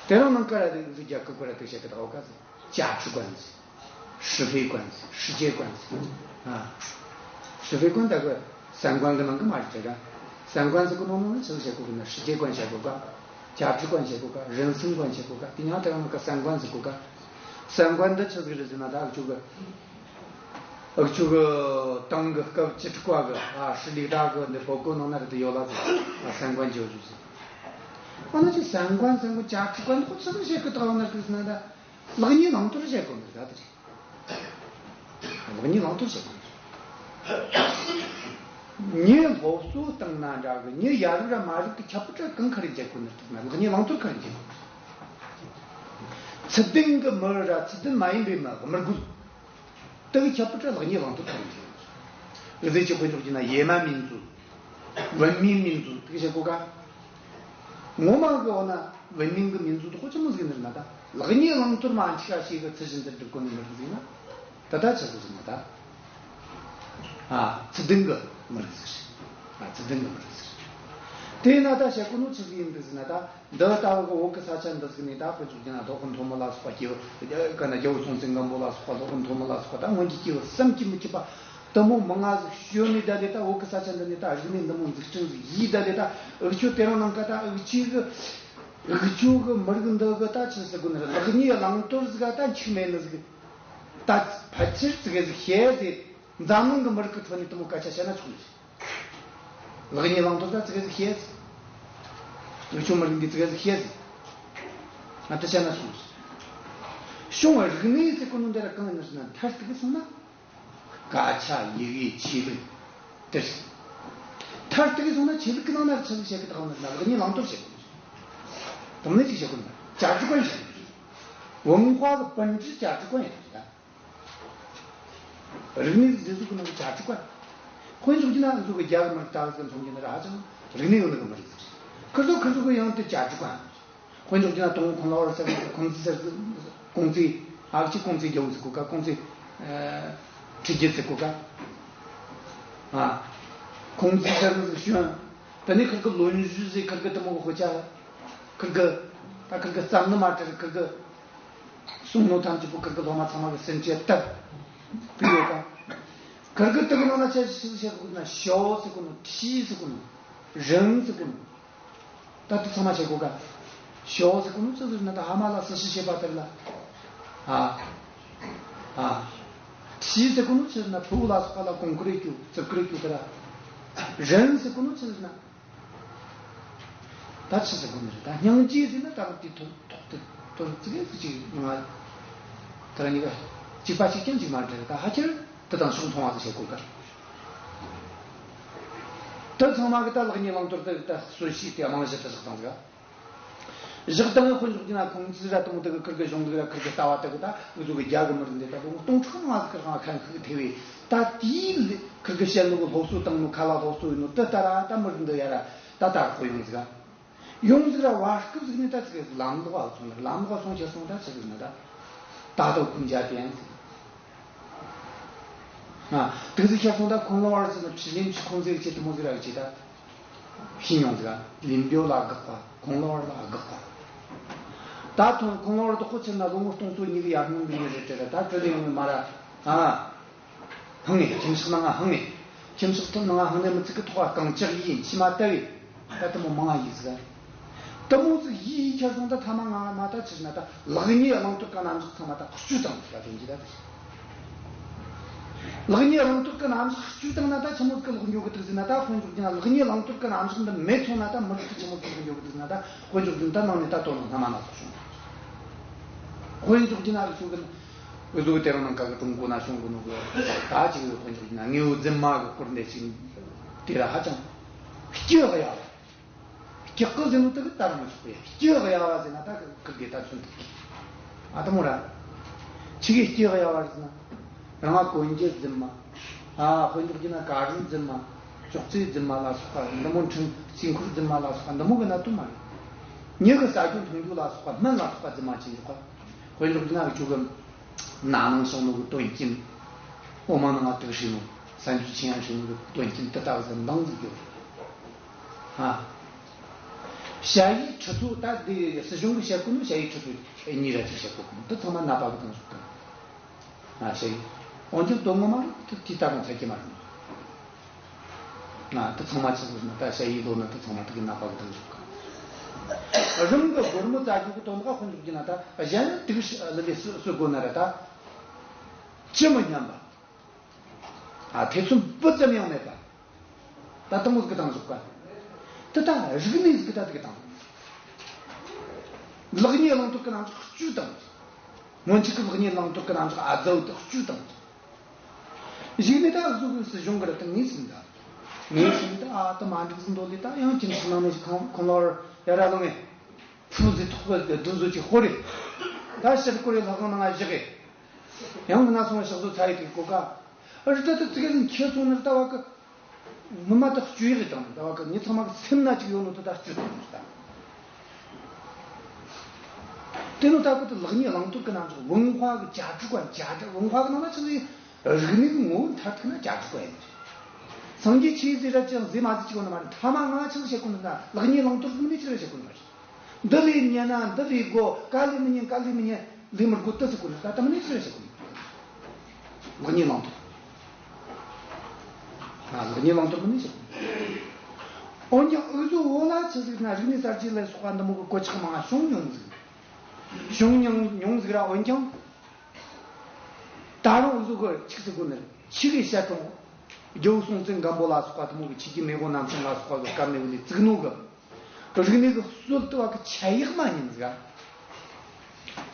དེ་རིང་ནངས་ཀ་ར་དེ་ཟིག་རྒྱ་སྐད་གོ་ར་དེ་བཤད་གི་ད་འོ་ག་ཟིག 价值观 ཟེར། 是非观 ཟེར། 世界观 ཟེར། ཨ། 是非观 ད་གི་三观 གི་ནང་གི་མ་རེད་དེ་ག 三观 ཟེར་གི་ནང་ནང་ནི་ཆི་ཟིག་བཤད་གོ་གི་ན། 世界观 བཤད་གོ་ག 价值观 བཤད་གོ་ག 人生观 བཤད་གོ་ག་དེ་ཡང་དེ་རིང་ནངས་ཀ་三观 ཟེར་གོ་ག 三观 འདི་ཆི་ཟིག་རེད་ཟེར་ན། ད་འུ་ཆོ་གི་འུ་ཆོ་གི་ཏང་གི་སྐབས་བཅུ་དྲུག་པ་གི། ཨ། 十六大 གི་འདི་བོད་གོ་ནང་ན་རེད་དེ་ཡོད་ལ་ཟེར། ཨ། 三观教育 ཟེར། ཨ་ནི་ཅི་三观 三观 价值观 ཁོ་ཆི་ཟིག་བཤད་གི་ད་འོ་ན་རེད་ཟེར་ན། ད་ལེགས་ཉེས་བླང་དོར་བཤད་གོ་ནི་རེད་ད་དེ་རེད། ལེགས་ཉེས་བླང་དོར་བཤད་གོ་ནི་རེད། མྱི་སློབ་གསོ་བཏང་ན་འདྲ་གི། མྱི་ཡ་རབས་ར་མ་རབས་ཀྱི་ཁྱད་པར་གང་ག་རེ་འབྱེད་གོ་ནི་རེད། ལེགས་ཉེས་བླང་དོར་ག་རེ་འབྱེད་གོ་ནི་རེད། ཚུལ་ལྡན་གྱི་མི་ར་ཚུལ་ལྡན་མ་ཡིན་པའི་མི། དམུ་རྒོད། དེ་གི་ཁྱད་པར་ལེགས་ཉེས་བླང་དོར་གང་ཡིན། གཟི་བརྗིད་དཔེ་འཇོག་རྒྱུ་ན་野蛮民族།文明民族 དེ་གི་བཤད་གོ་ག་ངོ་མ་གི་འོ་ན་文明གི་民族 དེ་ཁོ་ཆི་མོ་ཟིག་ནི་རེད་ན། ད་ལེགས་ཉེས་བླང་དོར་མ་འཆི་ཁ་ཤས་གི་ཚུལ་བཞིན་དུ་སྒྲུབ་གོ་ནི་མི་རིགས་ཟིག་ན། ད་ལྟ་ཆི་ཟིག་ཟེར་ན་ད། ཨ། ཚུལ་ལྡན་གི་མི་རིགས་ཟིག་རེད། ཨ། ཚུལ་ལྡན་གི་མི་རིགས་ཟིག་རེད། དེས་ན་ད་བཤད་གོ་ནོ་ཆི་ཟིག་ཡིན་འདུག་ཟེར་ན་ད། འདི་ལྟ་བུ་གི་བོད་གི་ས་ཆ་འདི་ཟིག་ནས་ད་དཔེ་འཇོག་རྒྱུ་ན་སློབ་དཔོན་ཐོན་མི་ལ་སོགས་པ་སྐྱེས་བུ་ག་ན་རྒྱལ་བོ་སྲོང་བཙན་སྒམ་པོ་ལ་སོགས་པ། སློབ་དཔོན་ཐོན་མི་ལ་སོགས་པ། ད་སྔོན་གྱི་སྐྱེས་བུ་བསམ་གྱིས་མི་ཁྱབ་པ་དུ་མོ་མང་ང་ཟིག་བྱོན་ནས། ད་ལས་ད་བོད་གི་ས་ཆ་འདི་ནས་ད་རིག་གནས་འདི་མོ་འཛུགས་སྐྲུན་ཟིག་ཡས། ད་ལས་ད་འུ་ཆོ་དེ་རིང་ནངས་ཀ་ད་འུ་ཆོ་གི་འུ་ཆོ་གི་མི་རིགས་འདི་གི་ད་ཆི་ཟེར་དགོས་ནི་རེད། ལེགས་ཉེས་བླང་དོར་ཟིག་ག་ད་འཆུག་མེད་ནི་ཟིག། ད་ཕལ་ཆེར་ཙི་གེ་ཟིག་ཤེས་ཟིག། འཛམ་གླིང་གི་མི་རིགས་ཀྱི་ཁྲོད་ནས་དེ་མོ་སྐད་ཆ་བཤད་ན་ཆོག་ནི་རེད། ལེགས་ཉེས་བླང་དོར་ད་ཙི་གེ་ཟིག་ཤེས་ཟིག། འུ་ཆོ་མི་རིགས་འདི་ཙི་གེ་ཟིག་ཤེས་ཟིག། ང་ད་བཤད་ན་ཆོག་ནི་རེད། བྱུང་བའི་རིག་གནས་ཟེར་གོ་ནོ་འདི་ར་གང་ཡིན་ཟེར་ན། མཐར་གཏུགས་སོང་ན་སྐད་ཆ། ཡི་གེ། ཆོས་ལུགས་དེ་རེད། མཐར་གཏུགས་སོང་ན་ཆོས་ལུགས་ཀྱི་ནང་ན་ཆི་ཟིག་བཤད་གི་ད་གང་ཟེར་ན། ལེགས་ཉེས་བླང་དོར་བཤད་གོ་ནི་རེད། དང་ལེན་ཅིག་བྱེད་དགོས་ན། 价值观 བྱེད་དགོས། 文化的本质 价值观 ཡིན་ད། རིག་གནས་འདི་ཚོ་གི་ནང་གི་价值观། དཔེ་འཇོག་རྒྱུ་ན་ང་ཚོ་གི་རྒྱ་གི་མི་རིགས་ད་ག་ཟེར་མཚོན་རྒྱུ་ན་ར་ཧ་ཅང་རིག་གནས་ཡོད་ནི་གི་མི་རིགས་ཟིག་རེད། ཁིར་ཚོ་ཁིར་ཚོ་གི་ཡང་དེ་价值观། དཔེ་འཇོག་རྒྱུ་ན་དང་པོ་ཁོང་ལོ་བར་ཟེར་ཁོང་ཙི་ཟེར། ཁོང་ཙི། ཨ་ཅི། ཁོང་ཙི་རྒྱལ་པོ་ཟེར་གོ་ག། ཁོང་ཙི། ཨ། ཁྲི་རྒྱལ་ཟེར་གོ་ག། ཨ། ཁོང་ཙི་ཟེར་ནི་ཟིག་བྱོན། དེ་ནས་ཁིར་གི་ལོ་རྒྱུས་ཟེར། ཁིར་གི་དེ་མོ་གི་དཔེ་ཆ། ཁིར་གི། ད་ཁིར་གི་བརྩམས་ནི་མ་དྲིར་ཁིར་གི་གསུང་ནོ་ཐམས་ཅད་པོ་ཁིར་གི་སློབ་མ་ཚང་མ་གི་སེམས་ཅན་ལྟར་བུད་ཡོད་ག། ཁིར་གི་དེ་གི་ནང་ན་ཆ་ཞིག་བཤད་གོ་ན། 学 ཟེར་གོ་ནོ། 批 ཟེར་གོ་ནོ། 忍 ཟེར་གོ་ནོ། ད་དེ་ཚང་མ་བཤད་གོ་ག། 学 ཟེར་གོ་ནོ་ཆི་ཟེར་ན་ད་ཕ་མ་ལ་སྲི་ཞུ་བྱེད་པ་དེ་ལ། ཨ། ཨ། 批 ཟེར་གོ་ནོ་ཆི་ཟེར་ན་ཕྲུ་གུ་ལ་སོགས་པ་ལ་གོང་བཀུར་རྒྱུ། བརྩི་བཀུར་རྒྱུ་དེ་ར། 忍 ཟེར་གོ་ནོ་ཆི་ཟེར་ན། ད་ཆི་ཟེར་གོ་ནི་རེད། ད་སྙིང་རྗེ་ཟེར་ན་ད་དེ་ཐོག་ཐོག་དེ་ཐོག་ཙི་གེ་ཙི་ཅིག་ང་དེ་ར་གཉིས་ཀ་གཅིག་པ་གཅིག་རྐྱང་གཅིག་མ་རེད། ད་ཕལ་ཆེར་དེ་དང་ཕྱོགས་མཐུན་པ་ཟིག་བྱེད་དགོས་ག། དེ་ཚང་མ་གི་ད་ལེགས་ཉེས་བླང་དོར་དེ་ད་གསོལ་ཞིག་དེ་རྨང་གཞི་དེ་བཞག་བཏང་ཟིག། བཞག་བཏང་། དཔེ་འཇོག་རྒྱུ་ན་ཁོང་ཙི་ར་དང་དེ་གི་ཁིར་གི་གཞུང་ལུགས་ར་ཁིར་གི་ལྟ་བ་དེ་གི་ད་འུ་ཚོ་གི་རྒྱ་གི་མི་རིགས་འདི་ད་ལོ་ངོ་སྟོང་ཕྲག་མང་ཟིག་གི་རིང་ཁ་ཁུག་ཐེ་བས། ད་དེའི་ལས་ཁིར་གི་བཤད་ནོ་གི་སློབ་གསོ་བཏང་ནོ། ཁ་ལ་སློབ་གསོ་ཡིན་ནོ་དེ་ལྟར་ད་མི་རིགས་འདི་ཡ་ར་ད་དར་གོ་ཡོང་ཟིག་ག། ཡོང་ཟིག་ར་བར་སྐབས་ཟིག་ནས་ད་ཅིག་ལམ་ལོག་ཨ་སོང་ནི། ལམ་ལོག་ཨ་སོང་ཁྱེར་སོང་ད་ཆི་ཟིག་ན་ད། ད་དོ་ཀུན་ཇ་ཏེན་ཟིག། ཨ། དེ་ཟིག་ཁྱེར་སོང་ད། ཁོང་ལོ་བར་ཟིག་ན་ཕྱི་ལན་ཆི་ཁོང་ཟིག་ཆེ་དེ་མོ་ཟིག་ར་གི་ཆེ་ད། ཤི་མྱོང་ཟིག་ག། ལིན་པེའོ་ལ་དགག་པ། ཁོང་ལོ་བར་ལ་དགག་པ། ད་ཐོན་ཁོང་ལོ་བར་དོག་པོ་ཆེ་ན་ལོ་ངོ་སྟོང་ཚོ་ཉིས་གི་ཡར་སྔོན་གི་ཉིན་རེད་དྲ་ར། ད་བྲོས་ལེ་ཡོང་ནི་མ་ར། ཨ། ཧང་ངེ་ཁྱིམ་ཕྱགས་ནང་ང་ཧང་ངེ་། ཁྱིམ་ཕྱགས་ཐོབ་ནང་ང་ཧང་ངེ་མི་ཚིག་གི་ཐོག་ག་རྐང་ལྕགས་ཡིན་མཆི་མ་བཏབ་བས། ད་དེ་མོ་མང་ང་ཡིས་ཟིག། དེ་མོ་ཟིག་ཡིས་ཡིས་ཁྱེར་སོང་ད་ཐ་མ་ང་མ་ད་ཆི་ཟེར་ན་ད་ལེགས་ཉེས་བླང་དོར་གི་རྣམ་གཞག་ཚང་མ་ད་བཅོས་བཏང་ཟིག་ག། དོན་གྱི་ད་དེ་ལེགས་ཉེས་བླང་དོར་གི་རྣམ་གཞག་བཅོས་བཏང་ན་ད་ཆི་མོ་ཟིག་གི་ལོག་འགྱོ་གི་འདུག་ཟེར་ན། ད་དཔེ་འཇོག་རྒྱུ་ན་ལེགས་ཉེས་བླང་དོར་གི་རྣམ་གཞག་འདི་མེད་སོང་ན་ད་མི་རིགས་དེ་ཆི་མོ་ཟིག་གི་ལོག་འགྱོ་གི་འདུག་ཟེར་ན། ད་དཔེ་འཇོག་རྒྱུ་ན་ད་ནང་ནས་ད་དོན་སྣ་མ་སྣ་ཚོགས་བྱུང་། དཔེ་འཇོག་རྒྱུ་ན་ཨུ་ཚོ་གི། འུ་ཚོ་གི་དེ་རིང་ནངས་ཀ་གི་ཀྲུང་གོ་ན་བྱུང་གི་ནོ་གི་ད་ཅིག་གི་དཔེ་འཇོག་རྒྱུ་ན་དངོས་པོ་རྫུན་མ་གི་སྐོར་འདི་ཅིག་དེ་ར་ཧ་ཅང་སྐྱི་གཡའ་བ། སྐྱི་ཀི་ཟེར་ནོ་དེ་གི་ད་རུང་མི་ཆོག་པས། སྐྱི་གཡའ་བ་ཟེར་ན་ད་ཁིར་གི་ད་ཚོན་ཐུབ་གི། ཨ། དེ་མོ་ར། ཆི་གི་སྐྱི་གཡའ་བ་རེད་ཟེར་ན། རང་ང་གོན་རྒྱུ་རྫུན་མ། ཨ། དཔེ་འཇོག་རྒྱུ་ན་དཀར་རིན་རྫུན་མ། ཅོག་ཙེ་རྫུན་མ་ལ་སོགས་པ་འདི་མོ། འཕྲུལ་རྩིས་འཁོར་རྫུན་མ་ལ་སོགས་པ་འདི་མོ་གི་གནད་དོན་མ་རེད། མྱི་གི་ཟ་རྒྱུ་འཐུང་རྒྱུ་ལ་སོགས་པ། སྨན་ལ་སོགས་པ་རྫུན་མ་ཅིག་འཇོག་ག། དཔེ་འཇོག་རྒྱུ་ན་ཁྱོད་གི་ན་ནིང་བྱུང་ནོ་གི་དོན་རྐྱེན། འོ་མ་ནང་ང་དུག་བྱས་ནོ། སྲན་ཆུ་ཆེ་ཡང་བྱས་ནོ་གི་དོན་རྐྱེན་དེ་ལྟ་བུ་ཟིག་འདང་ཟིག་ཡོད། ཨ། ཞ་ཡི་ཁྲི་ཚོ། ད་འདི་སྲིད་གཞུང་གི་བཤད་གོ་ནོ་ཞ་ཡི་ཁྲི་ཚོ་གཉིས་ར་ཅིག་བཤད་གོ་གི། འདི་ཚང་མ་ནད་པ་གི་བཏང་ཟིག་ག། ང་ཞ་ཡི། འོན་ཀྱང་དོན་ངོ་མ་ལ་དེ་དེ་ད་རུང་ཚད་ཀྱི་མ་རེད། ང་དེ་ཚང་མ་ཆི་ཟེར་ན་ད་ཞ་ཡི་ལོ་ན་དེ་ཚང་མ་དེ་གི་ནད་པ་གི་བཏང་ཟིག་ག། རང་གི་སྒོར་མོ་བཙལ་རྒྱུ་གི་དོན་དག་དཔེ་འཇོག་རྒྱུ་ན་ད་གཞན་ལ་དུག་ལི་ལི་གསོད་གསོད་དགོས་ན་ར་ད། ཅི་མི་སྙམ་པ། ཨ། ཐེ་ཚོམ་སྤུ་ཙམ་ཡང་མེད་པ། ད་དེ་མོ་ཟིག་གི་བཏང་ཟིག་ག། དེ་ད་རིག་གནས་ཟིག་གི་ད་དེ་གི་བཏང་། ལེགས་ཉེས་བླང་དོར་གི་རྣམ་གཞག་བཅོས་བཏང་། སྔོན་ཆད་གི་ལེགས་ཉེས་བླང་དོར་གི་རྣམ་གཞག་ཨ་ཛའུ་དེ་བཅོས་བཏང་། གཞུག་ནས་ད་འུ་ཚོ་གི་སྲིད་གཞུང་གི་ར་ད་ངེས་ཟིན་ད། ངེས་ཟིན་ད། ཨ། ད་མ་འགྲིག་ཟིན་འདོད་ལས་ད་ཡང་ཁྱིམ་ཚང་ནང་ནས་ཁོང་ཁོང་ལོར་ཡ་ར་ལོ་ངེ། ཕུ་ཟིག་ཐོག་གི་དུ་ཟོ་ཅིག་ཧོ་རེ། ད་ཕྱིར་སྐོར་རེ་ལྷ་ཁང་ནང་ང་བཞག་གི། ཡང་མིན་ན་སོང་བ་ཕྱག་བཟོ་ཚ་ཡི་དུས་གོ་ག། ཨ་རི་ད་ད་ཙི་གེ་ཟིག་ཁྱེར་སོང་ནི་ར་ད་བ་གི། ངོ་མ་ད་བཅོས་ཡི་དང་ད་བ་གི་མྱི་ཚང་མ་གི་སེམས་ན་ཅིག་ཡོད་ནོ་ད་ད་བཅོས་དང་ད། ད་ དེ་ནོ་ད་གི་དེ་ལེགས་ཉེས་བླང་དོར་གི་རྣམ་གཞག་文化གི་价值观 价值 文化གི་ནང་ན་ཆི་ཟིག་རིག་གནས་གི་ངོ་བོ་མཐར་ཐུག་ན་价值观 ཡིན། སངས་རྒྱས་ཆོས་ཟེར་ར་ཅང་ཟེར་མ་ཟེར་ཅིག་ཡོད་ནི་མ་རེད། མཐའ་མ་ང་ཆི་ཟིག་བཤད་གོ་ནི་ན་ལེགས་ཉེས་བླང་དོར་ཟིག་ནི་ཆི་ཟིག་བཤད་གོ་ནི་མ་རེད། འདི་ལས་ཉན་ན་འདི་ལས་དགོས། ག་ལས་མི་ཉན་ག་ལས་མི་ཉན། ལས་མི་དགོས་དེ་ཟེར་གོ་ནི་ད་ལྟ་མི་ནི་ཆི་ཟིག་བཤད་གོ་ནི། ལེགས་ཉེས་བླང་དོར། ལེགས་ཉེས་བླང་དོར་མི་ནི་ཟེར། འོན་ཀྱང་འུ་ཚོ་བོད་ལ་ཆི་ཟིག་ན་རིག་གནས་གསར་བརྗེ་ལ་སོགས་པ་འདི་མོ་གི་གོད་ཆག་མང་བྱུང་མྱོང་ཟིག་བྱུང་མྱོང་མྱོང་ཟིག་ར། འོན་ཀྱང་ད་རུང་འུ་ཚོ་གི་ཆི་ཟེར་དགོས་ནི་རེད། ཆི་གི་བཤད་དང་། རྒྱལ་པོ་སྲོང་བཙན་སྒམ་པོ་ལ་སོགས་པ་འདི་མོ་གི་ཆི་གི་མེས་པོ་རྣམ་གསུམ་ལ་སོགས་པ་གི་སྐབས་ནས་བུད་ནས་བཙུགས་ནོ་གི་རིག་གནས་གི་སྲོལ་དུ་བ་གི་ཆད་ཡག་མ་ཉན་ཟིག་ག་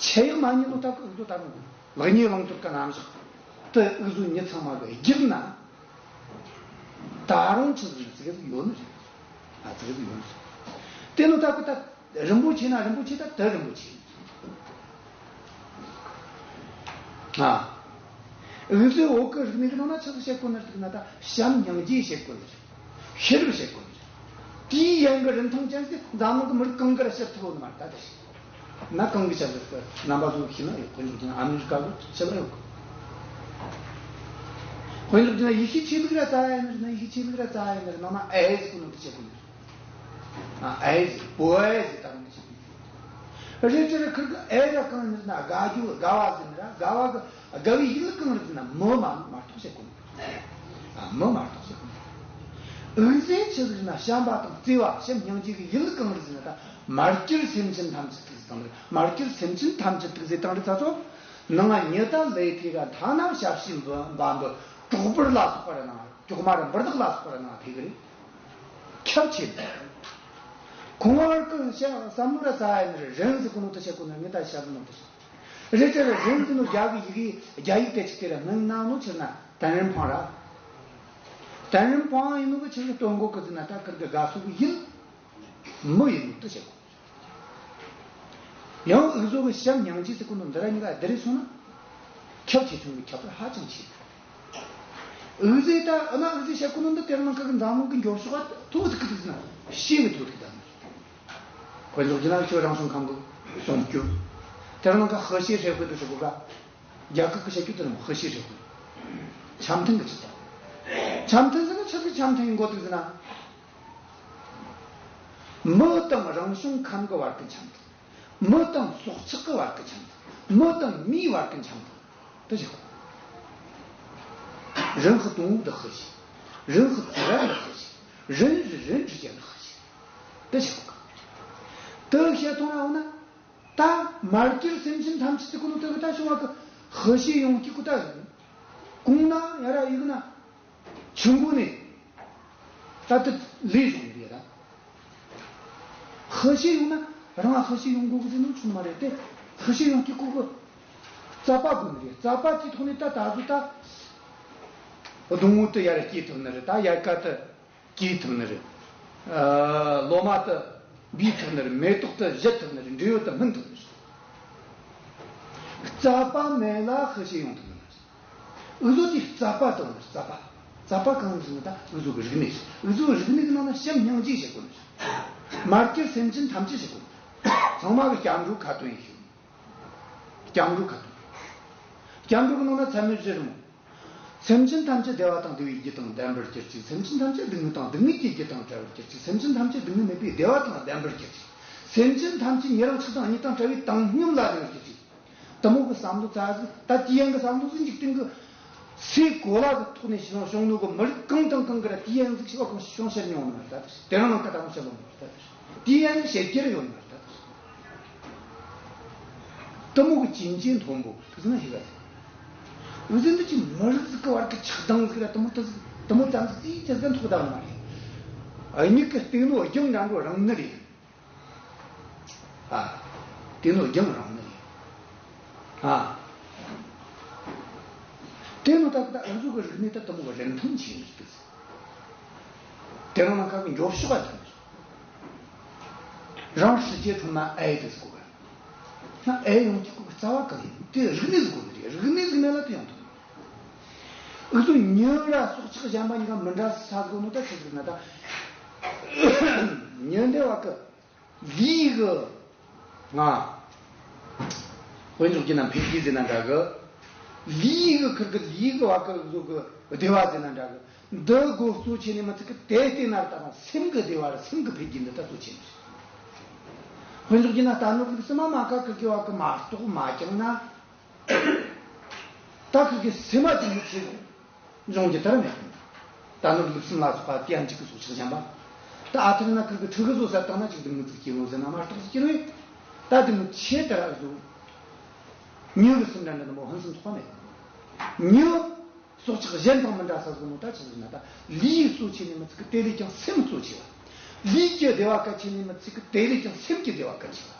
ཆད་ཡག་མ་ཉན་ནོ་ད་གི་འུ་ཚོ་ད་རུང་ལེགས་ཉེས་བླང་དོར་གི་རྣམ་གཞག་དེ་འུ་ཚོ་མྱི་ཚང་མ་གི་རྒྱུད་ན་ད་རུང་ཆི་ཟིག་ཟིག་ཟིག་ཡོད་ནི་རེད། ཨ་ཟིག་ཟིག་ཡོད་ནི་རེད། དེ་ནོ་ད་གི་ད་རིན་པོ་ཆེ་ན་རིན་པོ་ཆེ་ད་དེ་རིན་པོ་ཆེ། ཨ། འུ་ཚོའི་བོད་ཀྱི་རིག་གནས་ཀྱི་ནང་ན་ཆི་ཟིག་བཤད་གོ་ནི་རེད་ན་ད་བྱམས་སྙིང་རྗེ་བཤད་གོ་ནི་རེད། ཤེས་རབ་བཤད་གོ་ནི་རེད། དེའི་ཡན་གྱི་རིན་ཐང་ཅན་ཟིག་འཛམ་གླིང་གི་མི་རིགས་གང་གི་ར་བཤད་ཐུབ་ཡོད་ནི་མ་རེད་ད་ད་ཞིག་ན་གང་གི་བཤད་ཟིག་གི་རྣམ་པ་ཚོ་ཤེས་ན་ཡོད། དཔེ་འཇོག་རྒྱུ་ན་ཨ་མི་རི་ཀ་གི་བཤད་ལ་ཡོད་གི། དཔེ་འཇོག་རྒྱུ་ན་ཡེ་ཤུའི་ཆོས་ལུགས་ར་ཙ་ཡ་ཡིན་ནི་རེད་ན་ཡེ་ཤུའི་ཆོས་ལུགས་ར་ཙ་ཡ་ཡིན་ནི་རེད་ནང་ན་ཨེ་ཟེར་གོ་ནོ་དེ་བཤད་གོ་ནི་རེད། ཨ་ཨེ་ཟེར་བོད་ཨེ་ཟེར་ད་རུང་ཆི་རེད་ཅེ་རེད། ཁིར་གི་ཨེ་ར་གང་ཡིན་ཟེར་ན་དགའ་རྒྱུ་དགའ་བ་ཟེར་ན་ར་དགའ་བ་གི་དགའ་བའི་ཡུལ་གང་རེད་ཟེར་ན་མི་མ་མ་གཏོགས་བཤད་གོ་ནི། ཨ་མི་མ་གཏོགས་བཤད་གོ་ནི། འུ་ཚོས་ཆི་ཟིག་ན་བྱམས་པ་དང་བརྩེ་བ་བྱམས་སྙིང་རྗེ་གི་ཡུལ་གང་རེད་ཟེར་ན་ད་མར་གྱུར་སེམས་ཅན་ཐམས་ཅད་ཐུགས་བརྩེ་དང་མར་གྱུར་སེམས་ཅན་ཐམས་ཅད་ཐུགས་བརྩེ་དང་རེད་ཚ་ཚོ། ནང་ང་ཉི་ཟླ་ལས་ཐེ་ག་མཐའ་ན་ཞབས་ཕྱི་འབུལ་འབའ་འབུལ་གྲོགས་པར་ལ་སོགས་པ་ར་ནང་། གྲོག་མ་ར་འབུར་དག་ལ་སོགས་པ་ར་ནང་ཕེབས་གི་རེད། ཁྱབ་ཆེ་ནི། ཁོང་བར་གི་བཤད་བསམ་བློ་ར་ཙ་ཡ་ནི་རེད། རིན་ཟེར་གོ་ནོ་དེ་བཤད་གོ་ནོ་ངས་ད་བཤད་གི་ནོ་དེ་བཤད། རེད་དེ་ར་རིན་ཟེར་ནོ་རྒྱ་གི་ཡི་གེ་རྒྱ་ཡིག་དེ་ཅིག་དེ་ར་སྣང་ན་ནོ་ཆི་ན་ཏན་རིན་ཕང་ར། ཏན་རིན་ཕང་ཡིན་ནོ་གི་ཆི་གི་སྟོན་གོ་གི་ཟེར་ན་ད་ཁིར་གི་དགའ་སོ་གི་ཡིན། མི་ཡིན་ནོ་དེ་བཤད་གོ། ཡང་འུ་ཚོ་གི་བྱམས་སྙིང་རྗེ་ཟེར་གོ་ནོ་འདི་ར་གཉིས་ཀ་བསྡུར་སོང་ན། ཁྱབ་ཆེ་ཆུང་གི་ཁྱད་པར་ཧ་ཅང་ཆེ། འུ་ཚོས་ད་ཨ་ན་འུ་ཚོས་བཤད་གོ་ནོ་འདི་དེ་རིང་ནང་ཁ་གི་འཛམ་གླིང་གི་མགྱོགས་ཤོག་ག་ཐུག་ཐུག་གི་འདུག་ཟེར་ན་ཤེས་གི་ཐུག་ཐུག་ད་ནི། དཔེ་འཇོག་རྒྱུ་ན་ཁྱོད་རང་བྱུང་ཁམས་གི་གསུང་རྒྱུ། དེ་རིང་ནང་ཁ་和谐社会འདི་ཟེར་གོ་ག་རྒྱ་གར་གི་བཤད་རྒྱུ་དེ་རིང་和谐社会འཆམ་མཐུན་གི་ཆེད་དུ། འཆམ་མཐུན་ཟེར་ན་ཆི་གི་འཆམ་མཐུན་ཡིན་དགོས་འདུག་ཟེར་ན། མི་དང་རང་བྱུང་ཁམས་ཀྱི་བར་གྱི་འཆམ་མཐུན། མི་དང་སྲོག་ཆགས་ཀྱི་བར་གྱི་འཆམ་མཐུན། མི་དང་མིའི་བར་གྱི་འཆམ་མཐུན། དེ་བཞག人和动物的和谐，人和自然的和谐，人与人之间的和谐。དེ་བཞག་དེ་བཤད་ཐུབ་ན་འོ་ན། ད་མར་གྱུར་སེམས་ཅན་ཐམས་ཅད་ཀྱི་ནང་དུ་ད་བྱུང་བ་གི་和谐ཡོང་གི་གོ་ད། གོང་ན་ཡ་ར་ཡིག་ན། ཆུང་གོ་ནས། ད་ལྟ་ལས་བྱུང་རེད་ད།和谐ཡོང་ན་རང་ལ་和谐ཡོང་དགོས་གི་ཟེར་ནོ་ཆུང་མ་རེད་དེ།和谐ཡོང་གི་གོ་གི་རྩ་བ་དགོས་ནི་རེད། རྩ་བ་དེ་ཐོག་ནས་ད་ད་གཟོད་ད། སྡོང་བོ་དེ་ཡར་སྐྱེ་ཐུབ་ནི་རེད། ད་ཡལ་ག་དེ་སྐྱེ་ཐུབ་ནི་རེད། ཨ། ལོ་མ་དེ་འབུས་ཐུབ་ནི་རེད། མེ་ཏོག་དེ་བཞད་ཐུབ་ནི་རེད། འབྲས་བུ་དེ་སྨིན་ཐུབ་ནི་རེད། རྩ་བ་མེད་ལ་和谐ཡོང་ཐུབ་ནི་མ་རེད། འུ་ཚོ་དེ་རྩ་བ་དང་རྩ་བ། རྩ་བ་གང་ཟེར་ན་ད་འུ་ཚོ་གི་རིག་གནས་རེད། འུ་ཚོ་གི་རིག་གནས་ཀྱི་ནང་ན་བྱམས་སྙིང་རྗེ་བྱེད་དགོས་ནི་རེད། མར་གྱུར་སེམས་ཅན་ཐམས་ཅད་བྱེད་དགོས་ནི་རེད། ཚང་མ་གི་སྐྱབས་འགྲོ་ཁ་ཏོན་ཡིན་ཞུ། སྐྱབས་འགྲོ་ཁ་ཏོན། སྐྱབས་འགྲོ་གི་ནང་ན་ཚད་མེད་བཞི་རེད་མོ། སེམས་ཅན་ཐམས་ཅད་བདེ་བ་དང་བདེ་བའི་རྒྱུ་དང་ལྡན་པར་གྱུར་ཅིག་སེམས་ཅན་ཐམས་ཅད་སྡུག་བསྔལ་དང་སྡུག་བསྔལ་གྱི་རྒྱུ་དང་བྲལ་བར་གྱུར་ཅིག་སེམས་ཅན་ཐམས་ཅད་སྡུག་བསྔལ་མེད་པའི་བདེ་བ་དང་ལྡན་པར་གྱུར་ཅིག་སེམས་ཅན་ཐམས་ཅད་ཉེ་རིང་ཆགས་སྡང་གཉིས་དང་བྲལ་བའི་བཏང་སྙོམས་ལ་གནས་པར་གྱུར་ཅིག་དེ་མོ་གི་བསམ་བློ་རྩ་ཟིག་ད་དེ་ཡན་གི་བསམ་བློ་ཟིག་འཇིག་རྟེན་གི་སའི་གོ་ལ་གི་ཐོག་ནས་བྱུང་བྱུང་ནོ་གི་མི་རིགས་གང་དང་གང་གི་ར་དེ་ཡན་ཟིག་ཞིག་བ་གང་བྱུང་ཤར་མྱོང་ནི་མ་རེད་ད། དེ་རང་ནང་ཀ་ད་མོ་བྱེད་ལོང་མ་རེད་ད། དེ་ཡན་གི་བྱེད་རྒྱུ་ར་ཡོད་ནི་མ་རེད་ད། དེ་མོ་གི་ཅིན་ཅིན་མཐོན་པོ་དེ་ཚོ་ན་ཞིག་ག་ཟིག་འུ་ཚོ་འདི་ཅི་མི་རིགས་ཟིག་གི་བར་གི་ཆགས་སྡང་ཟིག་ར་དེ་མོ་དེ་ཟིག་དེ་མོ་ཙམ་ཟིག་ཅི་ཟིག་ཐོག་ད་མ་རེད། ཨ་མྱིག་གི་སྟེང་ནོ་རྒྱང་འདྲ་འགྲོ་རང་ནི་རེད། ཨ། དེ་ནོ་རྒྱང་རིང་ནི་རེད། ཨ། དེ་ནོ་ད་ད་འུ་ཚོ་གི་རིག་གནས་ད་དེ་མོ་གི་རིན་ཐང་ཆེ་ནི་རེད། དེ་རང་ལ་ཁ་གི་མགྱོགས་ཤོག་ག་ཐོན་ནི་རེད། རང་世界ཐོན་ན་ཨེ་དེ་ཟེར་གོ་ག་ན་ཨེ་ཡོང་གི་གོ་གི་རྩ་བ་གང་ཡིན་དེ་རིག་གནས་ཟེར་གོ་ནི་རེད། རིག་གནས་ཟེར་མེད་ལ་དེ་ཡོང་ཐུབ་ནི། འུ་ཚོ་མྱི་ར་སྲོག་ཆགས་གཞན་པ་གཉིས་ཀ་མི་འདྲ་ས་ཟེར་གོ་ནོ་ད་ཆི་ཟེར་ན་ད། མྱི་འདི་བ་གི་ལུས་གི་ང་ དཔེ་འཇོག་རྒྱུ་ན་འཕེལ་རྒྱས་ཟེར་ན་འདྲ་གི། ལུས་ཀྱི་ཁུར་གི་ལུས་ཀྱི་བ་གི་བཟོ་གི་བདེ་བ་ཟེར་ན་འདྲ་གི། འདི་དགོས་གཙོ་ཆེ་ནི་མི་ཚིག་གི་དེ་བལྟས་ན་ད་རུང་སེམས་ཀྱི་བདེ་བ་ར་སེམས་ཀྱི་འཕེལ་རྒྱས་འདི་ད་གཙོ་ཆེ་ནི་རེད། དཔེ་འཇོག་རྒྱུ་ན་རྟ་ནོར་ལུག་གསུམ་མ་མ་ཁ་ཁུར་གི་བ་གི་མ་གཏོགས་མ་བཅངས་ན། ད་ཁུར་གི་སེམས་མ་དེ་མི་ཚེ་གོ། འབྱུང་རྒྱུ་དེ་ར་མེད་དོ། ད་ནོར་ལུག་གསུམ་ལ་སོགས་པ་དེ་ཡང་གཅིག་གི་སྲོག་ཆགས་གཞན་པ། ད་ཨ་ཐུར་ན་ཁུར་གི་ཕྲུ་གུ་བཟོ་ས་བཏང་ན་གཅིག་དེ་མི་ཚིག་སྐྱེ་ལོ་ཟེར་ན་མ་གཏོགས་སྐྱེ་རེད། ད་དེ་མི་ཆེ་དེ་ར་བཟོ། མྱི་གི་སེམས་འདྲ་འདྲ་དེ་མོ་ཕུན་སུམ་ཚོགས་པ་མེད། མྱི། སྲོག་ཆགས་གཞན་དང་མི་འདྲ་ས་ཟིག་ནོ་ད་ཆི་ཟིག་ན་ད་ལུས་གཙོ་ཆེ་ནི་མི་ཚིག་གི་དེ་ལས་ཀྱང་སེམས་གཙོ་ཆེ་བ། ལུས་ཀྱི་བདེ་བ་གལ་ཆེ་ནི་མི་ཚིག་གི་དེ་ལས་ཀྱང་སེམས་ཀྱི་བདེ་བ་གལ་ཆེ་བ།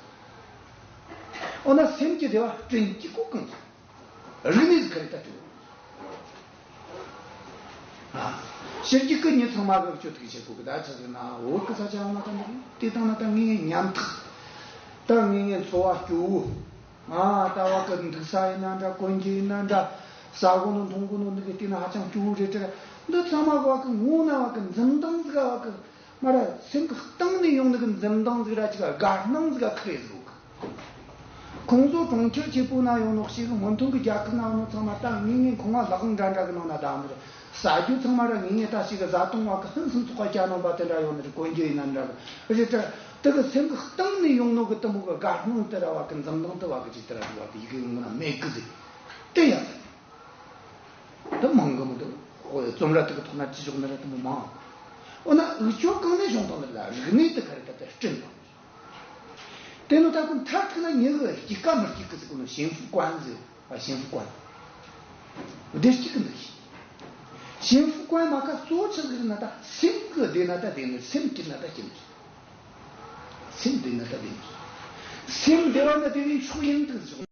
འོ་ན་སེམས་ཀྱི་བདེ་བ་སྤྲིན་གྱི་གོ་གང་ཟིག་རིག་གནས་ཟིག་ག་རེ་ད་དུ། ཨ། ཕྱི་རྒྱལ་གི་མྱི་ཚང་མ་གི་སྤྱོད་ཐུག་བྱེད་དགོས་གི་ད་ཆི་ཟིག་ན་བོད་གི་ས་ཆ་ཡོང་ན་ད་འདི་དེ་དང་ན་ད་ངེས་ངེས་ཉམ་ཐག་ད་ངེས་ངེས་འཚོ་བ་སྐྱོ་བོ། ང་ལྟ་བ་གི་འདུག་ས་ཡིན་ན་འདྲ་གོན་རྒྱུ་ཡིན་ན་འདྲ། ཟ་གོ་ནོ་འཐུང་གོ་ནོ་འདི་གི་སྟེང་ན་ཧ་ཅང་སྐྱོ་བོ་རེད་དྲ། འདི་ཚང་མ་གི་བ་གི་ངོ་ན་བ་གི་འཛུམ་མདངས་ཟིག་ག་བ་གི་མ་ར་སེམས་གི་གཏིང་ནས་ཡོང་ནི་གི་འཛུམ་མདངས་ཟིག་ར་ཅིག་དགའ་སྣང་ཟིག་ག་ཁེ་ཟིག་གི། ཁོང་ཚོ་གྲོང་ཁྱེར་ཆེ་པོ་ན་ཡོང་ནོ་ཞིག་གི་སྔོན་ཐོན་གི་རྒྱལ་ཁབ་ན་ཡོང་ནོ་ཚང་མ་ད་ངེས་ངེས་ཁོང་བ་ལག་འདྲ་འདྲ་གི་ནང་ན་བསྡད་ནི་རེད། ཟ་རྒྱུ་ཚང་མ་ར་ངེས་ངེས་ད་ཞིག་གི་བཟའ་བཏུང་བ་གི་ཕུན་སུམ་ཚོགས་པ་བྱ་ནོ་པ་དེ་འདྲ་ཡོང་ནི་རེད། གོན་རྒྱུ་ཡིན་ན་འདྲ་གི་རེད་དྲ། དེ་གི་སེམས་གི་གཏིང་ནས་ཡོང་ནོ་གི་དེ་མོ་གི་དགའ་སྣང་དེ་ར་བ་གི་འཛུམ་མདངས་དེ་བ་གི་ཅིག་དེ་ར་དེ་བ་གི་ཡི་གེ་ཡོང་ན་མེད་གི་ཟིག་དེ་ཡ་ཟེར། དེ་མང་གི་མི་འདུག་ཨོ་ཡ་རྩོམ་ར་དེ་གི་ཐོག་ན་ཅི་ཞོག་ནི་ར་དེ་མོ་མང་། འོ་ན་འུ་ཅོ་གང་ནས་བྱུང་དང་ནི་ར་རིག་གནས་དེ་ག་རེ་ད་དེ་སྤྲིན་དང་། དེ་ནི་ད་གི་མཐར་ཐུག་ན་ཉེ་གི་སྐྱིད་ཀ་མི་སྐྱིད་གི་ཟིག་གི་ནི་ཞེན་ཧྥུ་ཀོན་ཟིག་ཨ་ཞེན་ཧྥུ་ཀོན། བདེ་སྐྱིད་གི་འདུག་ཞེན་ཧྥུ་ཀོན་མ་ཁ་གཙོ་བོ་ཆི་ཟིག་ན་ད་སེམས་གི་བདེ་ན་ད་བདེ་ནི་སེམས་སྐྱིད་ན་ད་སྐྱིད་ནི། སེམས་བདེ་ན་ད་བདེ་ནི། སེམས་བདེ་བ་ན་བདེ་བའི་ཕྱོགས་ཡིན་འདུག་ཟིག